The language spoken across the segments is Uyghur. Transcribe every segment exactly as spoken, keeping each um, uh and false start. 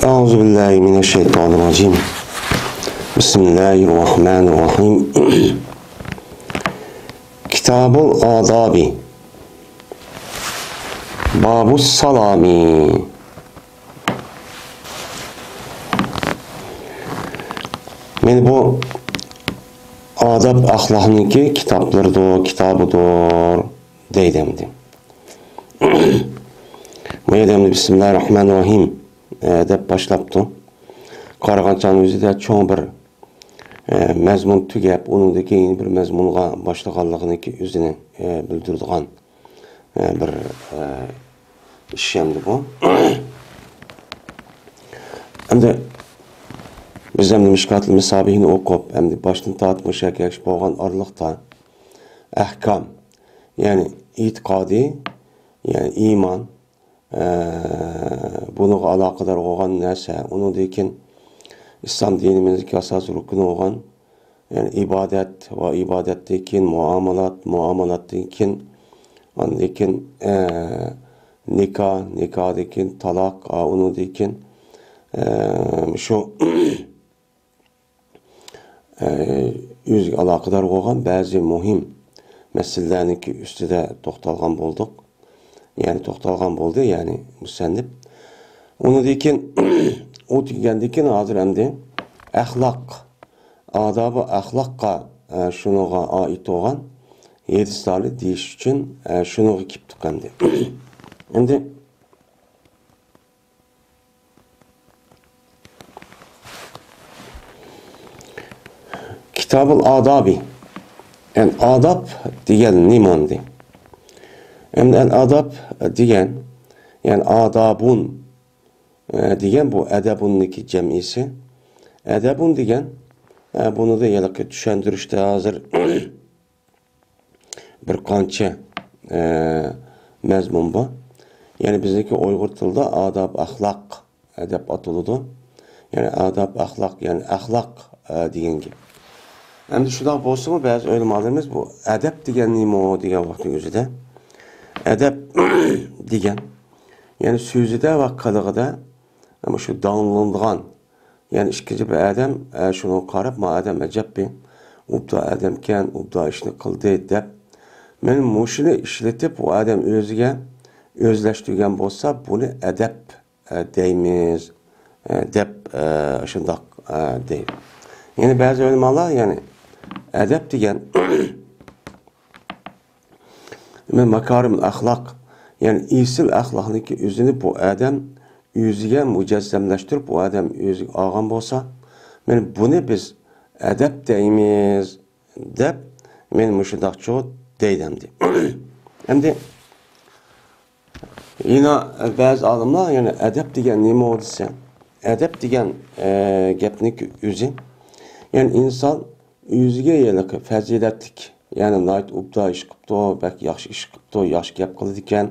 أعوذ بالله من الشيطان الرجيم. بسم الله الرحمن الرحيم. كتاب الآداب. باب السلام. مانا بۇ ئاداب ئەخلاقنىڭكى كىتابلىرىدۇر، كىتابىدۇر دەيدۇ ئەمدى. بۇ يەردە ئەمدى بىسمىللاھىررەھمانىررەھىم، ئە، دەپ باشلاپتۇ. قارىغان چاغنىڭ ئۆزىدە چوڭ بىر، ئە، مەزمۇن تۈگەپ، ئۇنىڭدىن كېيىن بىر مەزمۇنغا باشلىغانلىقىنىڭكى ئۆزىنى، ئە، بىلدۈرىدىغان، ئە، بىر، ئە، ئىش ئەمدى بۇ. ئەمدى بىز ئەمدى مىشكاتۇل مىسابىھنى ئوقۇپ، ئەمدى باشتىن تارتىپ مۇشۇ يەرگە كەلگۈچە بولغان ئارىلىقتا ئەھكام، يەنى ئېتىقادى، يەنى ئىمان، ئە، بۇنىڭغا ئالاقىدار بولغان نەرسە، ئۇنىڭدىن كېيىن ئىسلام دىنىمىزدىكى ئاساسىي رۇكنى بولغان، يەنى ئىبادەت ۋە ئىبادەتتىن كېيىن مۇئامالات، مۇئامالاتتىن كېيىن، ئاندىن كېيىن، ئە، نىكاھ، نىكاھدىن كېيىن تالاق، ئا، ئۇنىڭدىن كېيىن، ئە، شۇ ئە، ئۆزىگە ئالاقىدار بولغان بەزى مۇھىم مەسىلىلەرنىڭكى ئۈستىدە توختالغان بولدۇق. يەنى توختالغان بولدى، يەنى مۇسەننىپ. ئۇنىڭدىن كېيىن ئۇ تۈگىگەندىن كېيىن ھازىر ئەمدى ئەخلاق، ئادابى ئەخلاققا، ئە، شۇنىڭغا ئائىت بولغان ھەدىسلەرنى دېيىش ئۈچۈن، ئە، شۇنىڭغا كېلىپتۇق ئەمدى. ئەمدى كىتابۇل ئادابى. يەنى ئاداب دېگەن نېمە ئەمدى؟ ئەمدى ئەل ئاداب دېگەن، يەنى ئادابۇن، ئە، دېگەن بۇ ئەدەبۇننىڭكى جەمئىسى. ئەدەبۇن دېگەن، ئە، بۇنى دە ھېلىقى چۈشەندۈرۈشتە ھازىر بىر قانچە، ئە، مەزمۇن بار. يەنى بىزنىڭكى ئۇيغۇر تىلىدا ئاداب ئەخلاق، ئە، دەپ ئاتىلىدۇ. يەنى ئاداب ئەخلاق، يەنى ئەخلاق، ئە، دېگەن گەپ. ئەمدى شۇنداق بولسىمۇ، بەزى ئۆلىمالىرىمىز بۇ ئەدەپ دېگەن نېمە دېگەن ۋاقىتنىڭ ئۆزىدە، ئەدەپ دېگەن، يەنى سۆزىدە ۋە قىلىقىدا مۇشۇ داڭلىنىدىغان، يەنى ئىككىنچى بىر ئادەم، ئە، شۇنىڭغا قاراپ، ما ئادەم ئەجەب بىر ئوبدان ئادەمكەن، ئوبدان ئىشنى قىلدى دەپ، مانا مۇشۇنى ئىشلىتىپ، ئۇ ئادەم ئۆزىگە ئۆزلەشتۈرگەن بولسا، بۇنى ئەدەپ، ئە، دەيمىز، ئە، دەپ، ئە، شۇنداق، ئە، دەيدۇ. يەنى بەزى ئۆلىمالار، يەنى ئەدەپ دېگەن ماكارىمۇل ئەخلاق، يەنى ئېسىل ئەخلاقنىڭكى ئۆزىنى بۇ ئادەم ئۆزىگە مۇجەسسەملەشتۈرۈپ، بۇ ئادەم ئۆزىگە ئالغان بولسا، مانا بۇنى بىز ئەدەپ دەيمىز دەپ، مانا مۇشۇنداقچۇ دەيدۇ ئەمدى. ئەمدى يەنە بەزى ئالىملار يەنە ئەدەپ دېگەن نېمە دېسە، ئەدەپ دېگەن، ئە، گەپنىڭكى ئۆزى، يەنى ئىنسان ئۆزىگە ھېلىقى پەزىلەتلىك، يەنى ناھايىتى ئوبدان ئىش قىپتۇ، بەك ياخشى ئىش قىپتۇ، ياخشى گەپ قىلىدىكەن،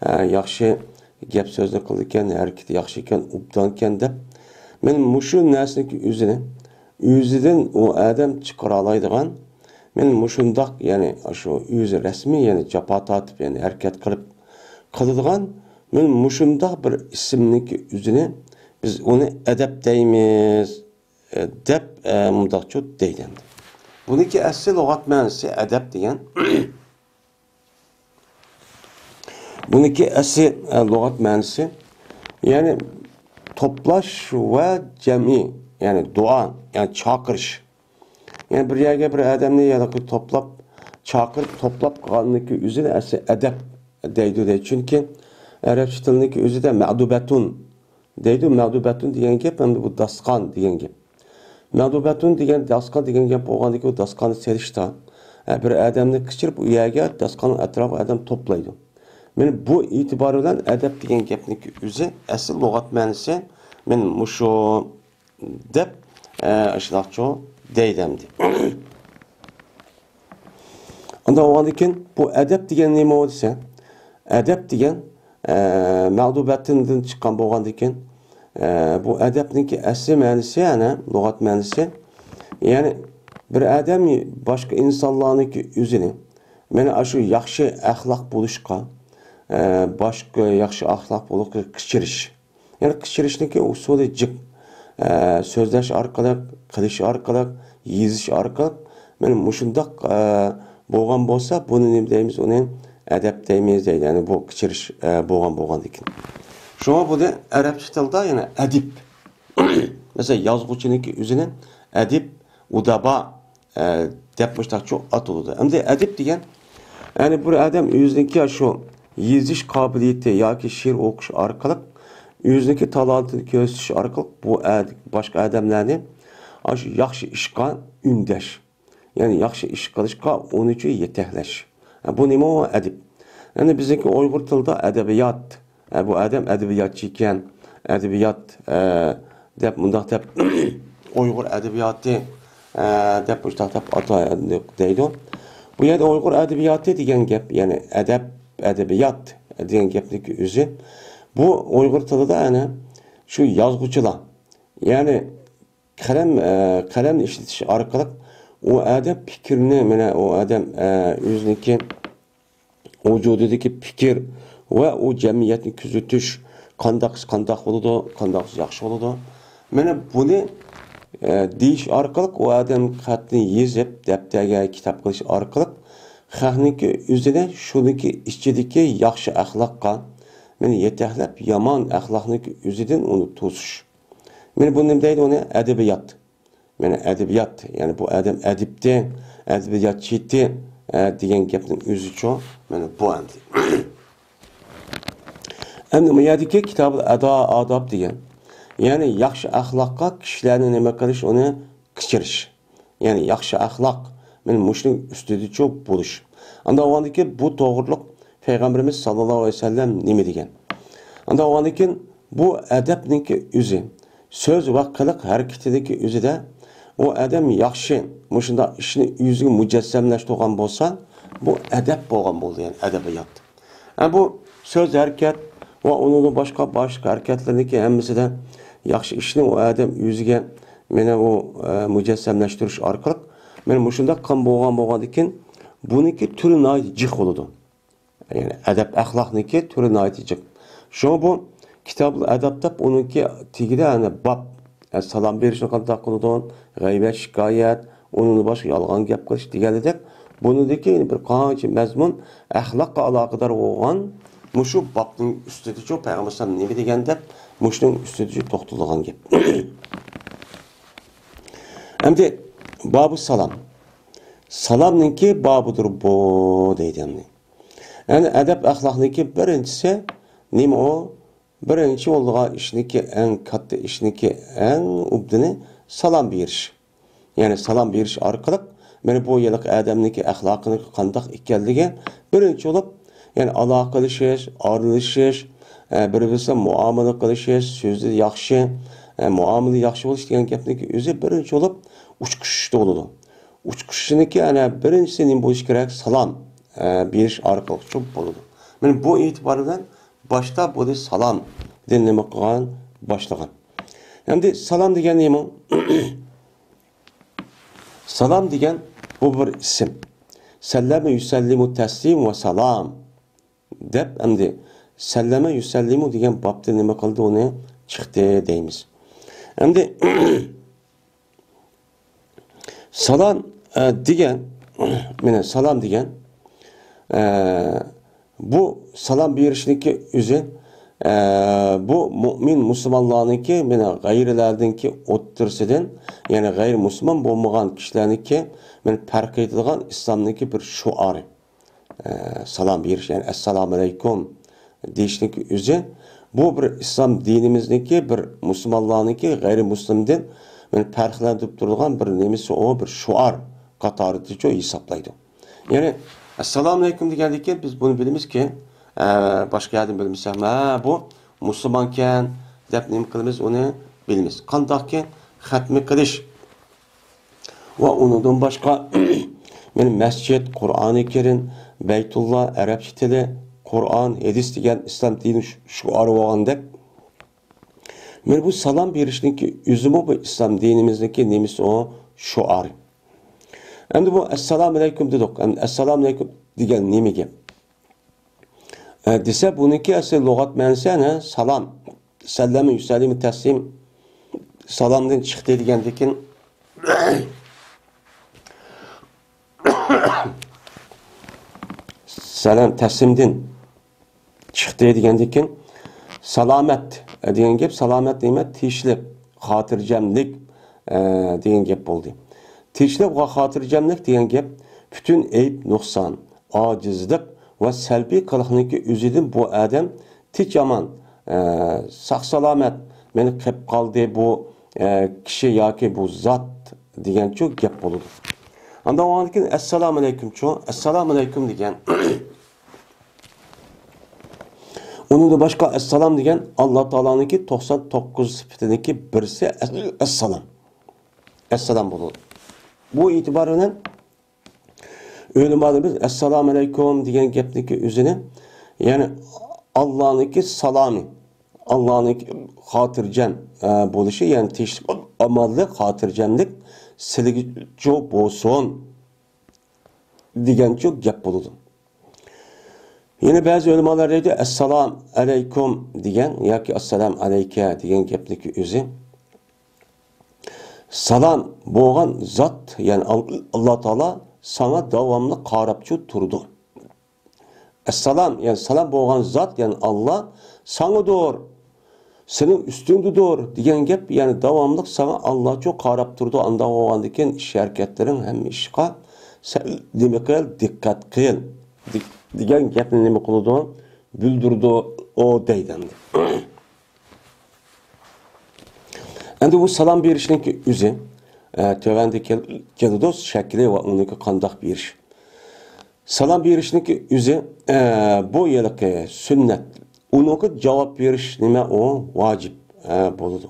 ئە، ياخشى گەپ سۆزنى قىلىدىكەن، ھەرىكىتى ياخشى ئىكەن، ئوبدانكەن دەپ، مانا مۇشۇ نەرسىنىڭكى ئۆزىنى ئۆزىدىن ئۇ ئادەم چىقىرالايدىغان، مانا مۇشۇنداق، يەنى شۇ ئۆزى رەسمىي، يەنى جاپا تارتىپ، يەنى ھەرىكەت قىلىپ قىلىدىغان، مانا مۇشۇنداق بىر ئىسىمنىڭكى ئۆزىنى بىز ئۇنى ئەدەپ دەيمىز، ئە، دەپ، ئە، مۇنداقچۇ دەيدۇ ئەمدى. بۇنىڭكى ئەسلى لۇغەت مەنىسى ئەدەپ دېگەن. بۇنىڭكى ئەسلى، ئە، لۇغەت مەنىسى، يەنى توپلاش ۋە جەمئىي، يەنى دۇئا، يەنى چاقىرىش. يەنى بىر يەرگە بىر ئادەمنى يەنى توپلاپ، چاقىرىپ، توپلاپ قىلغاننىڭكى ئۆزىنى ئەسلى ئەدەپ دەيدۇ دەيدۇ. چۈنكى ئەرەبچە تىلنىڭكى ئۆزىدە مەدۇبەتۇن دەيدۇ. مەدۇبەتۇن دېگەن گەپ ئەمدى بۇ داستىخان دېگەن گەپ. مەدۇبەتۇن دېگەن داستىخان دېگەن گەپ بولغاندىكىن، ئۇ داستىخاننى سېلىشتا، ئە، بىر ئادەمنى قىچىرىپ، ئۇ يەرگە داستىخاننىڭ ئەتراپىغا ئادەم توپلايدۇ. مانا بۇ ئېتىبار بىلەن ئەدەپ دېگەن گەپنىڭكى ئۆزى ئەسلى لۇغەت مەنىسى مانا مۇشۇ دەپ، ئە، ئاشۇنداقچۇ دەيدۇ ئەمدى. ئانداق بولغاندىكىن، بۇ ئەدەپ دېگەن نېمە دېسە، ئەدەپ دېگەن، ئە، مەدۇبەتۇندىن چىققان بولغاندىكىن، ئە، بۇ ئەدەپنىڭكى ئەسلى مەنىسى، يەنى لۇغەت مەنىسى، يەنى بىر ئادەم باشقا ئىنسانلارنىڭكى ئۆزىنى، مانا ئاشۇ ياخشى ئەخلاق بولۇشقا، ئە، باشقا ياخشى ئەخلاق بولۇشقا قىچىرىش. يەنى قىچىرىشنىڭكى ئۇسۇلى جىق. ئە، سۆزلەش ئارقىلىق، قىلىش ئارقىلىق، يېزىش ئارقىلىق، مانا مۇشۇنداق، ئە، بولغان بولسا، بۇنى نېمە دەيمىز؟ ئۇنى ئەدەپ دەيمىز دەيدۇ. يەنى بۇ قىچىرىش، ئە، بولغان، بولغاندىن كېيىن. شۇڭا بۇنى ئەرەبچە تىلدا يەنە ئەدىب. مەسىلەن، يازغۇچىنىڭكى ئۆزىنى ئەدىب، ئۇدابا، ئە، دەپ مۇشۇنداقچە ئاتىلىدۇ. ئەمدى ئەدىب دېگەن، يەنى بىر ئادەم ئۆزىنىڭكى شۇ يېزىش قابىلىيىتى ياكى شېئىر ئوقۇش ئارقىلىق ئۆزىنىڭكى تالانتىنى كۆرسىتىش ئارقىلىق بۇ ئە-، باشقا ئادەملەرنى ئاشۇ ياخشى ئىشقا ئۈندەش، يەنى ياخشى ئىش قىلىشقا ئۇنى يېتەكلەش. ھە، بۇ نېمە ئۇ ئەدىب؟ يەنى بىزنىڭكى ئۇيغۇر تىلىدا ئەدەبىيات. ھە، بۇ ئادەم ئەدەبىياتچى ئىكەن، ئەدەبىيات، ئە، دەپ مۇنداق دەپ ئۇيغۇر ئەدەبىياتى، ئە، دەپ مۇشۇنداق دەپ ئاتايدۇ دەيدۇ. بۇ يەردە ئۇيغۇر ئەدەبىياتى دېگەن گەپ، يەنى ئەدەب، ئەدەبىيات دېگەن گەپنىڭكى ئۆزى. بۇ ئۇيغۇر تىلىدا ئەنە شۇ يازغۇچىلار، يەنى قەلەم، ئە، قەلەمنى ئىشلىتىش ئارقىلىق ئۇ ئادەم پىكىرنى، مانا ئۇ ئادەم، ئە، ئۆزىنىڭكى ۋۇجۇدىدىكى پىكىر ۋە ئۇ جەمئىيەتنى كۆزىتىش، قانداق ئىش قانداق بولىدۇ، قانداق ئىش ياخشى بولىدۇ. مانا بۇنى، ئە، دېيىش ئارقىلىق ئۇ ئادەم خەتنى يېزىپ، دەپتەرگە كىتاب قىلىش ئارقىلىق خەقنىڭكى ئۆزىنى شۇنىڭكى ئىچىدىكى ياخشى ئەخلاققا، مانا يېتەكلەپ، يامان ئەخلاقنىڭكى ئۆزىدىن ئۇنى توسۇش. مانا بۇ نېمە دەيدۇ ئۇنى؟ ئەدەبىيات. مانا ئەدەبىيات، يەنى بۇ ئادەم ئەدىبتى، ئەدەبىياتچىتى، ئە، دېگەن گەپنىڭ ئۆزىچۇ، مانا بۇ ئەمدى. ئەمدى بۇ يەردىكى كىتابۇل ئەدا ئاداب دېگەن، يەنى ياخشى ئەخلاققا كىشىلەرنى نېمە قىلىش، ئۇنى قىچىرىش. يەنى ياخشى ئەخلاق، مانا مۇشۇنىڭ ئۈستىدىچۇ بولۇش. ئانداق بولغاندىكىن بۇ توغرۇلۇق پەيغەمبىرىمىز ساللاللاھۇ ئەلەيھى ۋەسەللەم نېمە دېگەن؟ ئانداق بولغاندىكىن بۇ ئەدەپنىڭكى ئۆزى، سۆز ۋە قىلىق ھەرىكىتىدىكى ئۆزىدە ئۇ ئادەم ياخشى مۇشۇنداق ئىشنى ئۆزىگە مۇجەسسەملەشتۈرگەن بولسا، بۇ ئەدەپ بولغان بولدى، يەنى ئەدەبىيات. ھە، بۇ سۆز ھەرىكەت ۋە ئۇنىڭدىن باشقا باشقا ھەرىكەتلەرنىڭكى ھەممىسىدە ياخشى ئىشنى ئۇ ئادەم ئۆزىگە مانا ئۇ، ئە، مۇجەسسەملەشتۈرۈش ئارقىلىق مانا مۇشۇنداق قىلغان بولغان، بولغاندىكىن بۇنىڭكى تۈرى ناھايىتى جىق بولىدۇ. يەنى ئەدەپ ئەخلاقنىكى تۈرى ناھايىتى جىق. شۇڭا بۇ كىتابۇل ئەدەپ دەپ ئۇنىڭكى تېگىدە يەنە باب، يەنى سالام بېرىشنى قانداق قىلىدۇ، غەيۋەت، شىكايەت، ئۇنىڭدىن باشقا يالغان گەپ قىلىش دېگەندەك، بۇنىڭدىكى بىر قانچە مەزمۇن ئەخلاققا ئالاقىدار بولغان مۇشۇ بابنىڭ ئۈستىدىچۇ پەيغەمبەر ئەلەيھىسسالام نېمە دېگەن دەپ مۇشۇنىڭ ئۈستىدىچۇ توختىلىدىغان گەپ. ئەمدى بابۇ سالام. سالامنىڭكى بابىدۇر بۇ دەيدۇ ئەمدى. يەنى ئەدەپ ئەخلاقنىڭكى بىرىنچىسى نېمە ئۇ؟ بىرىنچى بولىدىغان ئىشنىڭكى ئەڭ كاتتا ئىشنىڭكى ئەڭ ئوبدىنى سالام بېرىش. يەنى سالام بېرىش ئارقىلىق مانا بۇ ھېلىقى ئادەمنىڭكى ئەخلاقىنىڭكى قانداق ئىكەنلىكى بىرىنچى بولۇپ، يەنى ئالاقىلىشىش، ئارىلىشىش، ئە، بىر-بىرسى بىلەن مۇئامىلە قىلىشىش، سۆزى ياخشى، ئە، مۇئامىلە ياخشى بولۇش دېگەن گەپنىڭكى ئۆزى بىرىنچى بولۇپ ئۇچقۇچىشتا بولىدۇ. ئۇچقۇچىشنىڭكى ئەنە بىرىنچىسى نېمە بولۇشى كېرەك؟ سالام، ئە، بېرىش ئارقىلىق چوپ بولىدۇ. مانا بۇ ئېتىبار بىلەن باشتا بۇنى سالامدىن نېمە قىلغان؟ باشلىغان. ئەمدى سالام دېگەن نېمە؟ سالام دېگەن بۇ بىر ئىسىم. سەللەمە يۇسەللىمۇ تەسلىم ۋە سالام دەپ، ئەمدى سەللەمە يۇسەللىمۇ دېگەن بابتا نېمە قىلدى، ئۇنى چىقتى دەيمىز. ئەمدى سالام، ئە، دېگەن، مانا سالام دېگەن، ئە، بۇ سالام بېرىشنىڭكى ئۆزى، ئە، بۇ مۇئمىن مۇسۇلمانلارنىڭكى، مانا غەيرىلەردىنكى ئوتتۇرىسىدىن، يەنى غەيرىي مۇسۇلمان بولمىغان كىشىلەرنىڭكى، مانا پەرق ئېتىدىغان ئىسلامنىڭكى بىر شوئارى. ئە، سالام بېرىش، يەنى ئەسسالامۇ ئەلەيكۇم دېيىشنىڭكى ئۆزى، بۇ بىر ئىسلام دىنىمىزنىڭكى، بىر مۇسۇلمانلارنىڭكى غەيرىي مۇسلىمدىن، يەنى پەرقلەندۈرۈپ تۇرىدىغان بىر نېمىسى، ئۇ بىر شوئار قاتارىدىچۇ ھېسابلايدۇ. يەنى، ئەسسالامۇ ئەلەيكۇم دېگەندىن كېيىن بىز بۇنى بىلىمىزكى، ئە، باشقا يەردىن بىلمىسەم، ھە، بۇ مۇسۇلمانكەن دەپ نېمە قىلىمىز، ئۇنى بىلىمىز. قانداقكى خەتمە قىلىش ۋە ئۇنىڭدىن باشقا، مانا مەسچىت، قۇرئانى كەرىم، بەيتۇللا، ئەرەبچە تىلى، قۇرئان، ھەدىس دېگەن ئىسلام دىنى شوئارى بولغاندەك، مانا بۇ سالام بېرىشنىڭكى ئۆزىمۇ بۇ ئىسلام دىنىمىزنىڭكى نېمىسى ئۇ؟ شوئارى. ئەمدى بۇ ئەسسالامۇ ئەلەيكۇم دېدۇق. ئەمدى ئەسسالامۇ ئەلەيكۇم دېگەن نېمە گەپ؟ ئە، دېسە، بۇنىڭكى ئەسلى لۇغەت مەنىسى ئەنە سالام. سەللەمە يۇسەللىمۇ تەسلىم، سالامدىن چىقتى دېگەندىكىن، سالام تەسلىمدىن چىقتى دېگەندىكىن، سالامەت دېگەن گەپ، سالامەت نېمە؟ تىنچلىق، خاتىرجەملىك، ئە، دېگەن گەپ بولدى. تىنچلىق ۋە خاتىرجەملىك دېگەن گەپ پۈتۈن ئەيىب، نۇقسان، ئاجىزلىق ۋە سەلبىي قىلىقنىڭكى ئۆزىدىن بۇ ئادەم تىنچ-ئامان، ئە، ساق-سالامەت، مېنى قېپ قالدى بۇ، ئە، كىشى ياكى بۇ زات دېگەنچۇ گەپ بولىدۇ. ئاندىن ئاندىن كېيىن ئەسسالامۇ ئەلەيكۇمچۇ، ئەسسالامۇ ئەلەيكۇم دېگەن. ئۇنىڭدىن باشقا ئەسسالام دېگەن ئاللا تائالانىڭكى توقسان توققۇز سۈپىتىنىڭكى بىرسى ئەس-، ئەسسالام. ئەسسالام بولىدۇ. بۇ ئېتىبار بىلەن ئۆلىمالىرىمىز ئەسسالامۇ ئەلەيكۇم دېگەن گەپنىڭكى ئۆزىنى، يەنى ئاللانىڭكى سالامى، ئاللانىڭكى خاتىرجەم، ئە، بولۇشى، يەنى تىنچلىق، ئامانلىق، خاتىرجەملىك سىلىگىچۇ بولسۇن دېگەنچۇ گەپ بولىدۇ. يەنە بەزى ئۆلىمالار دەيدۇ، ئەسسالام ئەلەيكۇم دېگەن ياكى ئەسسالام ئەلەيكە دېگەن گەپنىڭكى ئۆزى سالام بولغان زات، يەنى ئال-، ئاللا تائالا ساڭا داۋاملىق قاراپچۇ تۇرىدۇ. ئەسسالام، يەنى سالام بولغان زات، يەنى ئاللا ساڭىدۇر، سېنىڭ ئۈستۈڭدىدۇر دېگەن گەپ، يەنى داۋاملىق ساڭا ئاللاچۇ قاراپ تۇرىدۇ. ئانداق بولغاندىكىن ئىش ھەرىكەتلىرىڭ ھەممە ئىشقا سەل نېمە قىل، دىققەت قىل، دېگەن گەپنى نېمە قىلىدۇ؟ بىلدۈرىدۇ ئۇ دەيدۇ ئەمدى. ئەمدى بۇ سالام بېرىشنىڭكى ئۆزى، ئە، تۆۋەندە كېل-، كېلىدۇ، شەكلى ۋە ئۇنىڭكى قانداق بېرىش. سالام بېرىشنىڭكى ئۆزى، ئە، بۇ ھېلىقى سۈننەت. ئۇنىڭغا جاۋاب بېرىش نېمە ئۇ؟ ۋاجىپ، ئە، بولىدۇ.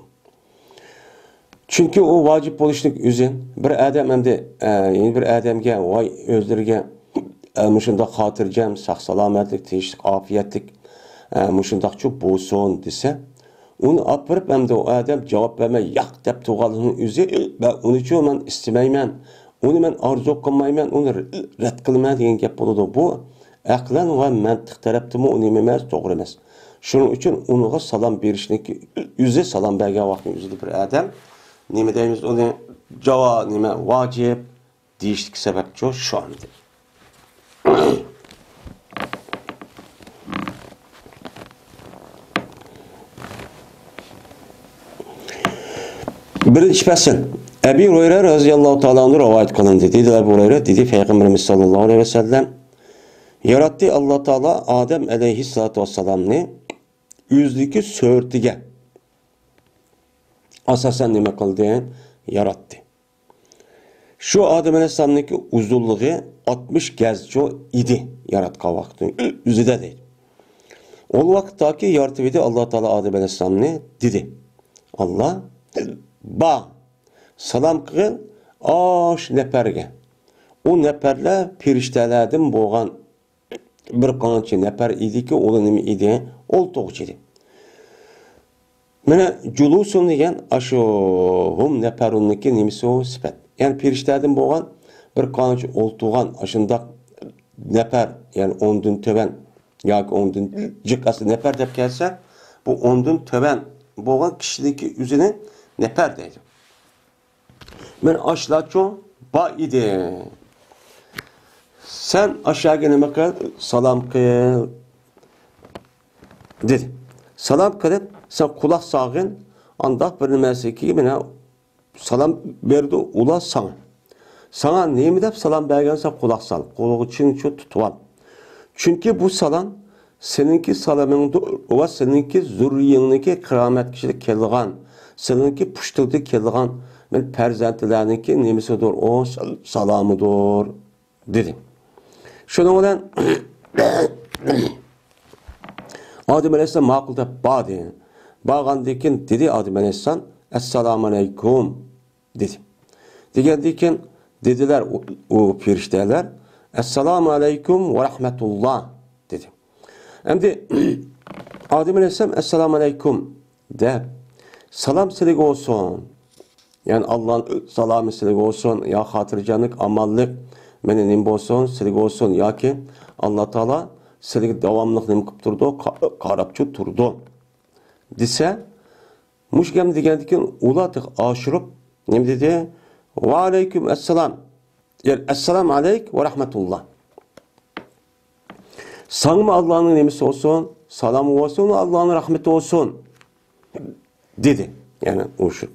چۈنكى ئۇ ۋاجىپ بولۇشنىڭ ئۆزى. بىر ئادەم ئەمدى، ئە، يەنە بىر ئادەمگە، ۋاي، ئۆزلىرىگە، ئە، مۇشۇنداق خاتىرجەم، ساق-سالامەتلىك، تىنچلىق، ئاپىيەتلىك، ئە، مۇشۇنداقچۇ بولسۇن دېسە، ئۇنى ئاپىرىپ ئەمدى ئۇ ئادەم جاۋاب بەرمەي ياق دەپ تۇرغانلىقنىڭ ئۆزى، مەن ئۇنىچۇ مەن ئىستىمەيمەن، ئۇنى مەن ئارزۇ قىلمايمەن، ئۇنى رەت قىلىمەن دېگەن گەپ بولىدۇ. بۇ ئەقلەن ۋە مەنتىق تەرەپتىمۇ ئۇ نېمە ئەمەس، توغرا ئەمەس. شۇنىڭ ئۈچۈن ئۇنىڭغا سالام بېرىشنىڭكى ئۆزى، سالام بەرگەن ۋاقتىنىڭ ئۆزىدە بىر ئادەم نېمە دەيمىز ئۇنى، جاۋا-، نېمە، ۋاجىپ دېيىشلىك سەۋەبچۇ شۇ ئەمدى. بىرىنچى پەسىل. ئەبى ھۇرەيرە رەزىياللاھۇ تائالا ئەنھۇ رىۋايەت قىلىندى. دېدى ئەبۇ ھۇرەيرە، دېدى پەيغەمبىرىمىز ساللاللاھۇ ئەلەيھى ۋەسەللەم، ياراتتى ئاللا تائالا ئادەم ئەلەيھىسسالاتۇ ۋەسسالامنى ئۆزىنىڭكى سۈرىتىگە ئاساسەن نېمە قىلدى؟ ياراتتى. شۇ ئادەم ئەلەيھىسسالامنىڭكى ئۇزۇنلۇقى ئاتمىش گەزچۇ ئىدى، ياراتقان ۋاقتىنىڭ ئۆزىدە دەيدۇ. ئۇ ۋاقىتتاكى يارىتىۋىدى ئاللا تائالا ئادەم ئەلەيھىسسالامنى، دېدى، ئاللا، بار، سالام قىل ئاشۇ نەپەرگە. ئۇ نەپەرلەر پېرىشتەلەردىن بولغان بىر قانچە نەپەر ئىدىكى، ئۇلار نېمە ئىدى؟ ئولتۇرغۇچى ئىدى. مانا جۇلۇسۇن دېگەن ئاشۇ ھۇم نەپەرۇننىڭكى نېمىسى ئۇ؟ سۈپەت. يەنى پېرىشتەدىن بولغان بىر قانچە ئولتۇرغان ئاشۇنداق نەپەر، يەنى ئوندىن تۆۋەن ياكى ئوندىن جىق ئەسلى نەپەر دەپ كەلسە، بۇ ئوندىن تۆۋەن بولغان كىشىنىڭكى ئۆزىنى نەپەر دەيدۇ. مەن ئاشۇلارچۇ بار ئىدى. سەن ئاشۇلارغا نېمە قىل؟ سالام قىل، دېدى. سالام قىلىپ، سەن قۇلاق سالغىن، ئانداق بىر نېمەسىكى مانا سالام بەردى ئۇلار ساڭا. ساڭا نېمە دەپ سالام بەرگەن، سەن قۇلاق سال، قۇلىقىڭنى چىڭ تۇتۇۋال. چۈنكى بۇ سالام سېنىڭكى سالىمىڭدۇر ۋە سېنىڭكى زۇررىيەڭنىڭكى قىرامەت كىشىلىك كېلىدىغان، سېنىڭكى پۇشتۇڭدىن كېلىدىغان مەن پەرزەنتلەرنىڭكى نېمىسىدۇر، ئۇ سال-، سالامىدۇر، دېدى. شۇنىڭ بىلەن ئادەم ئەلەيھىسسالام ماقۇل دەپ باردى. بارغاندىن كېيىن دېدى ئادەم ئەلەيھىسسالام، ئەسسالامۇ ئەلەيكۇم، دېدى. دېگەندىن كېيىن دېدىلەر ئۇ، ئۇ پېرىشتەلەر، ئەسسالامۇ ئەلەيكۇم ۋە رەھمەتۇللا، دېدى. ئەمدى ئادەم ئەلەيھىسسالام ئەسسالامۇ ئەلەيكۇم دەپ، سالام سىلىگە بولسۇن، يەنى ئاللانىڭ سالامى سىلىگە بولسۇن، يا خاتىرجەملىك، ئامانلىق، مېنى نېمە بولسۇن، سىلىگە بولسۇن، ياكى ئاللا تائالا سىلىگە داۋاملىق نېمە قىلىپ تۇرىدۇ، قا-، قاراپچۇ تۇرىدۇ. دېسە، مۇشۇ گەپنى دېگەندىن كېيىن ئۇلار تېخى ئاشۇرۇپ نېمە دېدى؟ ۋەئەلەيكۇم ئەسسالام. يەنى، ئەسسالام ئەلەيك ۋە رەھمەتۇللا. ساڭىمۇ ئاللانىڭ نېمىسى بولسۇن، سالامى بولسۇن، ئاللانىڭ رەھمىتى بولسۇن، دېدى. يەنى ئۇ شۇ.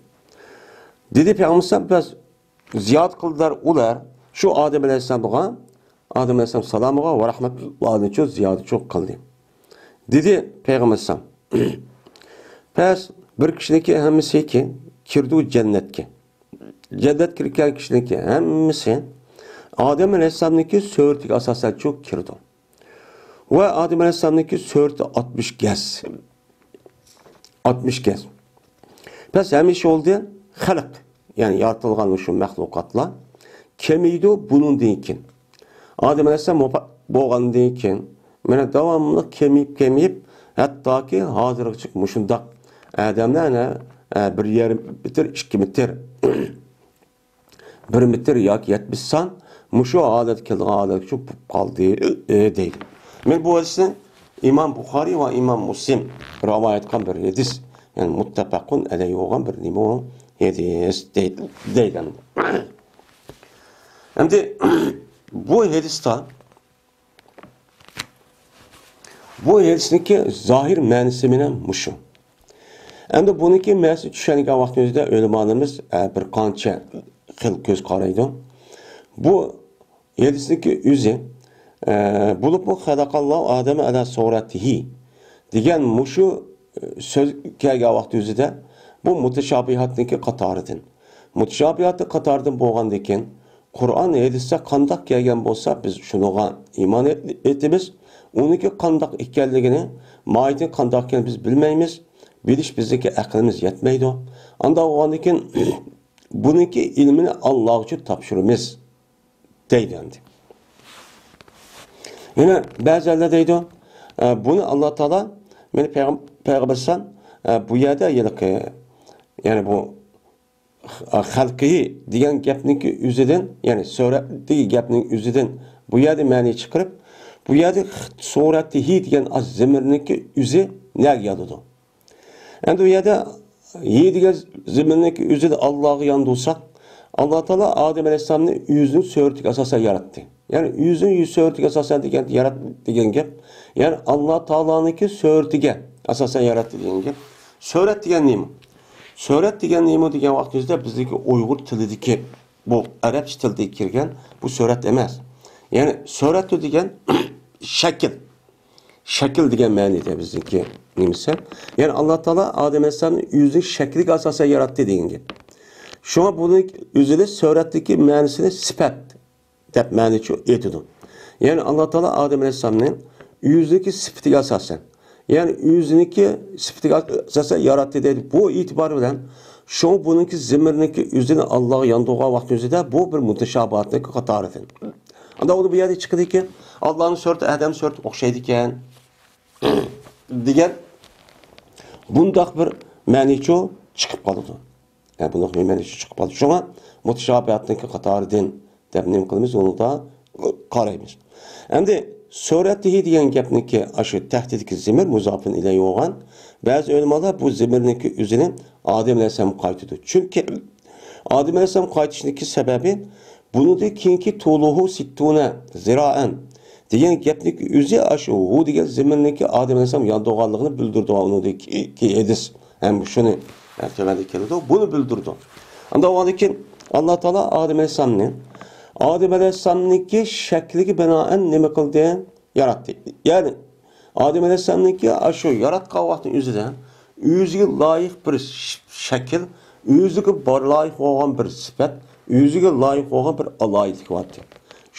دېدى پەيغەمبەر ئەلەيھىسسالام، بەس زىيارەت قىلدىلار ئۇلار شۇ ئادەم ئەلەيھىسسالامغا، ئادەم ئەلەيھىسسالام سالامىغا ۋە رەھمەتۇللانىچۇ زىيارەتچۇ قىلدى. دېدى پەيغەمبەر ئەلەيھىسسالام، بەس بىر كىشىنىڭكى ھەممىسىكى كىرىدۇ جەننەتكە. جەننەتكە كىرگەن كىشىنىڭكى ھەممىسى ئادەم ئەلەيھىسسالامنىڭكى سۈرىتىگە ئاساسەنچۇ كىرىدۇ. ۋە ئادەم ئەلەيھىسسالامنىڭكى سۈرىتى ئاتمىش گەز. ئاتمىش گەز. بەس ھەمىشە بولدى خەلق، يەنى يارىتىلغان شۇ مەخلۇقاتلار كېمىيىدۇ بۇنىڭدىن كېيىن. ئادەم ئەلەيھىسسالام ۋاپات بولغاندىن كېيىن، مانا داۋاملىق كېمىيىپ، كېمىيىپ، ھەتتاكى ھازىرغىچە مۇشۇنداق ئادەملەر، ئەنە، ئە، بىر يېرىم مېتىر، ئىككى مېتىر، بىر مېتىر ياكى يەتمىش سان، مۇشۇ ھالەتكە كېلىدىغان ھالەتكە چۈشۈپ قالدى، ئە، دەيدۇ. مانا بۇ ھەدىسنى ئىمام بۇخارىي ۋە ئىمام مۇسلىم رىۋايەت قىلغان بىر ھەدىس، يەنى مۇتتەپەقۇن ئەلەيھى بولغان بىر نېمە ئۇ ھەدىس دەيدۇ، دەيدۇ. ئەمدى بۇ ھەدىستا بۇ ھەدىسنىڭكى زاھىر مەنىسى مانا مۇشۇ. ئەمدى بۇنىڭكى مەنىسىنى چۈشەنگەن ۋاقتىمىزدا ئۆلىمالىرىمىز، ئە، بىر قانچە خىل كۆز قارايدۇ. بۇ ھەدىسنىڭكى ئۆزى، ئە، بولۇپمۇ خەلەقەللاھۇ ئادەمە ئەلا سۇرەتىھى دېگەن مۇشۇ، ئە، سۆز كەلگەن ۋاقتى ئۆزىدە بۇ مۇتەشابىھاتنىڭكى قاتارىدىن. مۇتەشابىھاتنىڭ قاتارىدىن بولغاندىكىن، قۇرئان ھەدىستە قانداق كەلگەن بولسا، بىز شۇنىڭغا ئىمان ئېيتىمىز. ئۇنىڭكى قانداق ئىكەنلىكىنى، ماھىيىتى قانداق ئىكەنلىكىنى بىز بىلمەيمىز. بىلىش بىزنىڭكى ئەقلىمىز يەتمەيدۇ. ئانداق بولغاندىكىن، بۇنىڭكى ئىلمىنى ئاللاغا ئۈچۈن تاپشۇرىمىز، دەيدۇ ئەمدى. يەنە بەزىلەر دەيدۇ، ئە، بۇنى ئاللا تائالا، مېنى پەيغەم-، پەيغەمبەر ئەلەيھىسسالام، ئە، بۇ يەردە ھېلىقى، يەنى بۇ خەلقىھى دېگەن گەپنىڭكى ئۆزىدىن، يەنى سۈرەتتىكى گەپنىڭ ئۆزىدىن بۇ يەردە مەنە چىقىرىپ، بۇ يەردە سۇرەتىھى دېگەن ئاز زىمىرنىڭكى ئۆزى نەگە يالىدۇ؟ ئەمدى بۇ يەردە ھى دېگەن زىمىرنىڭكى ئۆزىنى ئاللاغا ياندۇرساق، ئاللا تائالا ئادەم ئەلەيھىسسالامنى ئۆزىنىڭ سۈرىتىگە ئاساسەن ياراتتى. يەنى ئۆزىنىڭ يۈز سۈرىتىگە ئاساسەن دېگەن، يارات دېگەن گەپ. يەنى ئاللا تائالانىڭكى سۈرىتىگە ئاساسەن ياراتتى دېگەن گەپ. سۈرەت دېگەن نېمە؟ سۈرەت دېگەن نېمە دېگەن ۋاقتىمىزدا بىزدىكى ئۇيغۇر تىلىدىكى، بۇ ئەرەبچە تىلدىكى كىرگەن بۇ سۈرەت ئەمەس. يەنى سۈرەتۇ دېگەن شەكىل. شەكىل دېگەن مەنىدە بىزنىڭكى نېمىسى. يەنى ئاللا تائالا ئادەم ئەلەيھىسسالامنى ئۆزىنىڭ شەكلىگە ئاساسەن ياراتتى دېگەن گەپ. شۇڭا بۇنىڭ ئۆزىدە سۈرەتتىكى مەنىسىنى سۈپەت دەپ مەنىچۇ ئېيتىدۇ. يەنى ئاللا تائالا ئادەم ئەلەيھىسسالامنى ئۆزىنىڭكى سۈپىتىگە ئاساسەن، يەنى ئۆزىنىڭكى سۈپىتىگە ئاساسەن ياراتتى دەيدۇ. بۇ ئېتىبار بىلەن شۇڭا بۇنىڭكى زىمىرنىڭكى ئۆزىنى ئاللاغا ياندۇرغان ۋاقتى ئۆزىدە بۇ بىر مۇتەشابىھاتنىڭكى قاتارىدىن. ئاندا ئۇنى بۇ يەردە چىقىدىكەن، ئاللانىڭ سۈرىتى ئادەم سۈرىتىگە ئوخشايدىكەن دېگەن بۇنداق بىر مەنىچۇ چىقىپ قالىدۇ. يەنى بۇنداق بىر مەنىچۇ چىقىپ قالىدۇ. شۇڭا مۇتەشابىھاتنىڭكى قاتارىدىن دەپ نېمە قىلىمىز، ئۇنىڭدا قارايمىز. ئەمدى سۈرەتىھى دېگەن گەپنىڭكى ئاشۇ تەھتىدىكى زىمىر مۇزاپىن ئىلەيھى بولغان. بەزى ئۆلىمالار بۇ زىمىرنىڭكى ئۆزىنى ئادەم ئەلەيھىسسالامغا قايتىدۇ. چۈنكى ئادەم ئەلەيھىسسالامغا قايتىشنىڭكى سەۋەبى بۇنىڭدىن كېيىنكى تۇلۇھۇ سىتتۇنە زىرائەن دېگەن گەپنىڭكى ئۆزى ئاشۇ ھۇ دېگەن زىمىرنىڭكى ئادەم ئەلەيھىسسالام ياندۇرغانلىقىنى بىلدۈرىدىغان ئۇنىڭدىن كېيىنكى ھەدىس. ھەم شۇنى، ھە، تۆۋەندە كېلىدۇ. بۇنى بىلدۈرىدۇ. ئانداق بولغاندىن كېيىن ئاللا تائالا ئادەم ئەلەيھىسسالامنى، ئادەم ئەلەيھىسسالامنىڭكى شەكلىگە بىنائەن نېمە قىلدى؟ ياراتتى. يەنى ئادەم ئەلەيھىسسالامنىڭكى ئاشۇ ياراتقان ۋاقتىنىڭ ئۆزىدە ئۆزىگە لايىق بىر ش-، شەكىل، ئۆزىگە بار لايىق بولغان بىر سۈپەت، ئۆزىگە لايىق بولغان بىر ئالاھىدىلىكى بارتى.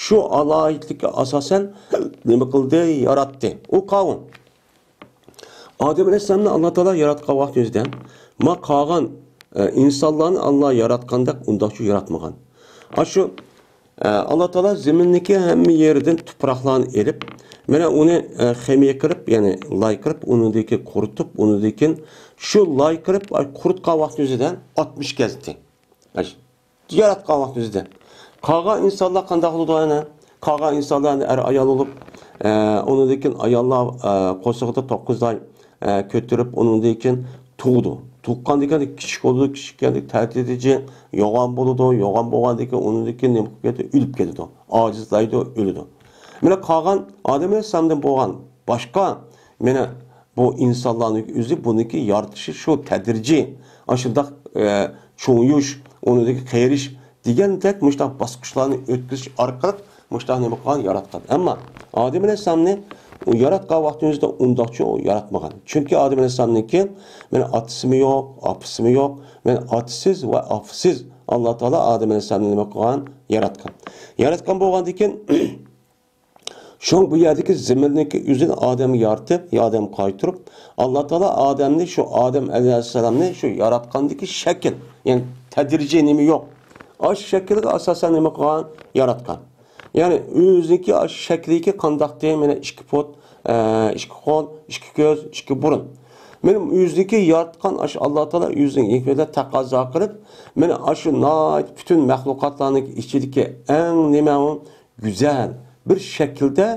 شۇ ئالاھىدىلىككە ئاساسەن نېمە قىلدى؟ ياراتتى. ئۇ قاۋۇم. ئادەم ئەلەيھىسسالامنى ئاللا تائالا ياراتقان ۋاقتى ئۆزىدە، ما قالغان، ئە، ئىنسانلارنى ئاللا ياراتقاندەك ئۇنداقچۇ ياراتمىغان. ئاشۇ، ئە، ئاللا تائالا زېمىننىڭكى ھەممە يېرىدىن تۇپراقلارنى ئېلىپ، مانا ئۇنى، ئە، خىمىيە قىلىپ، يەنى لاي قىلىپ، ئۇنىڭدىن كېيىن قۇرۇتۇپ، ئۇنىڭدىن كېيىن شۇ لاي قىلىپ، ئاي، قۇرۇتقان ۋاقتى ئۆزىدە ئاتمىش گەزىتى. ياراتقان ۋاقتى ئۆزىدە. قالغان ئىنسانلار قانداق بولىدۇ ئەنە؟ قالغان ئىنسانلار ئەر ئايال بولۇپ، ئە، ئۇنىڭدىن كېيىن ئاياللار، ئە، قورسىقىدا توققۇز ئاي، ئە، كۆتۈرۈپ، ئۇنىڭدىن كېيىن تۇغىدۇ. تۇغقاندىكىن كىچىك بولىدۇ، كىچىككەندىكىن تەدرىجىي يوغان بولىدۇ، يوغان بولغاندىكىن ئۇنىڭدىكى نېمە قىلىپ كېتىدۇ؟ ئۆلۈپ كېتىدۇ، ئاجىزلايدۇ، ئۆلىدۇ. مانا قالغان ئادەم ئەلەيھىسسالامدىن بولغان باشقا، مانا بۇ ئىنسانلارنىڭ ئۆزى بۇنىڭكى يارىتىشى شۇ تەدرىجىي، ئاشۇنداق، ئە، چوڭىيىش، ئۇنىڭدىكى قېرىش، دېگەندەك مۇشۇنداق باسقۇچلارنى ئۆتكۈزۈش ئارقىلىق مۇشۇنداق نېمە قىلغان، ياراتقان. ئەمما ئادەم ئەلەيھىسسالامنى ئۇ ياراتقان ۋاقتىمىزدا ئۇنداقچە ئۇ ياراتمىغان. چۈنكى ئادەم ئەلەيھىسسالامنىڭكى مانا ئاتىسىمۇ يوق، ئاپىسىمۇ يوق. مانا ئاتىسىز ۋە ئاپىسىز ئاللا تائالا ئادەم ئەلەيھىسسالامنى نېمە قىلغان؟ ياراتقان. ياراتقان بولغاندىكىن شۇڭا بۇ يەردىكى زېمىننىڭكى ئۆزىنى ئادەمگە يارىتىپ، يا ئادەمگە قايتۇرۇپ، ئاللا تائالا ئادەمنى، شۇ ئادەم ئەلەيھىسسالامنى شۇ ياراتقاندىكى شەكىل، يەنى تەدرىجىي نېمە يوق. ئاشۇ شەكىلگە ئاساسەن نېمە قىلغان؟ ياراتقان. يەنى ئۆزىنىڭكى ئاشۇ شەكلىكى قانداقتى؟ مانا ئىككى پۇت، ئە، ئىككى قول، ئىككى كۆز، ئىككى بۇرۇن. مانا ئۆزىنىڭكى ياراتقان ئاشۇ ئاللا تائالا ئۆزىنىڭ ھېكمىتىدە تەقەززا قىلىپ، مانا ئاشۇ ناھايىتى پۈتۈن مەخلۇقاتلارنىڭ ئىچىدىكى ئەڭ نېمە ئۇ؟ گۈزەل بىر شەكىلدە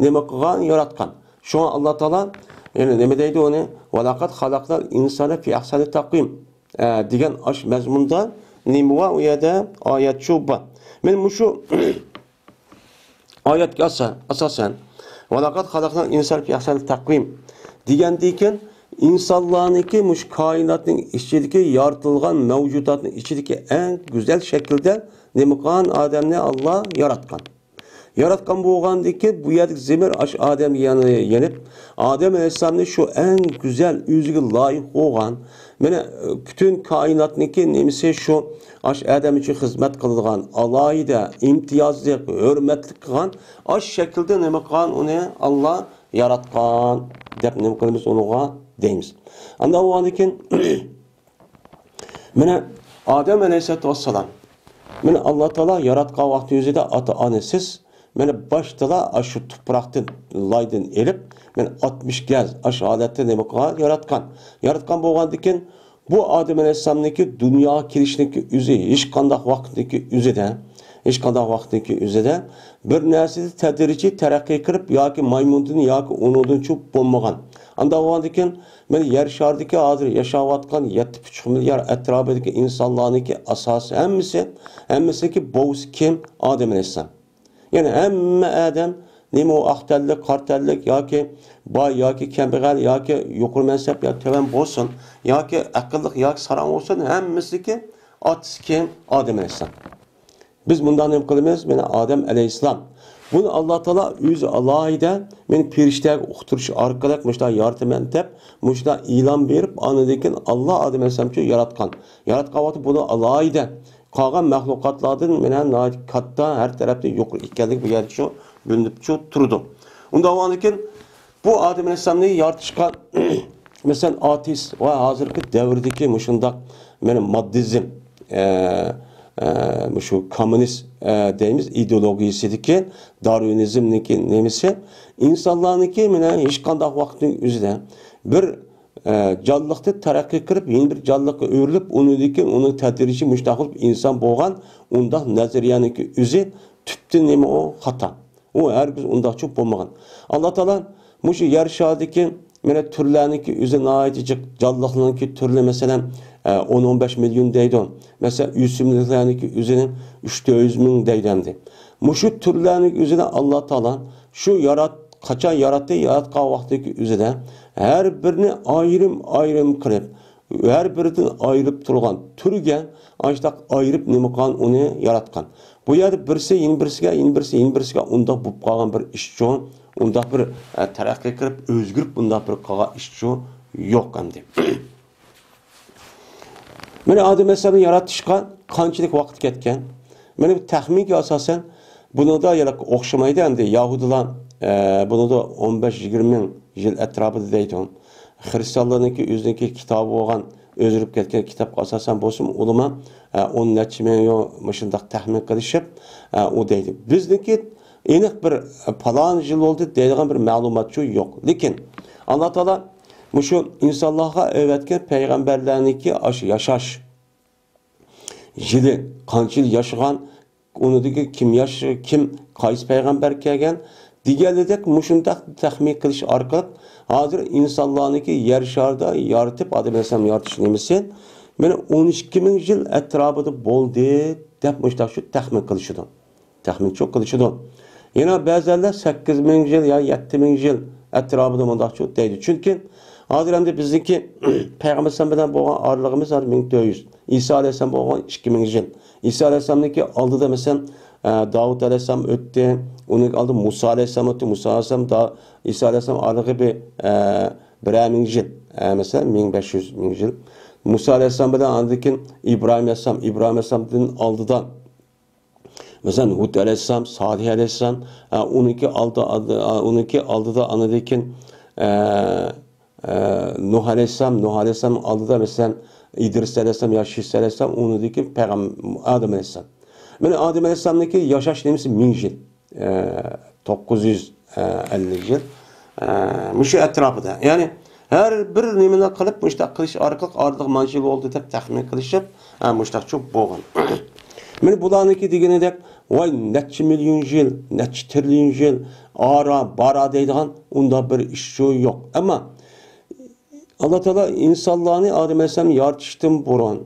نېمە قىلغان؟ ياراتقان. شۇڭا ئاللا تائالا يەنە نېمە دەيدۇ ئۇنى؟ «ۋەلەقەد خەلەقنەل ئىنسانە فى ئەھسەنى تەقۋىم» دېگەن ئاش مەزمۇندا نېمە بار ئۇ يەردە؟ ئايەت شۇ بار. مانا مۇشۇ ئايەتكە ئاسا-، ئاساسەن، «ۋەلەقەد خەلەقنەل ئىنسانە فى ئەھسەنى تەقۋىم» دېگەندىكىن، ئىنسانلارنىڭكى مۇشۇ كائىناتنىڭ ئىچىدىكى يارىتىلغان مەۋجۇداتنىڭ ئىچىدىكى ئەڭ گۈزەل شەكىلدە نېمە قىلغان؟ ئادەمنى ئاللا ياراتقان. ياراتقان بولغاندىكىن، بۇ يەردىكى زېمىر ئاشۇ ئادەمگە يەنە يېنىپ، ئادەم ئەلەيھىسسالامنى شۇ ئەڭ گۈزەل، ئۆزىگە لايىق بولغان، مانا، پۈتۈن كائىناتنىڭكى نېمىسى شۇ، ئاشۇ ئادەم ئۈچۈن خىزمەت قىلىدىغان ئالاھىدە، ئىمتىيازلىق، ھۆرمەتلىك قىلغان، ئاشۇ شەكىلدە نېمە قىلغان ئۇنى؟ ئاللا ياراتقان دەپ نېمە قىلىمىز ئۇنىڭغا؟ دەيمىز. ئاندىن ئۇنىڭدىن كېيىن مانا ئادەم ئەلەيھىسسالاتۇ ۋەسسالام، مانا ئاللا تائالا ياراتقان ۋاقتى ئۆزىدە ئاتا-ئانىسىز، مانا باشتىلا ئاشۇ تۇپراقتىن، لايدىن ئېلىپ، مانا ئاتمىش گەز ئاشۇ ھالەتتە نېمە قىلغان؟ ياراتقان. ياراتقان بولغاندىكىن، بۇ ئادەم ئەلەيھىسسالامنىڭكى دۇنياغا كېلىشنىڭكى ئۆزى ھېچقانداق ۋاقىتنىڭكى ئۆزىدە، ھېچقانداق ۋاقىتنىڭكى ئۆزىدە بىر نەرسىدە تەدرىجىي تەرەققىي قىلىپ ياكى مايمۇندىن ياكى ئۇنىڭدىن چوڭ بولمىغان. ئانداق بولغاندىكىن، مانا يەر شارىدىكى ھازىر ياشاۋاتقان يەتتە پۈتۈن مىليار ئەتراپىدىكى ئىنسانلارنىڭكى ئاساسى ھەممىسى، ھەممىسىنىڭكى بوۋىسى كىم؟ ئادەم ئەلەيھىسسالام. يەنى ھەممە ئادەم، نېمە ئۇ ئاق تەنلىك، قارا تەنلىك ياكى باي ياكى كەمبەغەل ياكى يۇقىرى مەنسەپ ياكى تۆۋەن بولسۇن، ياكى ئەقىللىق ياكى ساراڭ بولسۇن، ھەممىسىنىڭكى ئاتىسى كىم؟ ئادەم ئەلەيھىسسالام. بىز مۇنداق نېمە قىلىمىز؟ مانا ئادەم ئەلەيھىسسالام. بۇنى ئاللا تائالا ئۆزى ئالاھىدە، مانا پېرىشتەگە ئۇقتۇرۇش ئارقىلىق مۇشۇنداق يارىتىمەن دەپ، مۇشۇنداق ئىلھام بېرىپ، ئاندىن كېيىن ئاللا ئادەم ئەلەيھىسسالامنى ياراتقان. ياراتقان ۋاقتى بۇنى ئالاھىدە قالغان مەخلۇقاتلاردىن مانا ناھايىتى كاتتا، ھەر تەرەپتىن يۇقىرى ئىكەنلىكى بۇ يەردە شۇ بىلىنىپ شۇ تۇرىدۇ. ئۇنداق بولغاندىكىن، بۇ ئادەم ئەلەيھىسسالامنى يارىتىشقا، مەسىلەن، ئاتېئىست ۋە ھازىرقى دەۋردىكى مۇشۇنداق، مانا، ماددىزم، ئە، ئە، مۇشۇ كوممۇنىست، ئە، دەيمىز، ئىدېئولوگىيىسىدىكى دارۋىنىزمنىڭكى نېمىسى، ئىنسانلارنىڭكى، مانا، ھېچقانداق ۋاقىتنىڭ ئۆزىدە بىر، ئە، جانلىقتىن تەرەققىي قىلىپ، يېڭى بىر جانلىققا ئۆرۈلۈپ، ئۇنىڭدىن كېيىن ئۇنىڭ تەدرىجىي مۇشۇنداق بولۇپ ئىنسان بولغان، ئۇنداق نەزەرىيەنىڭكى ئۆزى تۈپتىن نېمە ئۇ؟ خاتا. ئۇ ھەرگىز ئۇنداقچە بولمىغان. ئاللا تائالا مۇشۇ يەر شارىدىكى، مانا، تۈرلەرنىڭكى ئۆزى ناھايىتى جىق، جانلىقلارنىڭكى تۈرلىرى، مەسىلەن، ئە، ئون، ئون بەش مىليون دەيدۇ. مەسىلەن، ئۆسۈملۈكلەرنىڭكى ئۆزىنىڭ ئۈچ، تۆت يۈز مىڭ دەيدۇ ئەمدى. مۇشۇ تۈرلەرنىڭ ئۆزىنى ئاللا تائالا شۇ يارات-، قاچان ياراتتى، ياراتقان ۋاقتىدىكى ئۆزىدە ھەر بىرىنى ئايرىم-ئايرىم قىلىپ، ھەر بىرىدىن ئايرىلىپ تۇرغان تۈرگە ئاشۇنداق ئايرىپ نېمە قىلغان، ئۇنى ياراتقان. بۇ يەردە بىرسى يەنە بىرسىگە، يەنە بىرسى يەنە بىرسىگە ئۇنداق بولۇپ قالغان بىر ئىشچۇ، ئۇنداق بىر، ئە، تەرەققىي قىلىپ، ئۆزگىرىپ ئۇنداق بىر قالغان ئىشچۇ يوق ئەمدى. مانا ئادەم ئەلەيھىسسالامنى يارىتىشقا قانچىلىك ۋاقىت كەتكەن؟ مانا بۇ تەخمىنگە ئاساسەن، بۇنىڭدا يەنە ئوخشىمايدۇ ئەمدى. يەھۇدىيلار، ئە، بۇنىڭدا ئون بەش يىگىرمە مىڭ يىل ئەتراپىدا دەيدۇ. خىرىستىيانلارنىڭكى ئۆزىنىڭكى كىتابى بولغان، ئۆزگىرىپ كەتكەن كىتابقا ئاساسەن بولسىمۇ، ئۇلىما، ئە، ئون نەچچە مىڭ يو-، مۇشۇنداق تەخمىن قىلىشىپ، ئە، ئۇ دەيدۇ. بىزنىڭكى ئېنىق بىر، ئە، پالان يىل بولدى دەيدىغان بىر مەلۇماتچۇ يوق. لېكىن ئاللا تائالا مۇشۇ ئىنسانلارغا ئەۋەتكەن پەيغەمبەرلەرنىڭكى ئاشۇ ياشاش يىلى، قانچە يىل ياشىغان، ئۇنىڭدىكى كىم ياش-، كىم، قايسى پەيغەمبەر كەلگەن، دېگەنلىدەك مۇشۇنداق تەخمىن قىلىش ئارقىلىق ھازىر ئىنسانلارنىڭكى يەر شارىدا يارىتىپ، ئادەم ئەلەيھىسسالام يارىتىش نېمىسى مانا ئون ئىككى مىڭ يىل ئەتراپىدا بولدى دەپ مۇشۇنداق شۇ تەخمىن قىلىشىدۇ. تەخمىنچۇ قىلىشىدۇ. يەنە بەزىلەر سەككىز مىڭ يىل يا يەتتە مىڭ يىل ئەتراپىدا مۇنداقچۇ دەيدۇ. چۈنكى ھازىر ئەمدى بىزنىڭكى پەيغەمبەر ئەلەيھىسسالام بىلەن بولغان ئارىلىقىمىز ھازىر مىڭ تۆت يۈز. ئىسا ئەلەيھىسسالام بولغان ئىككى مىڭ يىل. ئىسا ئەلەيھىسسالامنىڭكى ئالدىدا مەسىلەن، ئە، داۋۇت ئەلەيھىسسالام ئۆتتى. ئۇنىڭ ئالدىدا مۇسا ئەلەيھىسسالام ئۆتتى. مۇسا ئەلەيھىسسالام دا ئىسا ئەلەيھىسسالام ئارىلىقى بىر، ئە، بىرەر مىڭ يىل. ئە، مەسىلەن، مىڭ بەش يۈز، مىڭ يىل. مۇسا ئەلەيھىسسالام بىلەن ئاندىن كېيىن ئىبراھىم ئەلەيھىسسالام، ئىبراھىم ئەلەيھىسسالامدىن ئالدىدا مەسىلەن، ھۇد ئەلەيھىسسالام، سالىھ ئەلەيھىسسالام، ئە، ئۇنىڭكى ئالدى، ئالدى، ئە، ئۇنىڭكى ئالدىدا ئاندىن كېيىن، ئە، ئە، نۇھ ئەلەيھىسسالام، نۇھ ئەلەيھىسسالام ئالدىدا مەسىلەن، ئىدرىس ئەلەيھىسسالام يا شىس ئەلەيھىسسالام، ئۇنىڭدىن كېيىن پەيغەم-، ئادەم ئەلەيھىسسالام. مانا ئادەم ئەلەيھىسسالامنىڭكى ياشاش نېمىسى مىڭ يىل، ئە، توققۇز يۈز ئەللىك يىل، ئە، مۇشۇ ئەتراپىدا. يەنى ھەر بىر نېمىنى قىلىپ، مۇشۇنداق قىلىش ئارقىلىق ئارىلىق مانچە يىل بولدى دەپ تەخمىن قىلىشىپ، ئە، مۇشۇنداقچۇ بولغان. مانا بۇلارنىڭكى دېگىنىدەك، ۋاي، نەچچە مىليون يىل، نەچچە تىرىليون يىل، ئارا، بارا دەيدىغان ئۇنداق بىر ئىشچۇ يوق. ئەمما ئاللا تائالا ئىنسانلارنى ئادەم ئەلەيھىسسالامنى يارىتىشتىن بۇرۇن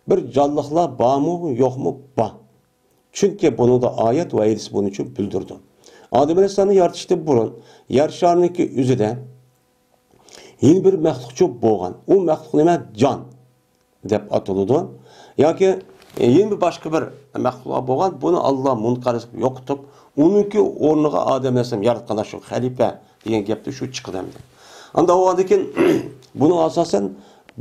بىر جانلىقلار بارمۇ، يوقمۇ؟ بار. چۈنكى بۇنىڭدا ئايەت ۋە ھەدىس بۇنى چۈشەنچە بىلدۈرىدۇ. ئادەم ئەلەيھىسسالامنى يارىتىشتىن بۇرۇن يەر شارىنىڭكى ئۆزىدە يەنە بىر مەخلۇقچۇ بولغان. ئۇ مەخلۇق نېمە؟ جان دەپ ئاتىلىدۇ. ياكى، ئە، يەنە بىر باشقا بىر مەخلۇقلار بولغان. بۇنى ئاللا مۇنقەرز قىلىپ يوقىتىپ، ئۇنىڭكى ئورنىغا ئادەم ئەلەيھىسسالام ياراتقان شۇ خەلىپە دېگەن گەپتە شۇ چىقىدۇ ئەمدى. ئاندا بولغاندىن كېيىن، بۇنىڭ ئاساسەن،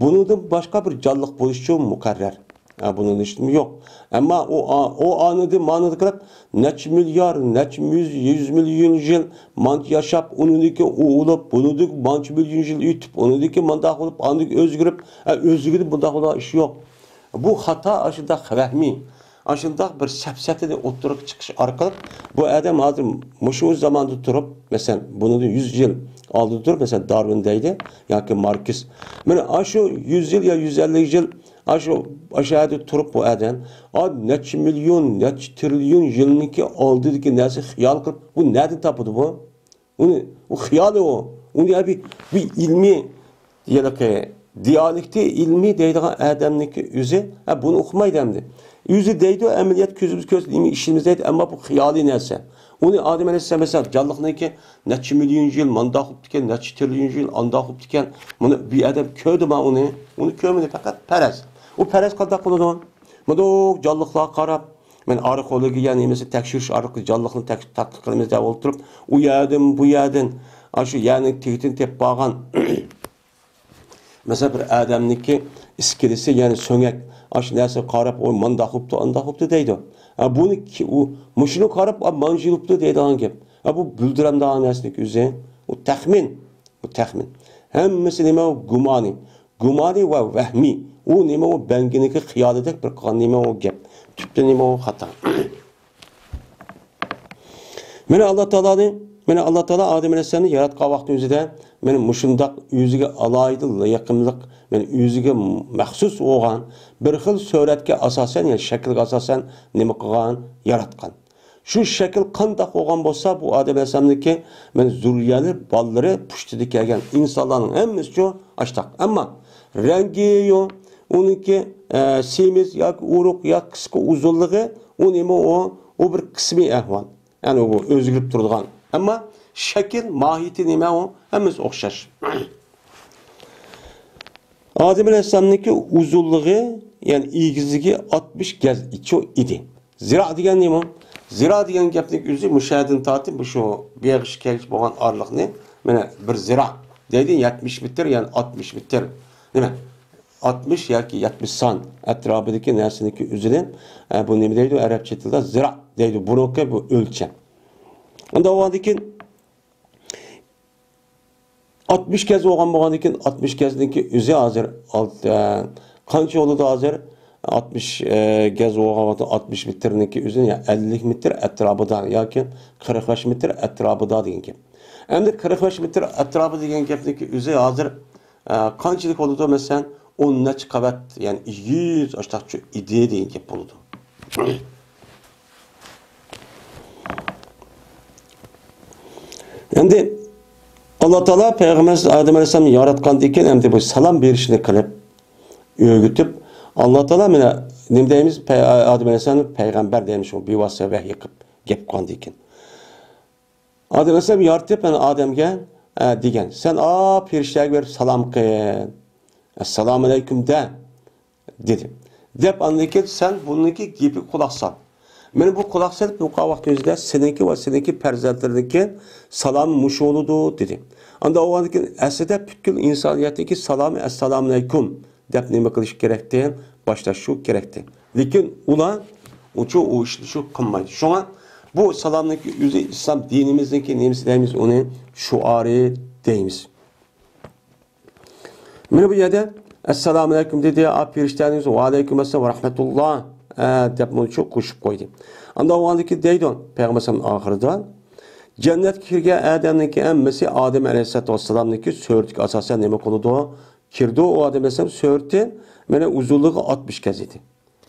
بۇنىڭدىن باشقا بىر جانلىق بولۇشىچۇ مۇقەررەر. ھە، بۇنىڭ ھېچنېمە يوق. ئەمما ئۇ ئا-، ئۇ ئانىدىن مانىدىن كىرىپ، نەچچە مىليار، نەچچە يۈز، يۈز مىليون يىل مانچە ياشاپ، ئۇنىڭدىن كېيىن ئۇ ئۇلۇپ، بۇنىڭدىن كېيىن مانچە مىليون يىل ئۆتۈپ، ئۇنىڭدىن كېيىن مانداق بولۇپ، ئاندىن كېيىن ئۆزگىرىپ، ھە، ئۆزگىرىپ، بۇنداق بولىدىغان ئىش يوق. بۇ خاتا، ئاشۇنداق ۋەھمىي، ئاشۇنداق بىر سەپسەتىنى ئوتتۇرىغا چىقىش ئارقىلىق، بۇ ئادەم ھازىر مۇشۇ زاماندا تۇرۇپ، مەسىلەن، بۇنىڭدىن يۈز يىل ئالدىدا تۇرۇپ، مەسىلەن، دارۋىن دەيدۇ ياكى ماركس. مانا ئاشۇ يۈز يىل يا يۈز ئەللىك يىل ئاشۇ، ئاشۇ يەردە تۇرۇپ بۇ ئادەم، ئا، نەچچە مىليون، نەچچە تىرىليون يىلنىڭكى ئالدىدىكى نەرسە خىيال قىلىپ، بۇ نەدىن تاپىدۇ بۇ؟ ئۇنى، ئۇ خىيالى ئۇ. ئۇنى يا بىر، بىر ئىلمىي، ھېلىقى دىيالېكتى ئىلمىي دەيدىغان ئادەمنىڭكى ئۆزى، ھە، بۇنى ئۇقمايدۇ ئەمدى. ئۆزى دەيدۇ، ئەمەلىيەت كۆزىمىز كۆرسە نېمە ئىشىمىز دەيدۇ، ئەمما بۇ خىيالىي نەرسە. ئۇنى ئادەم ئەلەيھىسسالام مەسىلەن، جانلىقنىڭكى نەچچە مىليون يىل مانداق بوپتىكەن، نەچچە تىرىليون يىل ئانداق بوپتىكەن، بۇنى بىر ئادەم كۆردىما ئۇنى؟ ئۇنى كۆرمىدى، پەقەت پەرەز. ئۇ پەرەز قانداق قىلىدۇ؟ مۇنداق جانلىقلارغا قاراپ، مەن ئارخېئولوگىيە نېمىسى تەكشۈرۈش ئارقىلىق جانلىقنى تەك-، تەتقىق قىلىمىز دەپ ئولتۇرۇپ، ئۇ يەردىن، بۇ يەردىن، ئاشۇ يەرنىڭ تېگىدىن تېپىپ بارغان، مەسىلەن، بىر ئادەمنىڭكى ئىسكىلىسى، يەنى سۆڭەك، ئاشۇ نەرسىگە قاراپ، ئۇ مانداق بوپتۇ، ئانداق بوپتۇ دەيدۇ. ھە، بۇنى كى-، ئۇ مۇشۇنى قاراپ، ئا، مانچە يىل بوپتۇ دەيدىغان گەپ. ھە، بۇ بۈلدۈرەمدىغان نەرسىنىڭكى ئۆزى، ئۇ تەخمىن. بۇ تەخمىن. ھەممىسى نېمە؟ ئۇ گۇمانىي. گۇمانىي ۋە ۋەھمىي. ئۇ نېمە؟ ئۇ بەڭگىنىڭكى خىيالىدەك بىر قىلغان نېمە ئۇ گەپ. تۈپتە نېمە ئۇ خاتا. مانا ئاللا تائالانى، مانا ئاللا تائالا ئادەم ئەلەيھىسسالامنى ياراتقان ۋاقتى ئۆزىدە، مانا مۇشۇنداق ئۆزىگە ئالاھىدە يېقىملىق، مانا ئۆزىگە مەخسۇس بولغان بىر خىل سۈرەتكە ئاساسەن، يەنى شەكىلگە ئاساسەن نېمە قىلغان؟ ياراتقان. شۇ شەكىل قانداق بولغان بولسا، بۇ ئادەم ئەلەيھىسسالامنىڭكى مانا زۇررىيەلىرى، بالىلىرى، پۇشتىدا كەلگەن ئىنسانلارنىڭ ھەممىسىچۇ ئاشتاق. ئەمما رەڭگى يو، ئۇنىڭكى، ئە، سېمىز ياكى ئورۇق يا قىسقا ئۇزۇنلۇقى، ئۇ نېمە ئۇ؟ ئۇ بىر قىسمىي ئەھۋال. يەنى ئۇ ئۆزگىرىپ تۇرىدىغان. ئەمما شەكىل، ماھىيىتى نېمە ئۇ؟ ھەممىسى ئوخشاش. ئادەم ئەلەيھىسسالامنىڭكى ئۇزۇنلۇقى، يەنى ئېگىزلىكى ئاتمىش گەز ئىدى. زىرا دېگەن نېمە؟ زىرا دېگەن گەپنىڭ ئۆزى مۇشۇ يەردىن تارتىپ مۇشۇ بېغىش كەلگۈچە بولغان ئارىلىقنى، مانا، بىر زىرا دەيدۇ، يەتمىش مېتىر، يەنى ئاتمىش مېتىر. نېمە؟ ئاتمىش ياكى يەتمىش سان ئەتراپىدىكى نەرسىنىڭكى ئۆزىنى، ئە، بۇ نېمە دەيدۇ؟ ئەرەبچە تىلدا زىرا دەيدۇ. بۇنىڭكى بۇ ئۆلچەم. ئۇنداق بولغاندىن كېيىن، ئاتمىش گەز بولغان، بولغاندىن كېيىن، ئاتمىش گەزنىڭكى ئۆزى ھازىر ئالت-، ئە، قانچە بولىدۇ ھازىر؟ ئاتمىش، ئە، گەز بولغان ۋاقىتتا ئاتمىش مېتىرنىڭكى ئۆزى، يا ئەللىك مېتىر ئەتراپىدا ياكى قىرىق بەش مېتىر ئەتراپىدا دېگەن گەپ. ئەمدى قىرىق بەش مېتىر ئەتراپى دېگەن گەپنىڭكى ئۆزى ھازىر، ئە، قانچىلىك بولىدۇ؟ مەسىلەن، ئون نەچچە قەۋەت، يەنى يۈز ئاشتاقچە ئىدى دېگەن گەپ بولىدۇ. ئەمدى ئاللا تائالا پەيغەمبەر ئادەم ئەلەيھىسسالامنى ياراتقاندىن كېيىن، ئەمدى بۇ سالام بېرىشنى قىلىپ، ئۆگىتىپ، ئاللا تائالا مانا نېمە دەيمىز، پەي-، ئادەم ئەلەيھىسسالامنى پەيغەمبەر دەيمىز، شۇ بىۋاسىتە ۋەھىي قىلىپ گەپ قىلغاندىن كېيىن. ئادەم ئەلەيھىسسالام يارىتىپ، مانا ئادەمگە، ئە، دېگەن، سەن ئا پەرىشتىلەرگە بېرىپ سالام قىل. ئەسسالامۇ ئەلەيكۇم دە. دېدى. دەپ ئاندىن كېيىن سەن بۇنىڭكى گېپىگە قۇلاق سال. مانا بۇ قۇلاق سېلىپ يوقا ۋاقىت ئۆزىدە سېنىڭكى ۋە سېنىڭكى پەرزەنتلىرىنىڭكى سالامى مۇشۇ بولىدۇ، دېدى. ئاندا بولغاندىن كېيىن ئەسلىدە پۈتكۈل ئىنسانىيەتنىڭكى سالامى ئەسسالامۇ ئەلەيكۇم دەپ نېمە قىلىش كېرەكتى؟ باشلاش شۇ كېرەكتى. لېكىن ئۇلار ئۇچۇ ئۇ ئىشنى شۇ قىلمايدۇ. شۇڭا بۇ سالامنىڭكى ئۆزى ئىسلام دىنىمىزنىڭكى نېمىسى دەيمىز، ئۇنى شوئارى دەيمىز. مانا بۇ يەردە ئەسسالامۇ ئەلەيكۇم دېدى، ئا پەرىشتەنىڭ ئۆزى ۋەئەلەيكۇم ئەسسالام ۋە رەھمەتۇللا، ئە، دەپ مۇنچە قوشۇپ قويدى. ئاندا ئۇنىڭدىكى دەيدۇ پەيغەمبەر ئەلەيھىسسالام ئاخىرىدا، جەننەتكە كىرگەن ئادەمنىڭكى ھەممىسى ئادەم ئەلەيھىسسالاتۇ ۋەسسالامنىڭكى سۈرىتىگە ئاساسەن نېمە قىلىدۇ؟ كىرىدۇ. ئۇ ئادەم ئەلەيھىسسالام سۈرىتى مانا ئۇزۇنلۇقى ئاتمىش گەز ئىدى.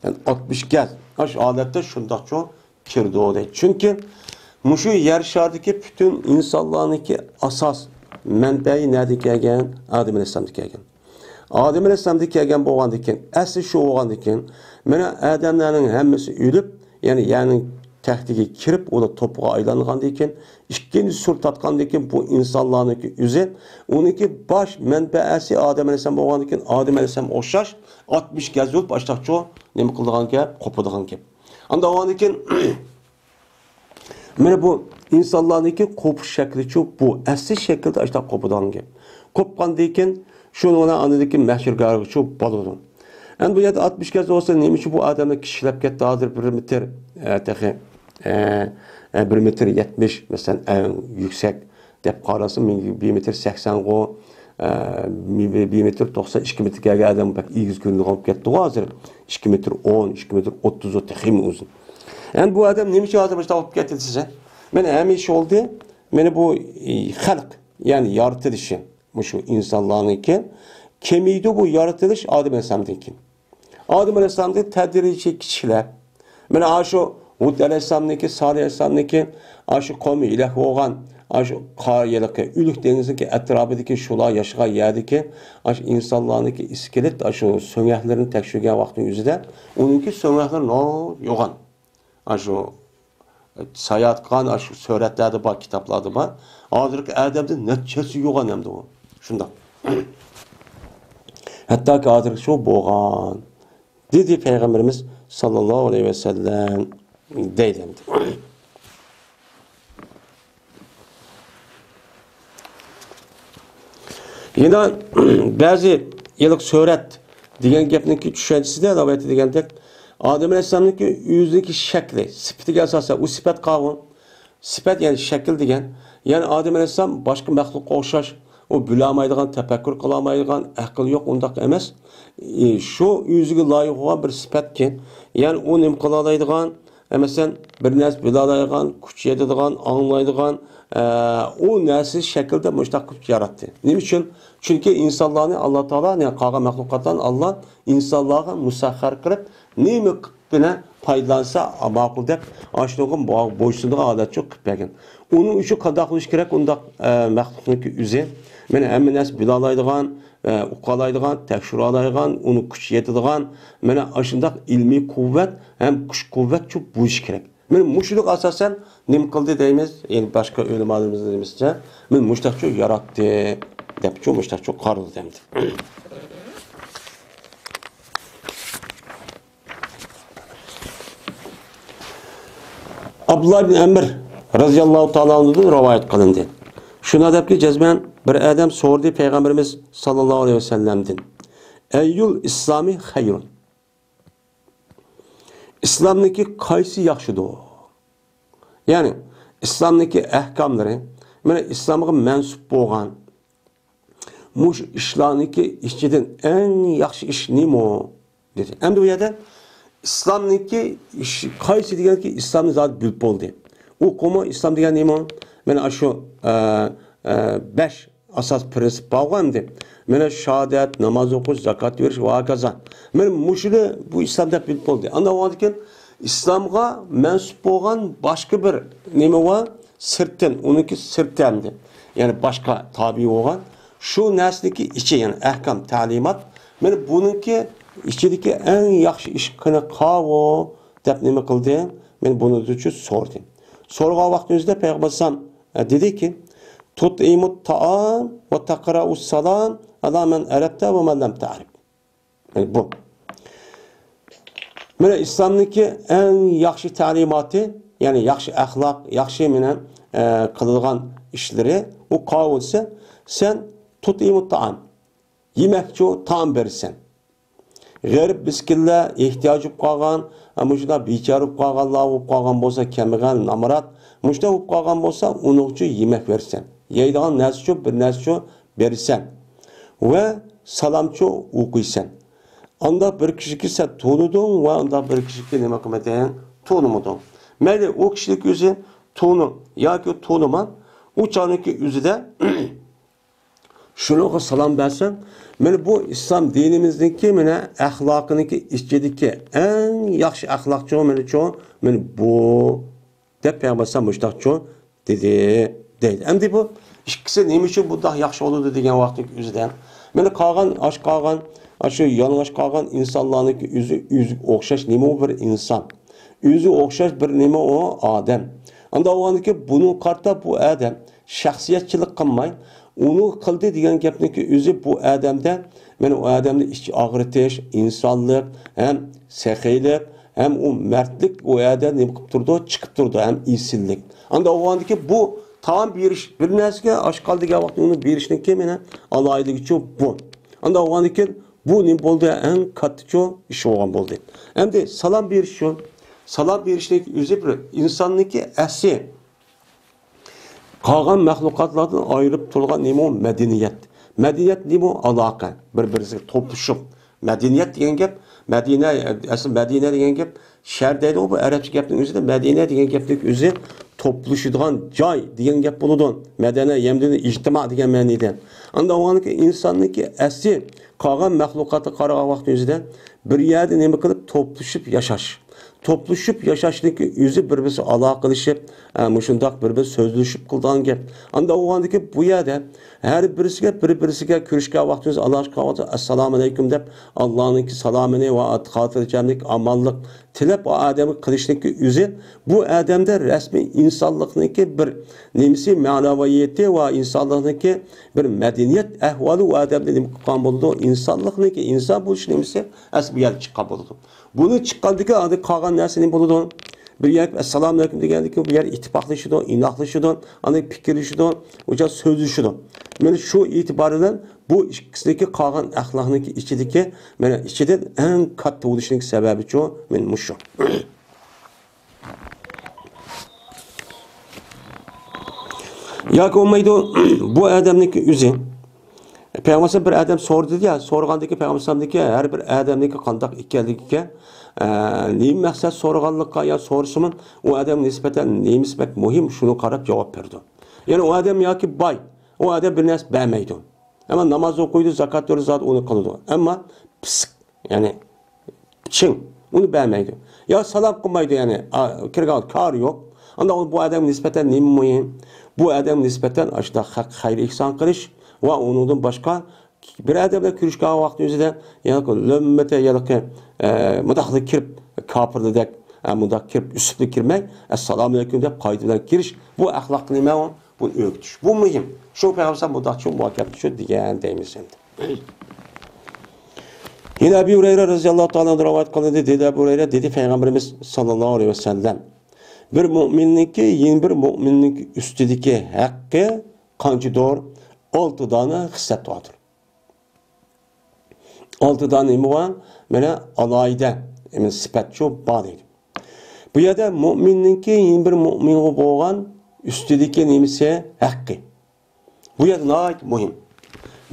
يەنى ئاتمىش گەز. ئاشۇ ھالەتتە شۇنداقچۇ كىرىدۇ دەيدۇ. چۈنكى مۇشۇ يەر شارىدىكى پۈتۈن ئىنسانلارنىڭكى ئاساس مەنبەيى نەدىن كەلگەن؟ ئادەم ئەلەيھىسسالامدىن كەلگەن. ئادەم ئەلەيھىسسالامدىن كەلگەن بولغاندىن كېيىن، ئەسلى شۇ بولغاندىن كېيىن، مانا ئادەملەرنىڭ ھەممىسى ئۆلۈپ، يەنى يەرنىڭ تەكتىگە كىرىپ، ئۇلار توپىغا ئايلانغاندىن كېيىن، ئىككىنچى سۈر تارتقاندىن كېيىن، بۇ ئىنسانلارنىڭكى ئۆزى، ئۇنىڭكى باش مەنبەسى ئادەم ئەلەيھىسسالام بولغاندىن كېيىن، ئادەم ئەلەيھىسسالامغا ئوخشاش ئاتمىش گەز بولۇپ، ئاشتاقچۇ نېمە قىلىدىغان گەپ، قوپىدىغان گەپ. ئاندا ئۇنىڭدىن كېيىن، مانا بۇ ئىنسانلارنىڭكى قوپۇش شەكلىچۇ بۇ. ئەسلى شەكىلدە ئاشتاق قوپىدىغان گەپ. قوپقاندىن كېيىن، شۇنىڭ بىلەن ئاندىن كېيىن مەھشەرگاھىغىچۇ بولىدۇ. ئەمدى بۇ يەردە ئاتمىش گەز بولسا، نېمە ئۈچۈن بۇ ئادەملەر كىچىكلەپ كەتتى؟ ھازىر بىر مېتىر، ئە، تېخى، ئە، ئە، بىر مېتىر يەتمىش، مەسىلەن، ئەڭ يۈكسەك دەپ قارىسا، بىر مېتىر سەكسەنغۇ، ئە، بىر مېتىر توقسان، ئىككى مېتىر كەلگەن ئادەم بەك ئېگىز كۆرۈنىدىغان بولۇپ كەتتىغۇ ھازىر. ئىككى مېتىر ئون، ئىككى مېتىر ئوتتۇزغۇ تېخىمۇ ئۇزۇن. ئەمدى بۇ ئادەم نېمە ئۈچۈن ھازىر مۇشۇنداق بولۇپ كەتتى دېسە، مانا ھەمىشە بولدى، مانا بۇ، ئى، خەلق، يەنى يارىتىلىشى، مۇشۇ ئىنسانلارنىڭكى كېمىيىدۇ بۇ يارىتىلىش ئادەم ئەلەيھىسسالامدىن كېيىن. ئادەم ئەلەيھىسسالامدىن تەدرىجىي كىچىكلەپ، مانا ئاشۇ ھۇد ئەلەيھىسسالامنىڭكى، سالىھ ئەلەيھىسسالامنىڭكى، ئاشۇ قومى ھېلاك بولغان، ئاشۇ قار يېلىقى ئۆلۈك دېڭىزنىڭكى ئەتراپىدىكى شۇلار ياشىغان يەردىكى ئاشۇ ئىنسانلارنىڭكى ئىسكىلېت، ئاشۇ سۆڭەكلىرىنى تەكشۈرگەن ۋاقتىنىڭ ئۆزىدە ئۇنىڭكى سۆڭەكلىرى ناھايىتى يوغان. ئاشۇ ساياھەت قىلغان، ئاشۇ سۈرەتلەردە بار، كىتابلاردا بار. ھازىرقى ئادەمدىن نەچچە ھەسسە يوغان ئەمدى ئۇ. شۇنداق. ھەتتاكى ھازىرغىچە شۇ بولغان. دېدى پەيغەمبىرىمىز ساللاللاھۇ ئەلەيھى ۋەسەللەم دەيدۇ ئەمدى. يەنە بەزى ھېلىقى سۈرەت دېگەن گەپنىڭكى چۈشەنچىسىدە رىۋايەتتە دېگەندەك، ئادەم ئەلەيھىسسالامنىڭكى ئۆزىنىڭكى شەكلى، سۈپىتىگە ئاساسەن، ئۇ سۈپەت قاۋۇ. سۈپەت، يەنى شەكىل دېگەن. يەنى ئادەم ئەلەيھىسسالام باشقا مەخلۇققا ئوخشاش، ئۇ بىلەلمەيدىغان، تەپەككۇر قىلالمايدىغان، ئەقىل يوق، ئۇنداق ئەمەس. ئى، شۇ ئۆزىگە لايىق بولغان بىر سۈپەتكەن. يەنى ئۇ نېمە قىلالايدىغان، ئە، مەسىلەن، بىر نەرسە بىلەلەيدىغان، كۈچ يېتىدىغان، ئاڭلايدىغان، ئە، ئۇ نەرسە شەكىلدە مۇشۇنداق قىلىپ ياراتتى. نېمە ئۈچۈن؟ چۈنكى ئىنسانلارنى ئاللا تائالا، يەنى قالغان مەخلۇقاتلارنى ئاللا ئىنسانلارغا مۇسەخخەر قىلىپ، نېمە بىلەن پايدىلانسا ماقۇل دەپ، ئاشۇنىڭغا بويسۇنىدىغان ھالەتچۇ قىلىپ بەرگەن. ئۇنىڭ ئۈچۈن قانداق بولۇش كېرەك؟ ئۇنداق، ئە، مەخلۇقنىڭكى ئۆزى، مانا، ھەممە نەرسە بىلەلايدىغان، ئە، ئۇقالايدىغان، تەكشۈرەلايدىغان، ئۇنىڭ كۈچى يېتىدىغان، مانا، ئاشۇنداق ئىلمىي قۇۋۋەت ھەم كۈچ قۇۋۋەتچۇ بولۇشى كېرەك. مانا مۇشۇنىڭغا ئاساسەن نېمە قىلدى دەيمىز؟ يەنى باشقا ئۆلىمالىرىمىزنىڭ نېمىسىچە، مانا مۇشۇنداقچۇ ياراتتى دەپچۇ، مۇشۇنداقچۇ قارىدى دەمدى. ئابدۇللا ئىبن ئەمر رەزىياللاھۇ تائالا ئەنھۇدىن رىۋايەت قىلىندى. شۇنداق دەپكى، جەزمەن بىر ئادەم سورىدى پەيغەمبىرىمىز ساللاللاھۇ ئەلەيھى ۋەسەللەمدىن، ئەييۇل ئىسلامى خەيرۇن؟ ئىسلامنىڭكى قايسى ياخشىدۇر؟ يەنى ئىسلامنىڭكى ئەھكاملىرى، مانا ئىسلامغا مەنسۇپ بولغان مۇشۇ ئىشلارنىڭكى ئىچىدىن ئەڭ ياخشى ئىش نېمە؟ دېدى. ئەمدى بۇ يەردە ئىسلامنىڭكى ئىش قايسى دېگەنكى ئىسلامنى زادى بىلىپ بولدى. ئۇ قومۇ ئىسلام دېگەن نېمە؟ مانا شۇ، ئە، ئە، بەش ئاساس پىرىنسىپ بارغۇ ئەمدى. مانا شاھادەت، ناماز ئوقۇش، زاكات بېرىش ۋە ھاكازا. مانا مۇشۇنى بۇ ئىسلام دەپ بىلىپ بولدى. ئاندىن ئۇنىڭدىن كېيىن ئىسلامغا مەنسۇپ بولغان باشقا بىر نېمە بار؟ سىرتتىن، ئۇنىڭكى سىرتى ئەمدى، يەنى باشقا تابىئى بولغان شۇ نەرسىنىڭكى ئىچى، يەنى ئەھكام، تەلىمات، مانا بۇنىڭكى ئىچىدىكى ئەڭ ياخشى ئىش قېنى قاۋۇ دەپ نېمە قىلدى؟ مانا بۇنىڭدىچۇ سورىدى. سورىغان ۋاقتىمىزدا پەيغەمبەر ئەلەيھىسسالام، ئە، دېدىكى، تۇتئىمۇت تائام ۋە تەقرەئۇس سالام ئەلا مەن ئەرەپتە ۋە مەن لەم تەرىپ. يەنى بۇ. مانا ئىسلامنىڭكى ئەڭ ياخشى تەلىماتى، يەنى ياخشى ئەخلاق، ياخشى مانا، ئە، قىلىدىغان ئىشلىرى، ئۇ قاۋۇ دېسە، سەن تۇتئىمۇت تائام، يېمەكچۇ تائام بېرىسەن. غېرىب مىسكىنلەر، ئېھتىياج بولۇپ قالغان، ئە، مۇشۇنداق بىچارە بولۇپ قالغانلار بولۇپ قالغان بولسا، كەمبەغەل، نامرات، مۇشۇنداق بولۇپ قالغان بولسا، ئۇنىڭغىچۇ يېمەك بېرىسەن. يەيدىغان نەرسىچۇ، بىر نەرسىچۇ بېرىسەن. ۋە سالامچۇ ئوقۇيسەن. ئانداق بىر كىشىگە سەن تونۇدۇڭ ۋە ئانداق بىر كىشىگە نېمە قىلمىدىڭ؟ تونۇمىدىڭ. مەيلى، ئۇ كىشىلىك ئۆزى تونۇ ياكى تونۇما، ئۇ چاغنىڭكى ئۆزىدە شۇنىڭغا سالام بەرسەڭ، مانا بۇ ئىسلام دىنىمىزنىڭكى مانا ئەخلاقىنىڭكى ئىچىدىكى ئەڭ ياخشى ئەخلاقچۇ، مانا چۇ، مانا بۇ. دەپ پەيغەمبەر ئەلەيھىسسالام مۇشۇنداقچۇ دېدى، دەيدۇ. ئەمدى بۇ ئىككىسى نېمە ئۈچۈن بۇنداق ياخشى بولىدۇ دېگەن ۋاقىتنىڭ ئۆزىدە، مانا قالغان، ئاچ قالغان، ئاشۇ يالىڭاچ قالغان ئىنسانلارنىڭكى ئۆزى، ئۆزىگە ئوخشاش نېمە ئۇ بىر ئىنسان. ئۆزىگە ئوخشاش بىر نېمە ئۇ ئادەم. ئانداق بولغاندىكىن بۇنىڭغا قارىتا بۇ ئادەم شەخسىيەتچىلىك قىلماي، ئۇنىڭ قىلدى دېگەن گەپنىڭكى ئۆزى بۇ ئادەمدە، مانا ئۇ ئادەمنى ئىچ ئاغرىتىش، ئىنسانلىق، ھەم سېخىيلىق، ھەم ئۇ مەردلىك ئۇ يەردە نېمە قىلىپ تۇرىدۇ؟ چىقىپ تۇرىدۇ، ھەم ئېسىللىك. ئانداق بولغاندىكىن بۇ تائام بېرىش، بىر نەرسىگە ئاچ قالدى دېگەن ۋاقىتتا ئۇنى بېرىشنىڭكى مانا ئالاھىدىلىكىچۇ بۇ. ئانداق بولغاندىكىن بۇ نېمە بولدى؟ ئەڭ كاتتىچۇ ئىش بولغان بولدى. ئەمدى سالام بېرىشچۇ، سالام بېرىشنىڭ ئۆزى بىر ئىنساننىڭكى ئەسلى قالغان مەخلۇقاتلاردىن ئايرىپ تۇرغان نېمە ئۇ؟ مەدەنىيەت. مەدەنىيەت نېمە ئۇ؟ ئالاقە. بىر-بىرسىگە توپلىشىپ. مەدەنىيەت دېگەن گەپ، مەدىنە، ئەسلى مەدىنە دېگەن گەپ شەھەر دەيدىغۇ، بۇ ئەرەبچە گەپنىڭ ئۆزىدە مەدىنە دېگەن گەپنىڭ ئۆزى توپلىشىدىغان جاي دېگەن گەپ بولىدۇ. مەدەنە يەمدىنى ئىجتىما دېگەن مەنىدە. ئانداق بولغاندىكىن ئىنساننىڭكى ئەسلى قالغان مەخلۇقاتقا قارىغان ۋاقتى ئۆزىدە بىر يەردە نېمە قىلىپ توپلىشىپ ياشاش. توپلىشىپ ياشاشنىڭكى ئۆزى بىر-بىرسى ئالاقىلىشىپ، ئە، مۇشۇنداق بىر-بىر سۆزلىشىپ قىلىدىغان گەپ. ئانداق بولغاندىكىن بۇ يەردە ھەر بىرسىگە، بىر-بىرسىگە كۆرۈشكەن ۋاقتىمىز، ئالاقىلىشقان ۋاقتىمىز، ئەسسالامۇ ئەلەيكۇم دەپ، ئاللانىڭكى سالامىنى ۋە خاتىرجەملىك، ئامانلىق تىلەپ، ئۇ ئادەمگە قىلىشنىڭكى ئۆزى بۇ ئادەمدە رەسمىي ئىنسانلىقنىڭكى بىر نېمىسى، مەنەۋىيىتى ۋە ئىنسانلىقنىڭكى بىر مەدەنىيەت ئەھۋالى ئۇ ئادەمدە نېمە قىلغان بولىدۇ؟ ئىنسانلىقنىڭكى ئىنسان بولۇش نېمىسى ئەسلى بۇ يەردە چىققان بولىدۇ. بۇنى چىققاندىكىن ئاندىن قالغان نەرسە نېمە بولىدۇ؟ بىر يەرگە ئەسسالامۇ ئەلەيكۇم دېگەندىكىن بۇ يەر ئىتتىپاقلىشىدۇ، ئىناقلىشىدۇ، ئاندىن پىكىرلىشىدۇ، ئۇ سۆزلىشىدۇ. مانا شۇ ئېتىبار بىلەن بۇ ئىككىسىنىڭكى قالغان ئەخلاقنىڭكى ئىچىدىكى، مانا ئىچىدىن ئەڭ كاتتا بولۇشنىڭ سەۋەبىچۇ، مانا مۇشۇ. ياكى بولمايدۇ، بۇ ئادەمنىڭكى ئۆزى. پەيغەمبەر بىر ئادەم سورىدى يا، سورىغاندىكى پەيغەمبەر ئەلەيھىسسالامدىكى ھەر بىر ئادەمنىڭكى قانداق ئىكەنلىكىگە، ئە، نېمە مەقسەت سورىغانلىققا يا سورىسىمۇ، ئۇ ئادەمگە نىسبەتەن نېمىسى بەك مۇھىم، شۇنىڭغا قاراپ جاۋاب بېرىدۇ. يەنى ئۇ ئادەم ياكى باي، ئۇ ئادەم بىر نەرسە بەرمەيدۇ. ئەمما ناماز ئوقۇيدۇ، زاكات بېرىدۇ، زادى ئۇنى قىلىدۇ. ئەمما پىسىق، يەنى چىڭ، ئۇنى بەرمەيدۇ. يا سالام قىلمايدۇ، يەنى، ئا، كىرگەن كارى يوق. ئانداق بۇ ئادەمگە نىسبەتەن نېمە مۇھىم؟ بۇ ئادەمگە نىسبەتەن ئاشۇنداق خەق خەير ئېھسان قىلىش ۋە ئۇنىڭدىن باشقا بىر ئادەم بىلەن كۆرۈشكەن ۋاقتى ئۆزىدە، يەنى لۆممىتە، يەنى، ئە، مۇنداقلا كىرىپ، كاپىرلاردەك، ئە، مۇنداق كىرىپ، ئۈسۈپلا كىرمەي، ئەسسالامۇ ئەلەيكۇم دەپ قايتا بىلەن كىرىش، بۇ ئەخلاق نېمە ئۇ؟ بۇنى ئۆگىتىش. بۇ مۇھىم. شۇ پەيغەمبەر مۇنداقچۇ، مۇنداق گەپنى شۇ دېگەن دەيمىز ئەمدى. يەنە ئەبى ھۇرەيرە رازىياللاھۇ تائالا ئەنھۇ رىۋايەت قىلىندى. دېدى ئەبۇ ھۇرەيرە، دېدى پەيغەمبىرىمىز ساللاللاھۇ ئەلەيھى ۋەسەللەم، بىر مۆمىننىڭكى يەنە بىر مۆمىننىڭكى ئۈستىدىكى ھەققى قانچىدۇر؟ ئالتە دانە خىسلەت بارىدۇ. ئالتە دانە نېمە بار؟ مانا ئالاھىدە، مانا سۈپەتچۇ بار دەيدۇ. بۇ يەردە مۆمىننىڭكى يەنە بىر مۆمىنغا بولغان ئۈستىدىكى نېمىسى؟ ھەققى. بۇ يەردە ناھايىتى مۇھىم.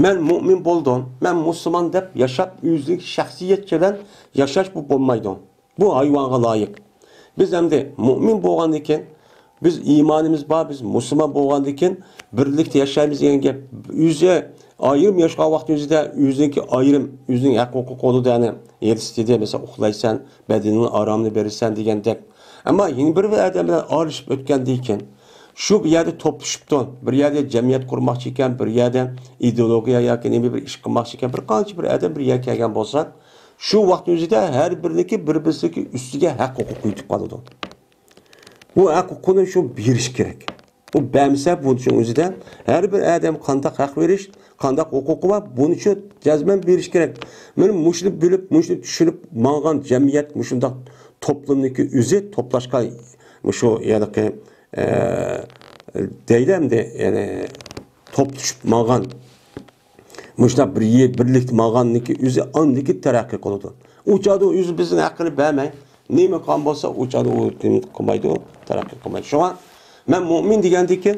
مەن مۆمىن بولدۇم، مەن مۇسۇلمان دەپ ياشاپ، ئۆزىنىڭ شەخسىيەتچى بىلەن ياشاش بۇ بولمايدۇ. بۇ ھايۋانغا لايىق. بىز ئەمدى مۆمىن بولغاندىكىن، بىز ئىمانىمىز بار، بىز مۇسۇلمان بولغاندىكىن بىرلىكتە ياشايمىز دېگەن گەپ. ئۆزى ئايرىم ياشىغان ۋاقتى ئۆزىدە ئۆزىنىڭكى ئايرىم، ئۆزىنىڭ ھەق ھوقۇقى بولىدۇ، يەنى ھەدىستە دېدى، مەسىلەن، ئۇخلايسەن، بەدىنىڭ ئارامىنى بېرىسەن دېگەندەك. ئەمما يەنە بىر ئادەم بىلەن ئارىلىشىپ ئۆتكەندىن كېيىن، شۇ بىر يەردە توپلىشىپتۇ، بىر يەردە جەمئىيەت قۇرماقچى ئىكەن، بىر يەردە ئىدېئولوگىيە ياكى نېمە بىر ئىش قىلماقچى ئىكەن، بىر قانچە بىر ئادەم بىر يەرگە كەلگەن بولسا، شۇ ۋاقىتنىڭ ئۆزىدە ھەر بىرىنىڭكى بىر-بىرسىنىڭكى ئۈستىگە ھەق ھوقۇق يېتىپ قالىدۇ. بۇ ھەق ھوقۇقنى شۇ بېرىش كېرەك. ئۇ بەرمىسە، بۇنىڭ ئۆزىدە ھەر بىر ئادەم قانداق ھەق بېرىش، قانداق ھوقۇقى بار، بۇنى شۇ جەزمەن بېرىش كېرەك. مانا مۇشۇنى بىلىپ، مۇشۇنى چۈشىنىپ ماڭغان جەمئىيەت، مۇشۇنداق توپلۇمنىڭكى ئۆزى توپلاشقان، مۇشۇ ھېلىقى، ئە، دەيلى ئەمدى، يەنى توپلىشىپ ماڭغان مۇشۇنداق بىر يىل بىرلىكتە ماڭغاندىكى ئۆزى ئاندىكى تەرەققىي قىلىدۇ. ئۇ چاغدا ئۆزى بىزنىڭ ھەققىنى بەرمەي، نېمە قىلغان بولسا، ئۇ چاغدا ئۇ نېمە قىلمايدۇ، تەرەققىي قىلمايدۇ. شۇڭا مەن مۇئمىن دېگەندىكىن،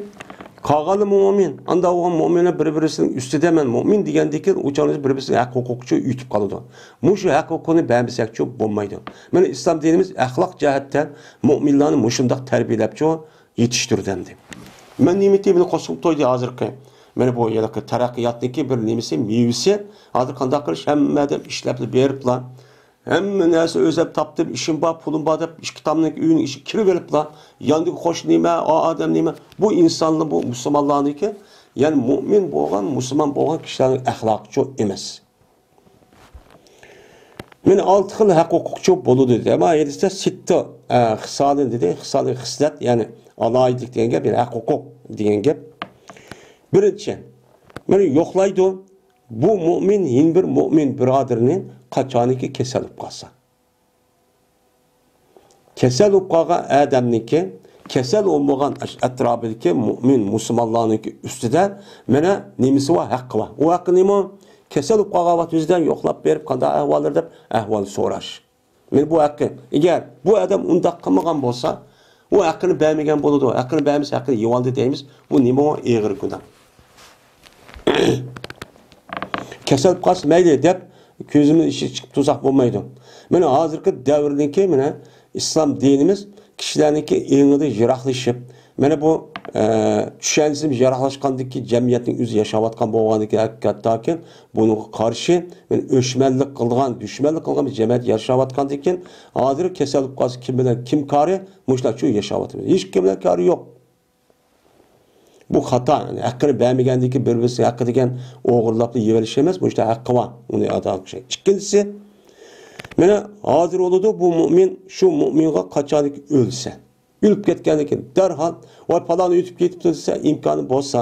قالغانلىرى مۇئمىن، ئاندا بولغان مۇئمىنلار بىر-بىرسىنىڭ ئۈستىدە مەن مۇئمىن دېگەندىكىن، ئۇ چاغدا بىر-بىرسىنىڭ ھەق ھوقۇقىچۇ ئۆتۈپ قالىدۇ. مۇشۇ ھەق ھوقۇقىنى بەرمىسەكچۇ بولمايدۇ. مانا ئىسلام دىنىمىز ئەخلاق جەھەتتە مۇئمىنلارنى مۇشۇنداق تەربىيەلەپچۇ، يېتىشتۈردى ئەمدى. مەن نېمىتى بىلەن قوشۇلۇپ تويدى ھازىرقى. مانا بۇ ھېلىقى تەرەققىياتنىڭكى بىر نېمىسى، مېۋىسى. ھازىر قانداق قىلىش، ھەممە ئادەم ئىشلەپلا بېرىپلا، ھەممە نەرسە ئۆزەپ تاپتىم، ئىشىم بار، پۇلۇم بار دەپ ئىككى تامنىڭ ئۆيىنىڭ ئىچىگە كىرىۋېلىپلا، ياندىكى قوشنا نېمە، ئا ئادەم نېمە، بۇ ئىنساننىڭ، بۇ مۇسۇلمانلارنىڭكى، يەنى مۇئمىن بولغان، مۇسۇلمان بولغان كىشىلەرنىڭ ئەخلاقىچۇ ئەمەس. مانا ئالتە خىل ھەق ھوقۇقچۇ بولىدۇ دېدى. ئەمما ھەدىستە سىتتە، ئە، خىسالىن دېدى. خىسالىن خىسلەت، يەنى ئالاھىدىلىك دېگەن گەپ، يەنى ھەق ھوقۇق دېگەن گەپ. بىرىنچى، مانا يوقلايدۇ. بۇ مۇئمىن يەنە بىر مۇئمىن بۇرادىرىنى قاچانكى كېسەل بولۇپ قالسا. كېسەل بولۇپ قالغان ئادەمنىڭكى، كېسەل بولمىغان ئەش-، ئەتراپىدىكى مۇئمىن مۇسۇلمانلارنىڭكى ئۈستىدە مانا نېمىسى بار، ھەققى بار. ئۇ ھەققى نېمە؟ كېسەل بولۇپ قالغان ۋاقتى يۈزىدىن يوقلاپ بېرىپ، قانداق ئەھۋاللار دەپ ئەھۋال سوراش. مانا بۇ ھەققى. ئەگەر بۇ ئادەم ئۇنداق قىلمىغان بولسا، ئۇ ھەققىنى بەرمىگەن بولىدۇ. ھەققىنى بەرمىسە، ھەققىنى يېۋالدى دەيمىز. بۇ نېمە؟ ئېغىر گۇناھ. كېسەل قالسا مەيلى دەپ، كۆزىمىز ئىچى چىقىپ تۇرساق بولمايدۇ. مانا ھازىرقى دەۋردىكى مانا ئىسلام دىنىمىز كىشىلەرنىڭكى ئېڭىدىن يىراقلىشىپ، مانا بۇ، ئە، چۈشەنچىسىمىز يىراقلاشقاندىكى جەمئىيەتنىڭ ئۆزى ياشاۋاتقان بولغاندىكى ھەقىقەتتىكى بۇنىڭغا قارشى مانا ئۆچمەنلىك قىلىدىغان، دۈشمەنلىك قىلغان بىر جەمئىيەت ياشاۋاتقاندىكىن، ھازىر كېسەل بولۇپ قالسا كىم بىلەن كىم كارى، مۇشۇلارچۇ ياشاۋاتىمىز. ھېچ كىم بىلەن كارى يوق. بۇ خاتا، يەنى ھەققىنى بەرمىگەندىكى بىر-بىرسى ھەققى دېگەن ئوغرىلاپلا يېۋېلىش ئەمەس، بۇ ئىشتا ھەققى بار، ئۇنى ئادا قىلىش. ئىككىنچىسى، مانا ھازىر بولىدۇ، بۇ مۇئمىن شۇ مۇئمىنغا قاچانكى ئۆلسە، ئۆلۈپ كەتكەندىن كېيىن دەرھال، ۋاي پالان ئۆتۈپ كېتىپتۇ دېسە، ئىمكانى بولسا،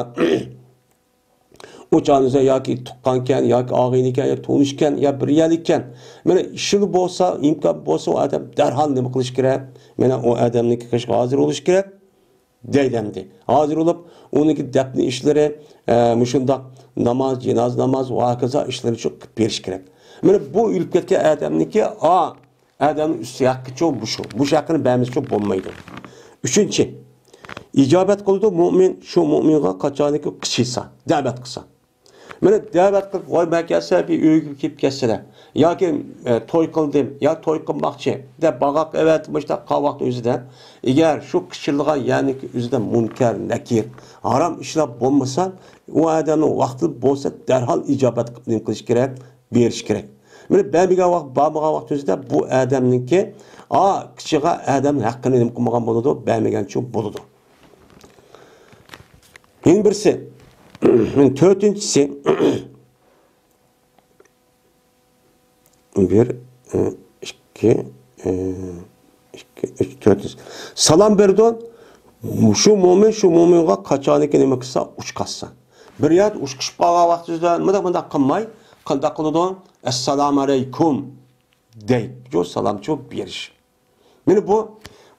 ئۇ چاغنىڭ ئۆزىدە ياكى تۇغقانكەن، ياكى ئاغىنىكەن، يا تونۇشكەن، يا بىر يەرلىككەن. مانا ئىشىلا بولسا، ئىمكان بولسا، ئۇ ئادەم دەرھال نېمە قىلىش كېرەك؟ مانا ئۇ ئادەمنىڭكى قىلىشقا ھازىر بولۇش كېرەك. دەيدۇ ئەمدى. ھازىر بولۇپ، ئۇنىڭكى دەپنە ئىشلىرى، ئە، مۇشۇنداق ناماز، جىنازا ناماز ۋە ھاكازا ئىشلىرىنى شۇ قىلىپ بېرىش كېرەك. مانا بۇ ئۆلۈپ كەتكەن ئادەمنىڭكى، ئا، ئادەمنىڭ ئۈستى ھەققىچۇ مۇشۇ. مۇشۇ ھەققىنى بەرمىسىچۇ بولمايدۇ. ئۈچىنچى، ئىجابەت قىلىدۇ مۇئمىن شۇ مۇئمىنغا قاچانكى قىچىشسا، دەۋەت قىلسا. مانا دەۋەت قىلىپ، ۋاي، مەن كەلسە، بىر ئۆيگە كېلىپ كەتسىلە. ياكى، ئە، توي قىلدىم، يا توي قىلماقچى، دەپ باغاق ئەۋەتىپ، مۇشۇنداق قالغان ۋاقىت ئۆزىدە. ئەگەر شۇ قىچىلىدىغان يەرنىڭ ئۆزىدە مۇنكەر، نەكىر، ھارام ئىشلار بولمىسا، ئۇ ئادەمنىڭ ۋاقتى بولسا، دەرھال ئىجابەت قىلىپ نېمە قىلىش كېرەك؟ بېرىش كېرەك. مانا بەرمىگەن ۋاقىت، بارمىغان ۋاقىت ئۆزىدە بۇ ئادەمنىڭكى، ئا، قىچىغا ئادەمنىڭ ھەققىنى نېمە قىلمىغان بولىدۇ، بەرمىگەنچۇ بولىدۇ. يەنە بىرسى، تۆتىنچىسى، بىر، ئىككى، ئىككى، ئۈچ، تۆت. سالام بېرىدۇ. شۇ مۇئمىن، شۇ مۇئمىنغا قاچانكى نېمە قىلسا، ئۇچقازسا. بىر يەردە ئۇچقىشىپ قالغان ۋاقتىدا مۇنداق، مۇنداق قىلماي، قانداق قىلىدۇ؟ ئەسسالامۇ ئەلەيكۇم دەيدۇ، سالامچۇ بېرىش. مانا بۇ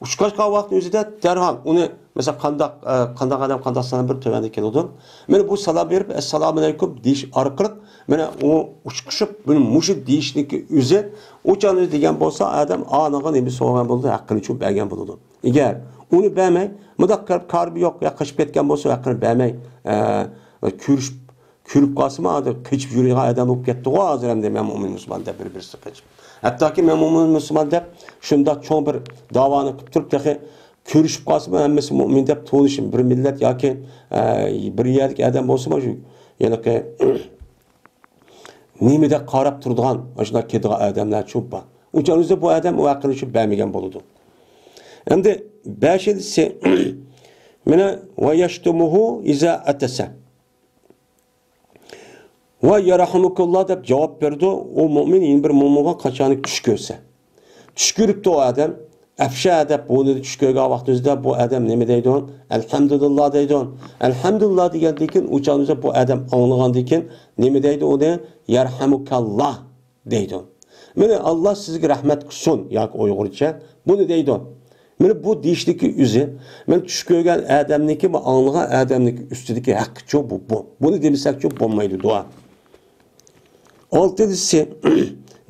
ئۇچقاشقان ۋاقىتنىڭ ئۆزىدە دەرھال ئۇنى، مەسىلەن، قانداق، ئە، قانداق ئادەم، قانداق سالام بېرىپ تۆۋەندە كېلىدۇ. مانا بۇ سالام بېرىپ، ئەسسالامۇ ئەلەيكۇم دېيىش ئارقىلىق، مانا ئۇ ئۇچقۇشۇپ، بۇنى مۇشۇ دېيىشنىڭكى ئۆزى، ئۇ چاغنى دېگەن بولسا، ئادەم ئانىغا نېمە سورىغان بولىدۇ، ھەققىنى چۈشۈپ بەرگەن بولىدۇ. ئەگەر ئۇنى بەرمەي، مۇنداق قىلىپ كارى يوق، يا قېچىپ كەتكەن بولسا، ھەققىنى بەرمەي، ئە، كۆرۈشۈپ، كۆرۈپ قالسىمۇ، ھازىر قېچىپ يۈرىدىغان ئادەم بولۇپ كەتتىغۇ، ھازىر ئەمدى مەن مۇئمىن مۇسۇلمان دەپ بىر-بىرسىگە قېچىپ. ھەتتاكى مەن مۇئمىن مۇسۇلمان دەپ شۇنداق چوڭ بىر داۋانى قىلىپ تۇرۇپ، تېخى كۆرۈشۈپ قالسىمۇ، ھەممىسى مۇئمىن دەپ تونۇشۇم، بىر مىللەت ياكى، ئە، بىر يەردىكى ئادەم بولسىمۇ، شۇ ھېلىقى نېمىدەك قاراپ تۇرىدىغان، ئاشۇنداق كېتىدىغان ئادەملەر چوپ بار. ئۇنچە بۇ ئادەم ئۇ ھەققىنى چۈشۈپ بەرمىگەن بولىدۇ. ئەمدى بەشىنچىسى، مانا، ۋە يەشتۇمۇھۇ ئىزا ئەتەسە. ۋە يەرھەمۇكاللا دەپ جاۋاب بېرىدۇ ئۇ مۇئمىن يەنە بىر مۇئمىنغا قاچانكى چۈش كۆرسە. چۈش كۆرۈپتۇ ئۇ ئادەم. ئەفشا دەپ بۇنى چۈش كۆرگەن ۋاقتىمىزدا بۇ ئادەم نېمە دەيدۇ؟ ئەلھەمدۇلىللا دەيدۇ. ئەلھەمدۇلىللا دېگەندىن كېيىن ئۇ چاغدا بۇ ئادەم ئاڭلىغاندىن كېيىن نېمە دەيدۇ ئۇنى؟ يەرھەمۇكاللا دەيدۇ. مانا، ئاللا سىزگە رەھمەت قىلسۇن ياكى ئۇيغۇرچە بۇنى دەيدۇ. مانا بۇ دېيىشلىكى ئۆزى، مانا چۈش كۆرگەن ئادەمنىڭكى ۋە ئاڭلىغان ئادەمنىڭكى ئۈستىدىكى ھەققىچۇ بۇ، بۇ. بۇنى دېمىسەكچۇ بولمايدۇ دۇئا. ئالتىنچىسى،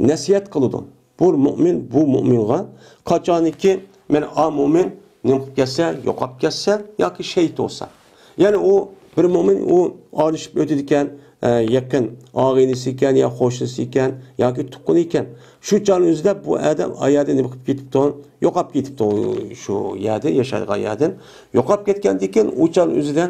نەسىھەت قىلىدۇ. بۇ مۇئمىن، بۇ مۇئمىنغا قاچانكى، مانا ئا مۇئمىن نېمە قىلىپ كەتسە، يوقاپ كەتسە ياكى شېھىت بولسا. يەنى ئۇ بىر مۇئمىن، ئۇ ئايرىلىشىپ ئۆتىدىكەن، ئە، يېقىن ئاغىنىسى ئىكەن يا قوشنىسى ئىكەن ياكى تۇغقىنى ئىكەن. شۇ چاغنىڭ ئۆزىدە بۇ ئادەم ئا يەردە نېمە قىلىپ كېتىپتۇ؟ يوقاپ كېتىپتۇ. شۇ يەردە، ياشايدىغان يەردىن يوقاپ كەتكەندىن كېيىن ئۇ چاغنىڭ ئۆزىدە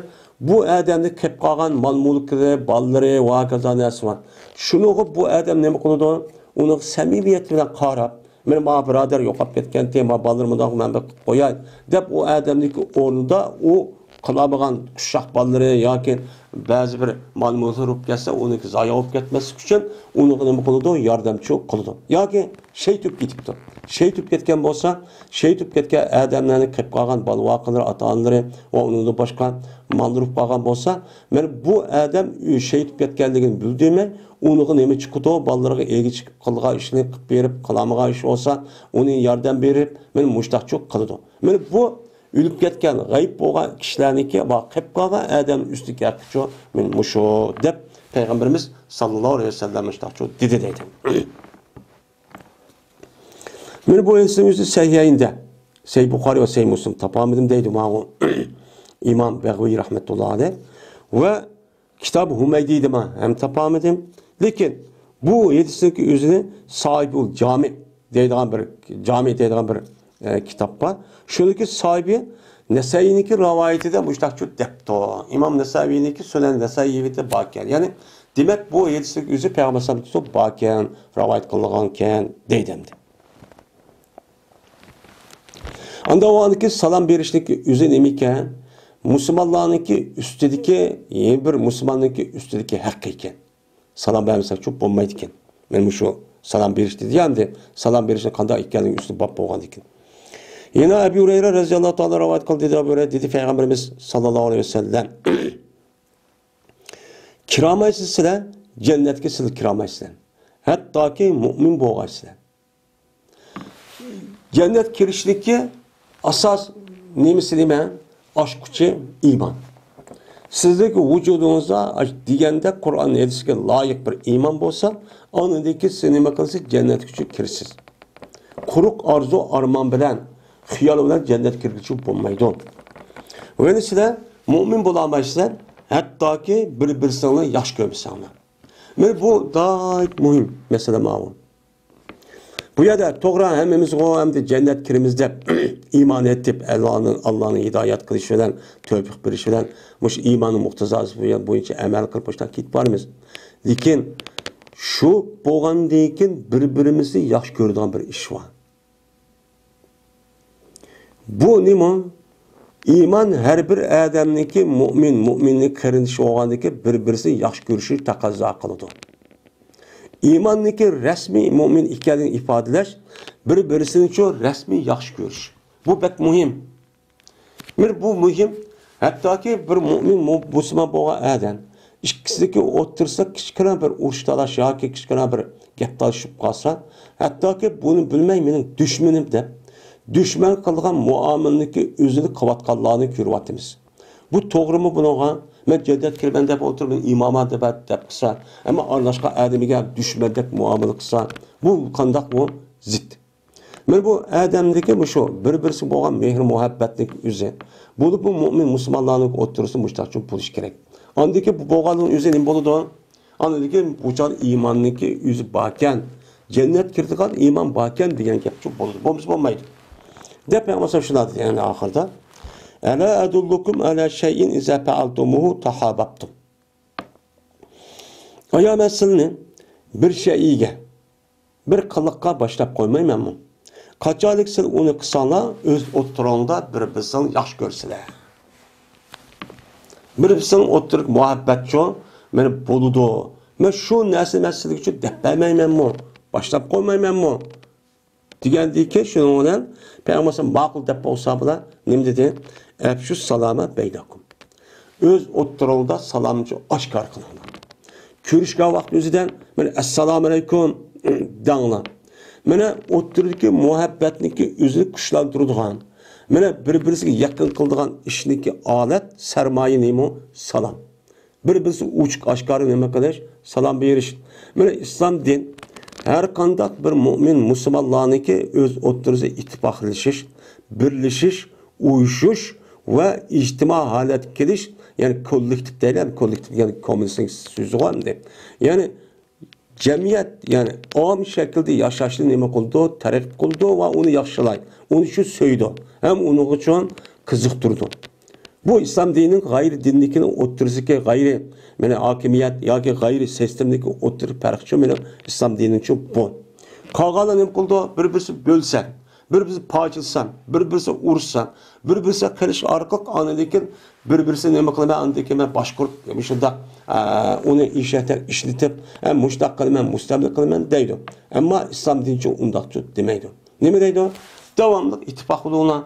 بۇ ئادەمنىڭ كېلىپ قالغان مال-مۈلكلىرى، بالىلىرى ۋە ھاكازا نەرسە بار. شۇنىڭغا بۇ ئادەم نېمە قىلىدۇ؟ ئۇنىڭغا سەمىمىيەت بىلەن قاراپ، مېنىڭ ماۋۇ بۇرادەر يوقاپ كەتكەنتى، ماۋۇ بالىلىرى مۇنداق، مەن بىر قوياي دەپ، ئۇ ئادەمنىڭكى ئورنىدا ئۇ قىلالمىغان ئۇششاق بالىلىرى ياكى بەزى بىر مال-مۈلكلىرى بولۇپ كەتسە، ئۇنىڭكى زايە بولۇپ كەتمەسلىك ئۈچۈن ئۇنىڭغا نېمە قىلىدۇ؟ ياردەمچى قىلىدۇ. ياكى شېھىت بولۇپ كېتىپتۇ. شېھىت بولۇپ كەتكەن بولسا، شېھىت بولۇپ كەتكەن ئادەملەرنىڭ قېلىپ قالغان بالا-ۋاقىلىرى، ئاتا-ئانىلىرى ۋە ئۇنىڭدىن باشقا ماللىرى بولۇپ قالغان بولسا، مانا بۇ ئادەم شېھىت بولۇپ كەتكەنلىكىنى بىلدۈرمەي، ئۇنىڭغا نېمە چىقىدۇ؟ بالىلىرىغا ئىگە چىقىپ قىلغان ئىشىنى قىلىپ بېرىپ، قىلالمىغان ئىش بولسا، ئۇنى ياردەم بېرىپ، مانا مۇشتاقچۇ قىلىدۇ. مانا بۇ ئۆلۈپ كەتكەن، غايىب بولغان كىشىلەرنىڭكى ۋە قېلىپ قالغان ئادەمنىڭ ئۈستىدىكى ھەققىچۇ، مانا مۇشۇ، دەپ پەيغەمبىرىمىز ساللاللاھۇ ئەلەيھى ۋەسەللەم مۇشتاقچۇ دېدى دەيدۇ. مانا بۇ ھەدىسنىڭ ئۆزى سەھىھەيندە، سەھىھ بۇخارى ۋە سەھىھ مۇسلىم، تاپالمىدىم دەيدۇ ماۋۇ ئىمام بەغۋىي رەھمەتۇللا ئەلەيھ. ۋە كىتاب ھۇمەيدىدىمۇ ھەم تاپالمىدىم. لېكىن بۇ ھەدىسنىڭكى ئۆزىنى ساھىبۇل جامى دەيدىغان بىر، جامى دەيدىغان بىر، ئە، كىتاب بار. شۇنىڭكى ساھىبى نەسەئىينىڭكى رىۋايىتىدە مۇشتاقچۇ دەپتۇ. ئىمام نەسەئىينىڭكى سۈنەن نەسەئىيىدە باركەن. يەنى دېمەك، بۇ ھەدىسنىڭكى ئۆزى پەيغەمبەر ئەلەيھىسسالام باركەن، رىۋايەت قىلغانكەن دەيدۇ ئەمدى. ئاندا ئۇ ئاندىكى سالام بېرىشنىڭكى ئۆزى نېمىكەن؟ مۇسۇلمانلارنىڭكى ئۈستىدىكى، يەنە بىر مۇسۇلماننىڭكى ئۈستىدىكى ھەق ئىكەن. سالام بەرمىسەكچۇ بولمايدىكەن. مانا مۇشۇ سالام بېرىش دېدى يا ئەمدى، سالام بېرىشنىڭ قانداق ئىكەنلىكى ئۈستىدە باب بولغاندىكىن. يەنە ئەبۇ ھۇرەيرە رەزىياللاھۇ تائالا رىۋايەت قىلدى، دېدى ئەبۇ ھۇرەيرە، دېدى پەيغەمبىرىمىز ساللاللاھۇ ئەلەيھى ۋەسەللەم، كىرامەيسىز سىلەر، جەننەتكە سىلەر كىرامەيسىلەر. ھەتتاكى مۇئمىن بولغايسىلەر. جەننەت كىرىشلىككە ئاساس نېمىسى نېمە؟ ئاچقۇچى ئىمان. سىزنىڭ ۋۇجۇدىڭىزدا دېگەندەك قۇرئان ھەدىسكە لايىق بىر ئىمان بولسا، ئاندىن كېيىن سىز نېمە قىلىسىز؟ جەننەتكە كىرىسىز. قۇرۇق ئارزۇ ئارمان بىلەن، خىيال بىلەن جەننەتكە كىرگۈچى بولمايدۇ. ۋە سىلەر مۇئمىن بولالمايسىلەر، ھەتتاكى بىر-بىرسىڭلار ياخشى كۆرمىسەڭلار. مانا بۇ ناھايىتى مۇھىم مەسىلە ماۋۇ. بۇ يەردە توغرا ھەممىمىزغۇ ئەمدى جەننەت كىرىمىز دەپ ئىمان ئېيتىپ، ئاللانىڭ، ئاللانىڭ ھىدايەت قىلىشى بىلەن، تەۋپىق بېرىشى بىلەن مۇشۇ ئىماننىڭ مۇقتىزاسى بويىچە ئەمەل قىلىپ مۇشۇنداق كېتىپ بارىمىز. لېكىن شۇ بولغاندىن كېيىن بىر-بىرىمىزنى ياخشى كۆرىدىغان بىر ئىش بار. بۇ نېمە؟ ئىمان ھەر بىر ئادەمنىڭكى مۇئمىن، مۇئمىننىڭ قېرىندىشى بولغاندىكى بىر-بىرسىنى ياخشى كۆرۈشى تەقەززا قىلىدۇ. ئىماننىڭكى رەسمىي مۇئمىن ئىكەنلىكىنى ئىپادىلەش، بىر-بىرسىنىچۇ رەسمىي ياخشى كۆرۈش. بۇ بەك مۇھىم. بىر بۇ مۇھىم. ھەتتاكى بىر مۇئمىن مۇ-، مۇسۇلمان بولغان ئادەم ئىككىسىدىكى ئوتتۇرىسىدا كىچىككىنە بىر ئۇرۇش تالاش ياكى كىچىككىنە بىر گەپ تالىشىپ قالسا، ھەتتاكى بۇنى بىلمەي مېنىڭ دۈشمىنىم دەپ، دۈشمەن قىلغان مۇئامىلىنىڭكى ئۆزىنى قىلىۋاتقانلارنى كۆرۈۋاتىمىز. بۇ توغرىمۇ بۇنىڭغا؟ مەن جەننەت كىرىمەن دەپ ئولتۇرۇپ، مېنىڭ ئىمانىم بار دەپ، دەپ قىلسا، ئەمما ئارىلاشقان ئادىمىگە دۈشمەندەك مۇئامىلە قىلسا، بۇ قانداق بۇ؟ زىت. مانا بۇ ئادەمدىكى مۇشۇ بىر-بىرسىگە بولغان مېھىر-مۇھەببەتنىڭ ئۆزى. بولۇپ بۇ مۇئمىن مۇسۇلمانلارنىڭ ئوتتۇرىسىدا مۇشۇنداقچۇ بولۇشى كېرەك. ئاندىن كېيىن بۇ بولغاننىڭ ئۆزى نېمە بولىدۇ؟ ئاندىن كېيىن بۇ چاغدا ئىماننىڭكى ئۆزى باركەن، جەننەت كىرىدىغان ئىمان باركەن دېگەن گەپچۇ بولىدۇ. بولمىسا بولمايدۇ. دەپ پەيغەمبەر شۇنداق دېدى، يەنى ئاخىرىدا، «ئەلا ئەدۇللۇكۇم ئەلا شەيئىن ئىزا پەئەلتۇمۇھۇ تەھاببتۇم.» ئايا، مەن سىلىنى بىر شەيئىگە، بىر قىلىققا باشلاپ قويمايمەنمۇ؟ قاچانلىك سىلەر ئۇنى قىلساڭلار، ئۆز ئوتتۇراڭلاردا بىر-بىرسىڭلار ياخشى كۆرىسىلەر. بىر-بىرسىنىڭ ئوتتۇرىدىكى مۇھەببەتچۇ، مانا بولىدۇ. مەن شۇ نەرسىنى مەن سىلىگە دەپ بەرمەيمەنمۇ؟ باشلاپ قويمايمەنمۇ؟ دېگەندىكىن، شۇنىڭ بىلەن پەيغەمبەر ماقۇل دەپ بولسا بۇلار نېمە دېدى؟ «ئەپشۇس سالامە بەينەكۇم.» ئۆز ئوتتۇرىڭلاردا سالامنى ئاشكارا قىلىڭلار. كۆرۈشكەن ۋاقىت ئۆزىدە مانا «ئەسسالامۇ ئەلەيكۇم» دەڭلار. مانا ئوتتۇرىدىكى مۇھەببەتنىكى ئۆزىنى كۈچلەندۈرىدىغان، مانا بىر-بىرسىگە يېقىن قىلىدىغان ئىشنىكى ئالەت، سەرمايە نېمە؟ سالام. بىر-بىرسى ئوچۇق ئاشكارا نېمە قىلىش؟ سالام بېرىش. مانا ئىسلام دىن ھەر قانداق بىر مۇئمىن مۇسۇلمانلارنىڭكى ئۆز ئوتتۇرىسىدا ئىتتىپاقلىشىش، بىرلىشىش، ئۇيۇشۇش ۋە ئىجتىمائىي ھالەتكە كېلىش، يەنى كوللېكتىپ دەيلى، كوللېكتىپ دېگەن كوممۇنىستنىڭ سۆزىغۇ ئەمدى. يەنى جەمئىيەت، يەنى ئام شەكىلدە ياشاشنى نېمە قىلىدۇ؟ تەرەققىي قىلىدۇ ۋە ئۇنى ياخشىلايدۇ. ئۇنى شۇ سۆيىدۇ ھەم ئۇنىڭ ئۈچۈن قىزىقتۇرىدۇ. بۇ ئىسلام دىنىنىڭ غەيرىي دىننىڭكىنىڭ ئوتتۇرىسىدىكى غەيرىي، مانا ھاكىمىيەت ياكى غەيرىي سىستېمىدىكى ئوتتۇرا پەرقچۇ مېنىڭ ئىسلام دىنىمچۇ بۇ. قالغانلار نېمە قىلىدۇ؟ بىر-بىرسى بۆلسە، بىر-بىرسى پارچىلىسا، بىر-بىرسى ئۇرسا، بىر-بىرسى قىلىش ئارقىلىق ئاندىن كېيىن بىر-بىرسى نېمە قىلىمەن، ئاندىن كېيىن مەن باشقۇرۇپ، مۇشۇنداق، ئە، ئۇنى ئىشلىتىپ، ئە، مۇشۇنداق قىلىمەن، مۇستەملىكە قىلىمەن دەيدۇ. ئەمما ئىسلام دىنىچۇ ئۇنداقچۇ دېمەيدۇ. نېمە دەيدۇ؟ داۋاملىق ئىتتىپاق بولۇڭلار،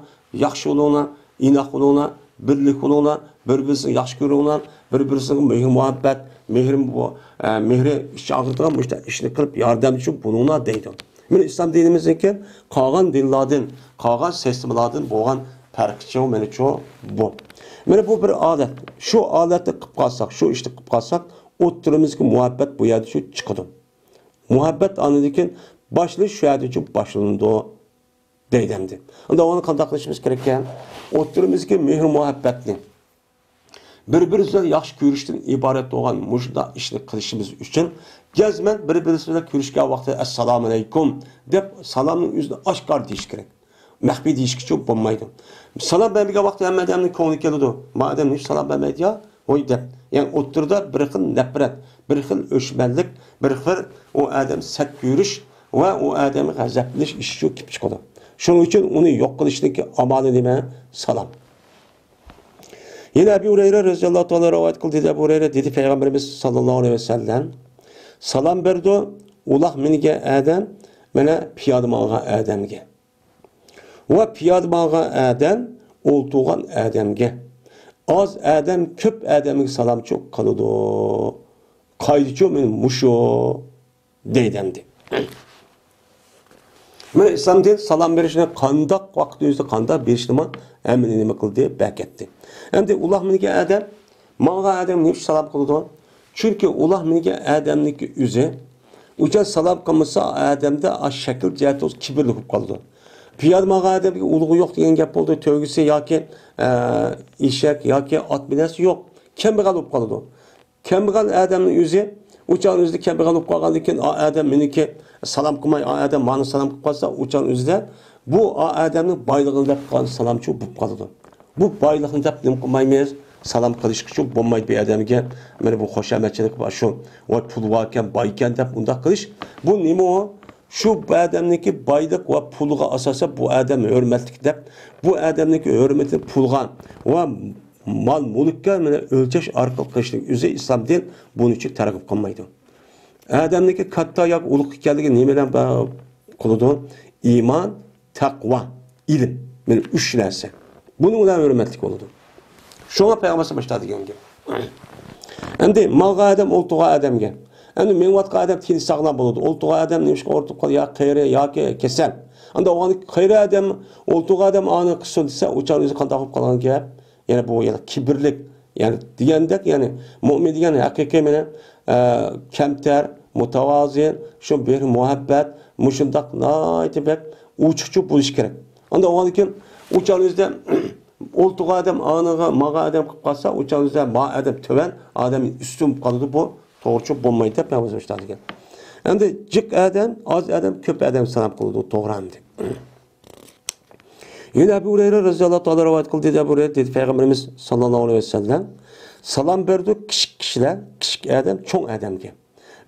ياخشى بولۇڭلار، ئىناق بولۇڭلار، بىرلىك بولۇڭلار، بىر-بىرسىنى ياخشى كۆرۈڭلار، بىر-بىرسىگە مېھىر-مۇھەببەت، مېھرى بۇ، ئە، مېھرى ئىچ ئاغرىتىدىغان مۇشۇنداق ئىشنى قىلىپ ياردەمچى بولۇڭلار دەيدۇ. مانا ئىسلام دىنىمىزنىڭكى قالغان دىنلاردىن، قالغان سىستېمىلاردىن بولغان پەرقىچۇ، مانىچۇ بۇ. مانا بۇ بىر ئادەت. شۇ ئادەتنى قىلىپ قالساق، شۇ ئىشنى قىلىپ قالساق، ئوتتۇرىمىزدىكى مۇھەببەت بۇ يەردە شۇ چىقىدۇ. مۇھەببەت ئاندىن كېيىن باشلىنىش شۇ يەردىچۇ باشلىنىدۇ دەيدۇ ئەمدى. ئەمدى ئۇنى قانداق قىلىشىمىز كېرەككەن؟ ئوتتۇرىمىزدىكى مېھىر-مۇھەببەتنى بىر-بىرىمىز بىلەن ياخشى كۆرۈشتىن ئىبارەت بولغان مۇشۇنداق ئىشنى قىلىشىمىز ئۈچۈن، جەزمەن بىر-بىرىمىز بىلەن كۆرۈشكەن ۋاقتىدا «ئەسسالامۇ ئەلەيكۇم» دەپ سالامنىڭ ئۆزىنى ئاشكارا دېيىش كېرەك. مەخپىي دېيىشكىچۇ بولمايدۇ. سالام بەرمىگەن ۋاقتىدا ھەممە ئادەمنىڭ كۆڭلى كېلىدۇ. ما ئادەم نېمە سالام بەرمەيدۇ يا؟ ھوي دەپ. يەنى ئوتتۇرىدا بىر خىل نەپرەت، بىر خىل ئۆچمەنلىك، بىر خىل ئۇ ئادەم سەت كۆرۈش ۋە ئۇ ئادەمگە غەزەپلىنىش ئىشىچۇ كېلىپ چىقىدۇ. شۇنىڭ ئۈچۈن ئۇنى يوق قىلىشنىڭكى ئامالى نېمە؟ سالام. يەنە ئەبۇ ھۇرەيرە رەزىياللاھۇ تائالا رىۋايەت قىلدى، دېدى ئەبۇ ھۇرەيرە، دېدى پەيغەمبىرىمىز ساللاللاھۇ ئەلەيھى ۋەسەللەم، سالام بەردى ئۇلاغ مىنگەن ئادەم مانا پىيادە ماڭغان ئادەمگە ۋە پىيادە ماڭغان ئادەم ئولتۇرغان ئادەمگە، ئاز ئادەم كۆپ ئادەمگە سالامچۇ قىلىدۇ. قايدىچۇ مانا مۇشۇ دەيدۇ ئەمدى. مانا ئىسلام دىن سالام بېرىشنى قانداق ۋاقىت ئۆزىدە قانداق بېرىشنىمۇ ھەممىنى نېمە قىلدى؟ بەكەتتى. ئەمدى ئۇلاغ مىنگەن ئادەم ماڭغان ئادەم نېمە ئۈچۈن سالام قىلىدۇ؟ چۈنكى ئۇلاغ مىنگەن ئادەمنىڭكى ئۆزى ئۇچان سالام قىلمىسا، ئادەمدە ئا شەكىل جەھەتتە كىبىرلىك بولۇپ قالىدۇ. پىيادە ماڭغان ئادەمگە ئۇلىغى يوق دېگەن گەپ بولدى. تۆگىسى ياكى، ئە، ئېشەك ياكى ئات بىنەسى يوق. كەمبەغەل بولۇپ قالىدۇ. كەمبەغەل ئادەمنىڭ ئۆزى، ئۇ چاغنىڭ ئۆزىدە كەمبەغەل بولۇپ قالغاندىن كېيىن، ئا ئادەم مېنىڭكى سالام قىلماي، ئا ئادەم ماڭا سالام قىلىپ قالسا، ئۇ چاغنىڭ ئۆزىدە بۇ ئا ئادەمنىڭ بايلىقىنى دەپ قالغان سالامچۇ بولۇپ قالىدۇ. بۇ بايلىقنى دەپ نېمە قىلمايمىز؟ سالام قىلىشقىچۇ بولمايدۇ بۇ ئادەمگە. مانا بۇ خۇشامەتچىلىك بار شۇ. ۋاي پۇلى باركەن، بايكەن دەپ ئۇنداق قىلىش. بۇ نېمە ئۇ؟ شۇ بۇ ئادەمنىڭكى بايلىق ۋە پۇلىغا ئاساسەن بۇ ئادەم ھۆرمەتلىك دەپ، بۇ ئادەمنىڭكى ھۆرمىتىنى پۇلغا ۋە مال-مۈلۈككە مانا ئۆلچەش ئارقىلىق قىلىشنىڭ ئۆزى ئىسلام دىن بۇنىڭ ئۈچۈن تەرغىب قىلمايدۇ. ئادەمنىڭكى كاتتا ياكى ئۇلۇغ ئىكەنلىكى نېمە بىلەن با-، قىلىدۇ؟ ئىمان، تەقۋا، ئىلىم. مانا ئۈچ نەرسە. بۇنىڭ بىلەن ھۆرمەتلىك بولىدۇ. شۇڭا پەيغەمبەر باشتا دېگەن گەپ. ئەمدى ماڭغان ئادەم ئولتۇرغان ئادەمگە. ئەمدى مېڭىۋاتقان ئادەم تېنى ساغلام بولىدۇ. ئولتۇرغان ئادەم نېمىشقا ئولتۇرۇپ قالدى؟ يا قېرى ياكى كېسەل. ئەمدى ئۇ قېرى ئادەم ئولتۇرغان ئادەم ئانى قىلسۇن دېسە، ئۇ چاغ ئۆزى قانداق بولۇپ قالغان گەپ؟ يەنە بۇ يەنە كىبىرلىك، يەنە دېگەندەك، يەنى مۆمىن دېگەن ھەقىقىي مانا، ئە، كەمتەر، مۇتەۋازى، شۇ مېھىر مۇھەببەت، مۇشۇنداق ناھايىتى بەك ئوچۇقچە بولۇش كېرەك. ئاندا ئۇنىڭدىن كېيىن ئۇ چاغنىڭ ئۆزىدە ئولتۇرغان ئادەم ئاڭىغا ماڭغان ئادەم قىلىپ قالسا، ئۇ چاغنىڭ ئۆزىدە ما ئادەم تۆۋەن، ئادەم ئۈستۈن بولۇپ قالىدۇ، بۇ توغرىچە بولمايدۇ دەپ مەن ئۆزۈم دېگەن. ئەمدى جىق ئادەم، ئاز ئادەم، كۆپ ئادەم سالام قىلىدۇ، توغرا ئەمدى. يەنە ئەبۇ ھۇرەيرە رەزىياللاھۇ تائالا رىۋايەت قىلدى، دەپ ئەبۇ ھۇرەيرە دېدى، پەيغەمبىرىمىز ساللاللاھۇ ئەلەيھى ۋەسەللەم سالام بەردى كىچىك كىشىلەر كىچىك ئادەم چوڭ ئادەمگە.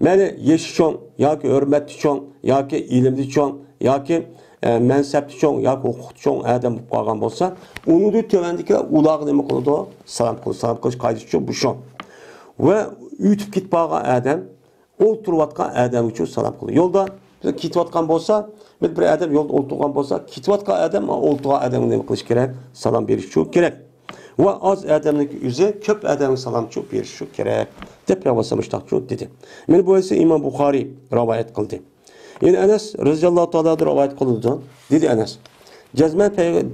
مەيلى يېشى چوڭ ياكى ھۆرمەتتە چوڭ ياكى ئىلىمدە چوڭ ياكى ئە، مەنسەپتە چوڭ ياكى ھوقۇقتا چوڭ ئادەم بولۇپ قالغان بولسا، ئۇنىڭدىن تۆۋەندىكىلەر ئۇلارغا نېمە قىلىدۇ؟ سالام قىلىدۇ. سالام قىلىش قائىدىسى شۇ، بۇ شۇ. ۋە ئۆتۈپ كېتىپ قالغان ئادەم ئولتۇرۇۋاتقان ئادەمگىچۇ سالام قىلىدۇ. يولدا بىز كېتىۋاتقان بولسا، بىر، بىر ئادەم يولدا ئولتۇرغان بولسا، كېتىۋاتقان ئادەم ئولتۇرغان ئادەمگە نېمە قىلىش كېرەك؟ سالام بېرىشچۇ كېرەك. ۋە ئاز ئادەمنىڭكى ئۆزى كۆپ ئادەمگە سالامچۇ بېرىشچۇ كېرەك، دەپ پەيغەمبەر مۇشتاقچۇ دېدى. مانا بۇ ھەدىسنى ئىمام بۇخارىي رىۋايەت قىلدى. يەنە ئەنەس رەزىياللاھۇ تائالا رىۋايەت قىلىدۇ. دېدى ئەنەس، جەزمەن پەيغ-،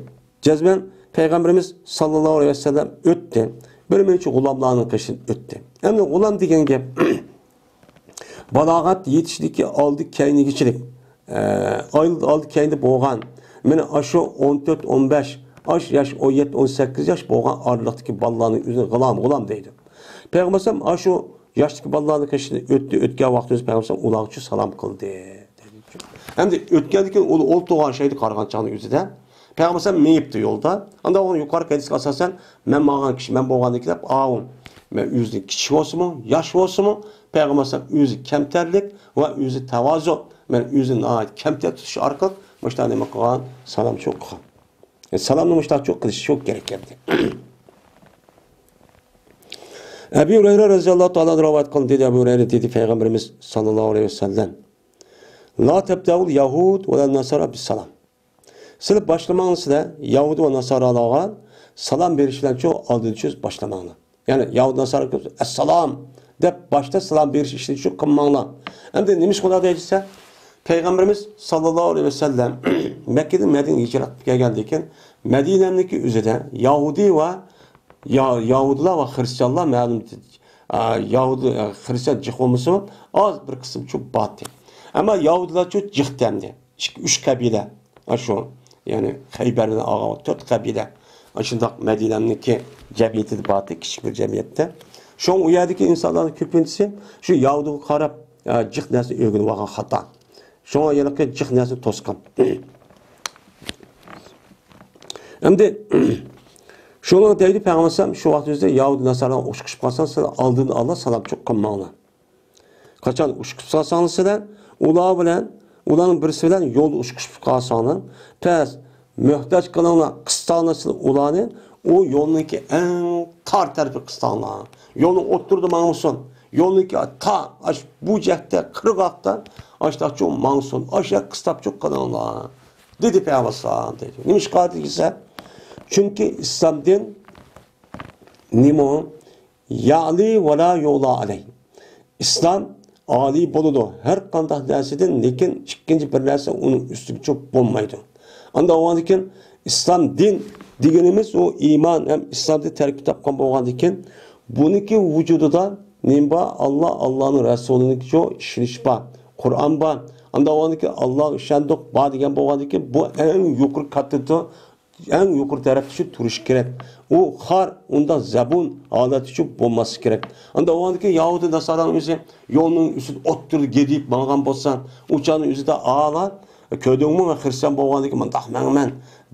جەزمەن پەيغەمبىرىمىز ساللاللاھۇ ئەلەيھى ۋەسەللەم ئۆتتى. بىر مۇنچە غۇلاملارنىڭ قېشىدىن ئۆتتى. ئەمدى غۇلام دېگەن گەپ بالاغەت يېتىشتىكى ئالدى كەينىگىچىلىك، ئە، ئالدى كەينىدە بولغان، مانا ئاشۇ ئون تۆت، ئون بەش، ئاش ياش، ئون يەتتە، ئون سەككىز ياش بولغان ئارىلىقتىكى بالىلارنى ئۆزىنى غۇلام، غۇلام دەيدۇ. پەيغەمبەر ئەلەيھىسسالام ئاشۇ ياشتىكى بالىلارنىڭ قېشىدىن ئۆتتى، ئۆتكەن ۋاقتىمىز پەيغەمبەر ئەلەيھىسسالام ئۇلارغىچۇ سالام قىلدى. ئەمدى ئۆتكەندىن كېيىن ئۇ ئولتۇرغان شەيدە قارىغان چاغنىڭ ئۆزىدە پەيغەمبەر ئەلەيھىسسالام مېڭىپتۇ يولدا. ئاندا ئۇ يۇقىرىقى ھەدىسكە ئاساسەن، مەن ماڭغان كىشى، مەن بولغاندىن كېيىن دەپ، ئاۋۇ، مەن ئۆزىدىن كىچىك بولسىمۇ، ياش بولسىمۇ، پەيغەمبەر ئەلەيھىسسالام ئۆزى كەمتەرلىك ۋە ئۆزى تاۋازۇ، مەن ئۆزىنى ناھايىتى كەمتەر تۇتۇش ئارقىلىق مۇشۇنداق نېمە قىلغان، سالامچۇ قىلغان. سالامنى مۇشۇنداقچۇ قىلىش شۇ كېرەك ئەمدى. ئەبۇ ھۇرەيرە رەزىياللاھۇ تائالا رىۋايەت قىلدى، دېدى ئەبۇ ھۇرەيرە، دېدى پەيغەمبىرىمىز ساللاللاھۇ ئەلەيھى ۋەسەللەم، لا تبدأوا اليهود ولا النصارى بالسلام. سىلەر باشلىماڭلار سىلەر يەھۇدىي ۋە ناسارالارغا سالام بېرىش بىلەن شۇ ئالدىنچۇ باشلىماڭلار. يەنى يەھۇدىي ناسارا ئەسسالام دەپ باشتا سالام بېرىش ئىشىنى شۇ قىلماڭلار. ئەمدى نېمىشقا ئۇنداق دەيدىسە، پەيغەمبىرىمىز ساللاللاھۇ ئەلەيھى ۋەسەللەم مەككىدىن مەدىنىگە ھىجرەت قىلىپ كەلگەندىن كېيىن مەدىنەنىڭكى ئۆزىدە يەھۇدىي ۋە يا-، يەھۇدىيلار ۋە خرىستىيانلار مەلۇم، ئا، يەھۇدىي، ئا، خرىستىيان جىق بولمىسىمۇ ئاز بىر قىسىم شۇ باتتى. ئەمما يەھۇدىيلار شۇ جىق تەمدى. ئىككى، ئۈچ قەبىلە، ئاشۇ، يەنى خەيبەردىن ئالغان تۆت قەبىلە، ئاشۇنداق مەدىنەنىڭكى جەمئىيىتىدە بارتى، كىچىك بىر جەمئىيەتتە. شۇڭا ئۇ يەردىكى ئىنسانلارنىڭ كۆپىنچىسى شۇ يەھۇدىيغا قاراپ، ئە، جىق نەرسىنى ئۆگىنىۋالغان خاتا. شۇڭا ھېلىقى جىق نەرسىنى توسقان. ئەمدى شۇڭا دەيدۇ پەيغەمبەر شۇ ۋاقىت ئۆزىدە يەھۇدىي ناسارىغا ئۇچرىشىپ قالساڭ، سىلەر ئالدىن ئالا سالام چوق قىلماڭلار. قاچان ئۇچرىشىپ قالساڭلار سىلەر، ئۇلار بىلەن، ئۇلارنىڭ بىرسى بىلەن يولدا ئۇچرىشىپ قالساڭلار، پەس، مۆھتاج قىلىڭلار، قىستاڭلار سىلەر ئۇلارنى، ئۇ يولنىڭكى ئەڭ تار تەرىپى قىستاڭلار. يولنىڭ ئوتتۇرىدا ماڭمىسۇن. يولنىڭكى تا، ئاش، بۇ جەھەتتە، قىرغاقتا، ئاشتاقچۇ ماڭسۇن. ئاشۇ قىستاپچۇ قىلىڭلار. دېدى پەيغەمبەر ئەلەيھىسسالام دېدى. نېمىشقا دېسە، چۈنكى ئىسلام دىن نېمە؟ يەئلى ۋە لا يۇئلى ئەلەيھ. ئىسلام ئالىي بولىدۇ ھەر قانداق نەرسىدىن، لېكىن ئىككىنچى بىر نەرسە ئۇنىڭ ئۈستىگە چۈشۈپ بولمايدۇ. ئاندىن ئۇنىڭدىن كېيىن ئىسلام دىن دېگىنىمىز ئۇ ئىمان ھەم ئىسلامدىن تەركىب تاپقان بولغاندىن كېيىن بۇنىڭكى ۋۇجۇدىدا نېمە بار؟ ئاللا، ئاللانىڭ رەسۇلىنىڭكى ئىشىنىش بار، قۇرئان بار. ئاندىن ئۇنىڭدىن كېيىن ئاللاغا ئىشەندۇق بار دېگەن بولغاندىن كېيىن بۇ ئەڭ يۇقىرى كاتېگورىيە ئەڭ يۇقىرى تەرەپتە شۇ تۇرۇشى كېرەك. ئۇ خار، ئۇنداق زەبۇن ھالەتتە شۇ بولماسلىقى كېرەك. ئاندىن ئۇنىڭدىن كېيىن يەھۇدىي ناسارانىڭ ئۆزى يولنىڭ ئۈستىدە ئوتتۇرىدا گېدىيىپ ماڭغان بولسا، ئۇ چاغنىڭ ئۆزىدە ئالا، كۆردۈڭمۇ، مەن خرىستىيان بولغاندىن كېيىن مۇنداق ماڭىمەن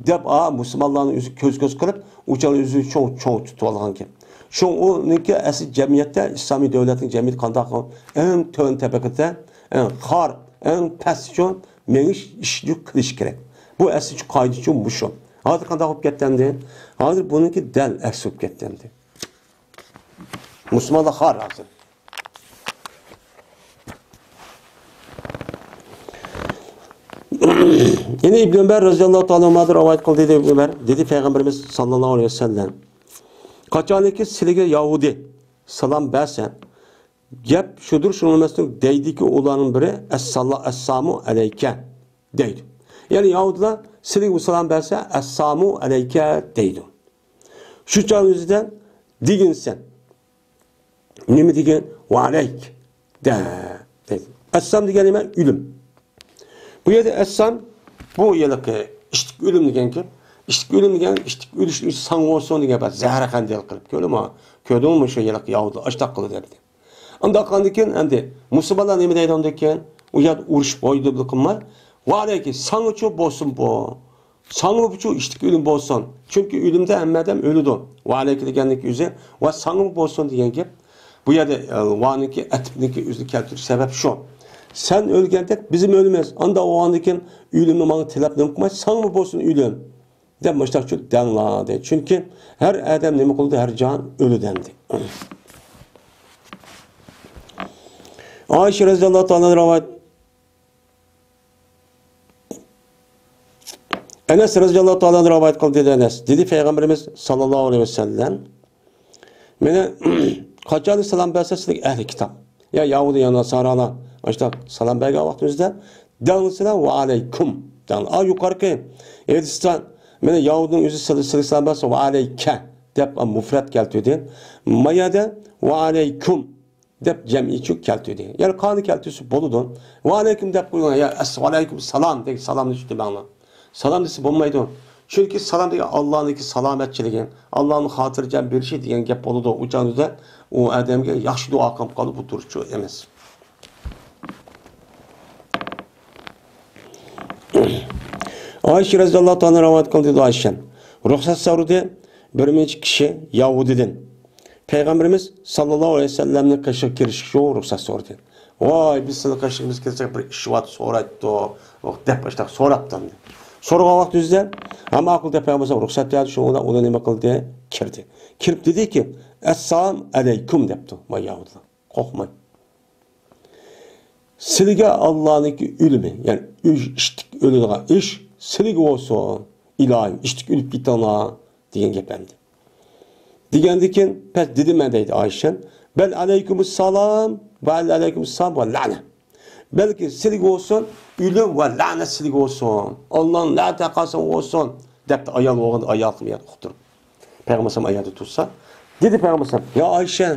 دەپ، ئا، مۇسۇلمانلارنى ئۆزى كۆز-كۆز قىلىپ، ئۇ چاغنىڭ ئۆزىنى چوڭ، چوڭ تۇتۇۋالغان گەپ. شۇڭا ئۇنىڭكى ئەسلى جەمئىيەتتە، ئىسلامىي دۆلەتنىڭ جەمئىيىتى قانداق، ئەڭ تۆۋەن تەبىقىدە، ئەڭ خار، ئەڭ پەس شۇ. مېڭىش، ئىشنى قىلىش كېرەك. بۇ ئەسلى قائىدىچۇ مۇشۇ. ھازىر قانداق بولۇپ كەتتى ئەمدى؟ ھازىر بۇنىڭكى دەل ئەكسى بولۇپ كەتتى ئەمدى. مۇسۇلمانلار خار ھازىر. يەنە ئىبن ئۆمەر رەزىياللاھۇ تائالا ئەنھۇدىن رىۋايەت قىلدى، دەيدۇ ئىبن ئۆمەر. دېدى پەيغەمبىرىمىز ساللاللاھۇ ئەلەيھى ۋەسەللەم، قاچانكى سىلىگە يەھۇدىي سالام بەرسە، گەپ شۇدۇر، شۇنىڭ ئەمەستۇر، دەيدىكى ئۇلارنىڭ بىرى، ئەسسالامۇ ئەلەيكە دەيدۇ. يەنى يەھۇدىيلار سىلىگە سالام بەرسە، ئەسسالامۇ ئەلەيكە دەيدۇ. شۇ چاغ ئۆزىدە دېگىنسەن. نېمە دېگەن؟ ۋەئەلەيك دە دەيدۇ. ئەسسام دېگەن نېمە؟ ئۆلۈم. بۇ يەردە ئەسسام، بۇ ھېلىقى ئىتتىك ئۆلۈم دېگەن گەپ. ئىتتىك ئۆلۈم دېگەن، ئىتتىك ئۆلۈش، ئۆلۈش ساڭا بولسۇن دېگەن گەپ. زەھەر قەندىل قىلىپ، كۆردۈڭمۇ؟ كۆردۈڭمۇ شۇ ھېلىقى يەھۇدىي ئاشتاق قىلدى دەپتۇ. ئانداق قىلغاندىن كېيىن ئەمدى مۇسۇلمانلار نېمە دەيدۇ ئاندىن كېيىن؟ ئۇ يەردە ئۇرۇش بولدى بىلكىنماي. ۋەئەلەيكى، ساڭىچۇ بولسۇن بۇ. ساڭىمۇچۇ ئىتتىك ئۆلۈم بولسۇن. چۈنكى ئۆلۈمدە ھەممە ئادەم ئۆلىدۇ. ۋەئەلەيكى دېگەننىڭكى ئۆزى ۋە ساڭىمۇ بولسۇن دېگەن گەپ. بۇ يەردە، ئە، ۋانىڭكى ئەتىپنىڭكى ئۆزىنى كەلتۈرۈش سەۋەب شۇ. سەن ئۆلگەندەك بىزمۇ ئۆلىمىز. ئاندا بولغاندىن كېيىن ئۆلۈمنى ماڭا تىلەپ نېمە قىلماي، ساڭىمۇ بولسۇن ئۆلۈم دەپ مۇشۇنداق دەڭلار دەيدۇ. چۈنكى ھەر ئادەم نېمە قىلىدۇ، ھەر جان ئۆلىدۇ ئەمدى. ئائىشە رەزىياللاھۇ تائالا رىۋايەت، ئەنەس رەزىياللاھۇ تائالا رىۋايەت قىلدى، دېدى ئەنەس. دېدى پەيغەمبىرىمىز ساللاللاھۇ ئەلەيھى ۋەسەللەم، مانا قاچان سالام بەرسە سىلىگە ئەھلى كىتاب، يا يەھۇدىي، يا ناسارالار، ئاشۇنداق سالام بەرگەن ۋاقتىمىزدا دەڭلىسىلەر ۋە ئەلەيكۇم دەڭلار. ئا، يۇقىرىقى ھەدىستە مانا يەھۇدىينىڭ ئۆزى سىلى، سىلىگە سالام بەرسە ۋە ئەلەيكە دەپ مۇفرەت كەلتۈردى. ما يەردە ۋە ئەلەيكۇم دەپ جەمئىيچە كەلتۈردى. يەنى قانۇن كەلتۈرسە بولىدۇ. ۋەئەلەيكۇم دەپ قويۇڭ، يا ئەس-، ۋەئەلەيكۇم سالام دەپ سالامنى تۇتۇۋېلىڭلار. سالام دېسە بولمايدۇ. چۈنكى سالام دېگەن ئاللانىڭكى سالامەتچىلىكى، ئاللانىڭ خاتىرجەم بېرىشى دېگەن گەپ بولىدۇ. ئۇ چاغدا ئۇ ئادەمگە ياخشى دۇئا قىلىپ قالىدۇ، بۇ دۇرۇسچۇ ئەمەس. ئائىشە رەزىياللاھۇ تائالا رىۋايەت قىلدى، ئائىشە رۇخسەت سورىدى بىر نەچچە كىشى يەھۇدىيدىن. پەيغەمبىرىمىز ساللاللاھۇ ئەلەيھى ۋەسەللەمنىڭ قېشىغا كىرىشكە رۇخسەت سورىدى. ۋاي، بىز سىلىنىڭ قېشىغا بىز كىرسەك بىر ئىش بار سورايتتۇق دەپ باشلاپ سوراپتۇ. سورىغان ۋاقتىمىزدا ھە ماقۇل دەپ پەيغەمبەر رۇخسەت بەردى، شۇڭا ئۇنى نېمە قىلدى؟ كىردى. كىرىپ دېدىكى، ئەسسالام ئەلەيكۇم دەپتۇ. ۋاي يەھۇدىيلار، قورقماي. سىلىگە ئاللانىڭكى ئۆلۈمى، يەنى ئۆز ئىشتىك ئۆلىدىغان ئىش سىلىگە بولسۇن، ئىلاھىم، ئىشتىك ئۆلۈپ كېتىڭلار دېگەن گەپ ئەمدى. دېگەندىن كېيىن، پەس دېدىم مەن دەيدۇ ئائىشە، بەل ئەلەيكۇمۇسسالام، بەل ئەلەيكۇمۇسسالام ۋە لەنە. بەلكى سىلىگە بولسۇن، ئۆلۈم ۋە لەنە سىلىگە بولسۇن. ئاللانىڭ لەنىتى ھەرقايسىڭغا بولسۇن، دەپتۇ ئايال بولغان ئايال قىلماي ئۇقتۇرۇپ. پەيغەمبەر ئەلەيھىسسالام ئايالدا تۇرسا، دېدى پەيغەمبەر ئەلەيھىسسالام، يا ئائىشە،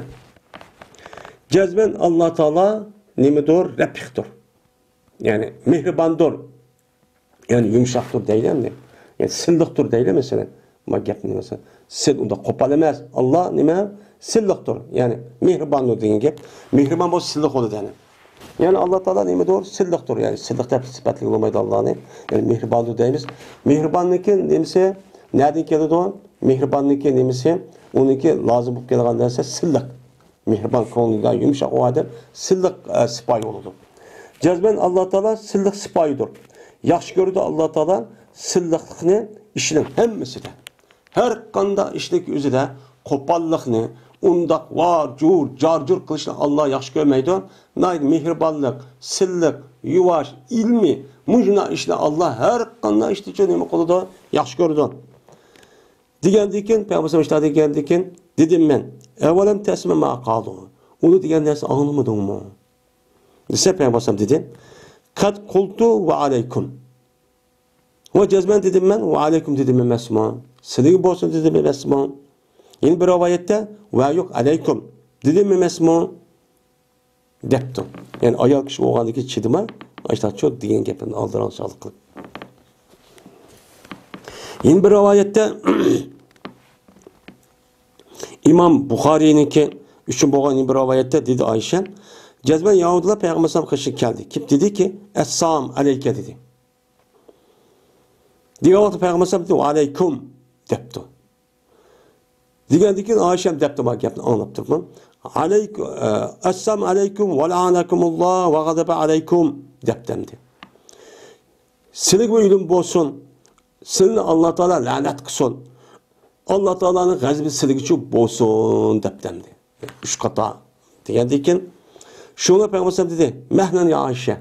جەزمەن ئاللا تائالا نېمىدۇر؟ رەپىقتۇر. يەنى مېھرىباندۇر. يەنى يۇمشاقتۇر دەيلى ئەمدى. يەنى سىللىقتۇر دەيلى مەسىلەن. ما گەپنى مەسىلەن. سىل ئۇنداق قوپال ئەمەس. ئاللا نېمە؟ سىللىقتۇر. يەنى مېھرىباندۇر دېگەن گەپ. مېھرىبان بولسا سىللىق بولىدۇ يەنى. يەنى ئاللا تائالا نېمىدۇر؟ سىللىقتۇر. يەنى سىللىق دەپ سۈپەتلىگىلى بولمايدۇ ئاللانى. يەنى مېھرىباندۇر دەيمىز. مېھرىباننىڭكى نېمىسى نەدىن كېلىدۇ؟ مېھرىباننىڭكى نېمىسى؟ ئۇنىڭكى لازىم بولۇپ كېلىدىغان نەرسە سىللىق. مېھرىبان، كۆڭلى يۇمشاق ئۇ ئادەم سىللىق، ئە، سىپايى بولىدۇ. جەزمەن ئاللا تائالا سىللىق سىپايىدۇر. ياخشى كۆرىدۇ ئاللا تائالا سىللىقلىقنى ئىشنىڭ ھەممىسىدە. ھەر قانداق ئىشنىڭ ئۆزىدە قوپاللىقنى، ئۇنداق ۋار جۇر، جار جۇر قىلىشنى ئاللا ياخشى كۆرمەيدۇ. ناھايىتى مېھرىبانلىق، سىللىق، يۇۋاش، ئىلمىي، مۇشۇنداق ئىشنى ئاللا ھەر قانداق ئىشتىچۇ نېمە قىلىدۇ؟ ياخشى كۆرىدۇ. دېگەندىن كېيىن، پەيغەمبەر ئەلەيھىسسالام دېگەندىن كېيىن، دېدىم مەن، ئەۋەلەم تەسمە ما قالۇ؟ ئۇنى دېگەن نەرسە ئاڭلىمىدىڭمۇ؟ دېسە، پەيغەمبەر ئەلەيھىسسالام دېدى، قەد قۇلتۇ ۋە ئەلەيكۇم. ۋە جەزمەن دېدىم مەن، ۋە ئەلەيكۇم دېدىم ئەمەسمۇ؟ سىلىگە بولسۇن دېدىم ئەمەسمۇ؟ يەنە بىر رىۋايەتتە، ۋە يوق، ئەلەيكۇم دېدىم ئەمەسمۇ؟ دەپتۇ. يەنى ئايال كىشى بولغاندىكىن چىدىماي، ئاشۇنداق چوت دېگەن گەپلەرنى ئالدىراڭ سالىقلىق. يەنە بىر رىۋايەتتە، ئىمام بۇخارىينىڭكى ئۈچۈن بولغان يەنە بىر رىۋايەتتە دېدى ئائىشە، جەزمەن يەھۇدىيلار پەيغەمبەر ئەلەيھىسسالام قېشىغا كەلدى. كېلىپ دېدىكى، ئەسسالام ئەلەيكە دېدى. دېگەن ۋاقىتتا پەيغەمبەر ئەلەيھىسسالام دېدى، ۋە ئەلەيكۇم دەپتۇ. دېگەندىن كېيىن ئائىشەم دەپتۇ، ما گەپنى ئاڭلاپ تۇرۇپمەن. ئەلەيكۇ-، ئە، ئەسسالامۇ ئەلەيكۇم ۋە لەئەنەكۇمۇللا ۋە غەزەبە ئەلەيكۇم دەپتۇ ئەمدى. سىلىگە ئۆلۈم بولسۇن، سىلىنى ئاللا تائالا لەنەت قىلسۇن، ئاللا تائالانىڭ غەزىپى سىلىگىچۇ بولسۇن دەپتۇ ئەمدى. ئۈچ قاتا دېگەندىن كېيىن، شۇڭا پەيغەمبەر ئەلەيھىسسالام دېدى، مەھلەن يا ئائىشە،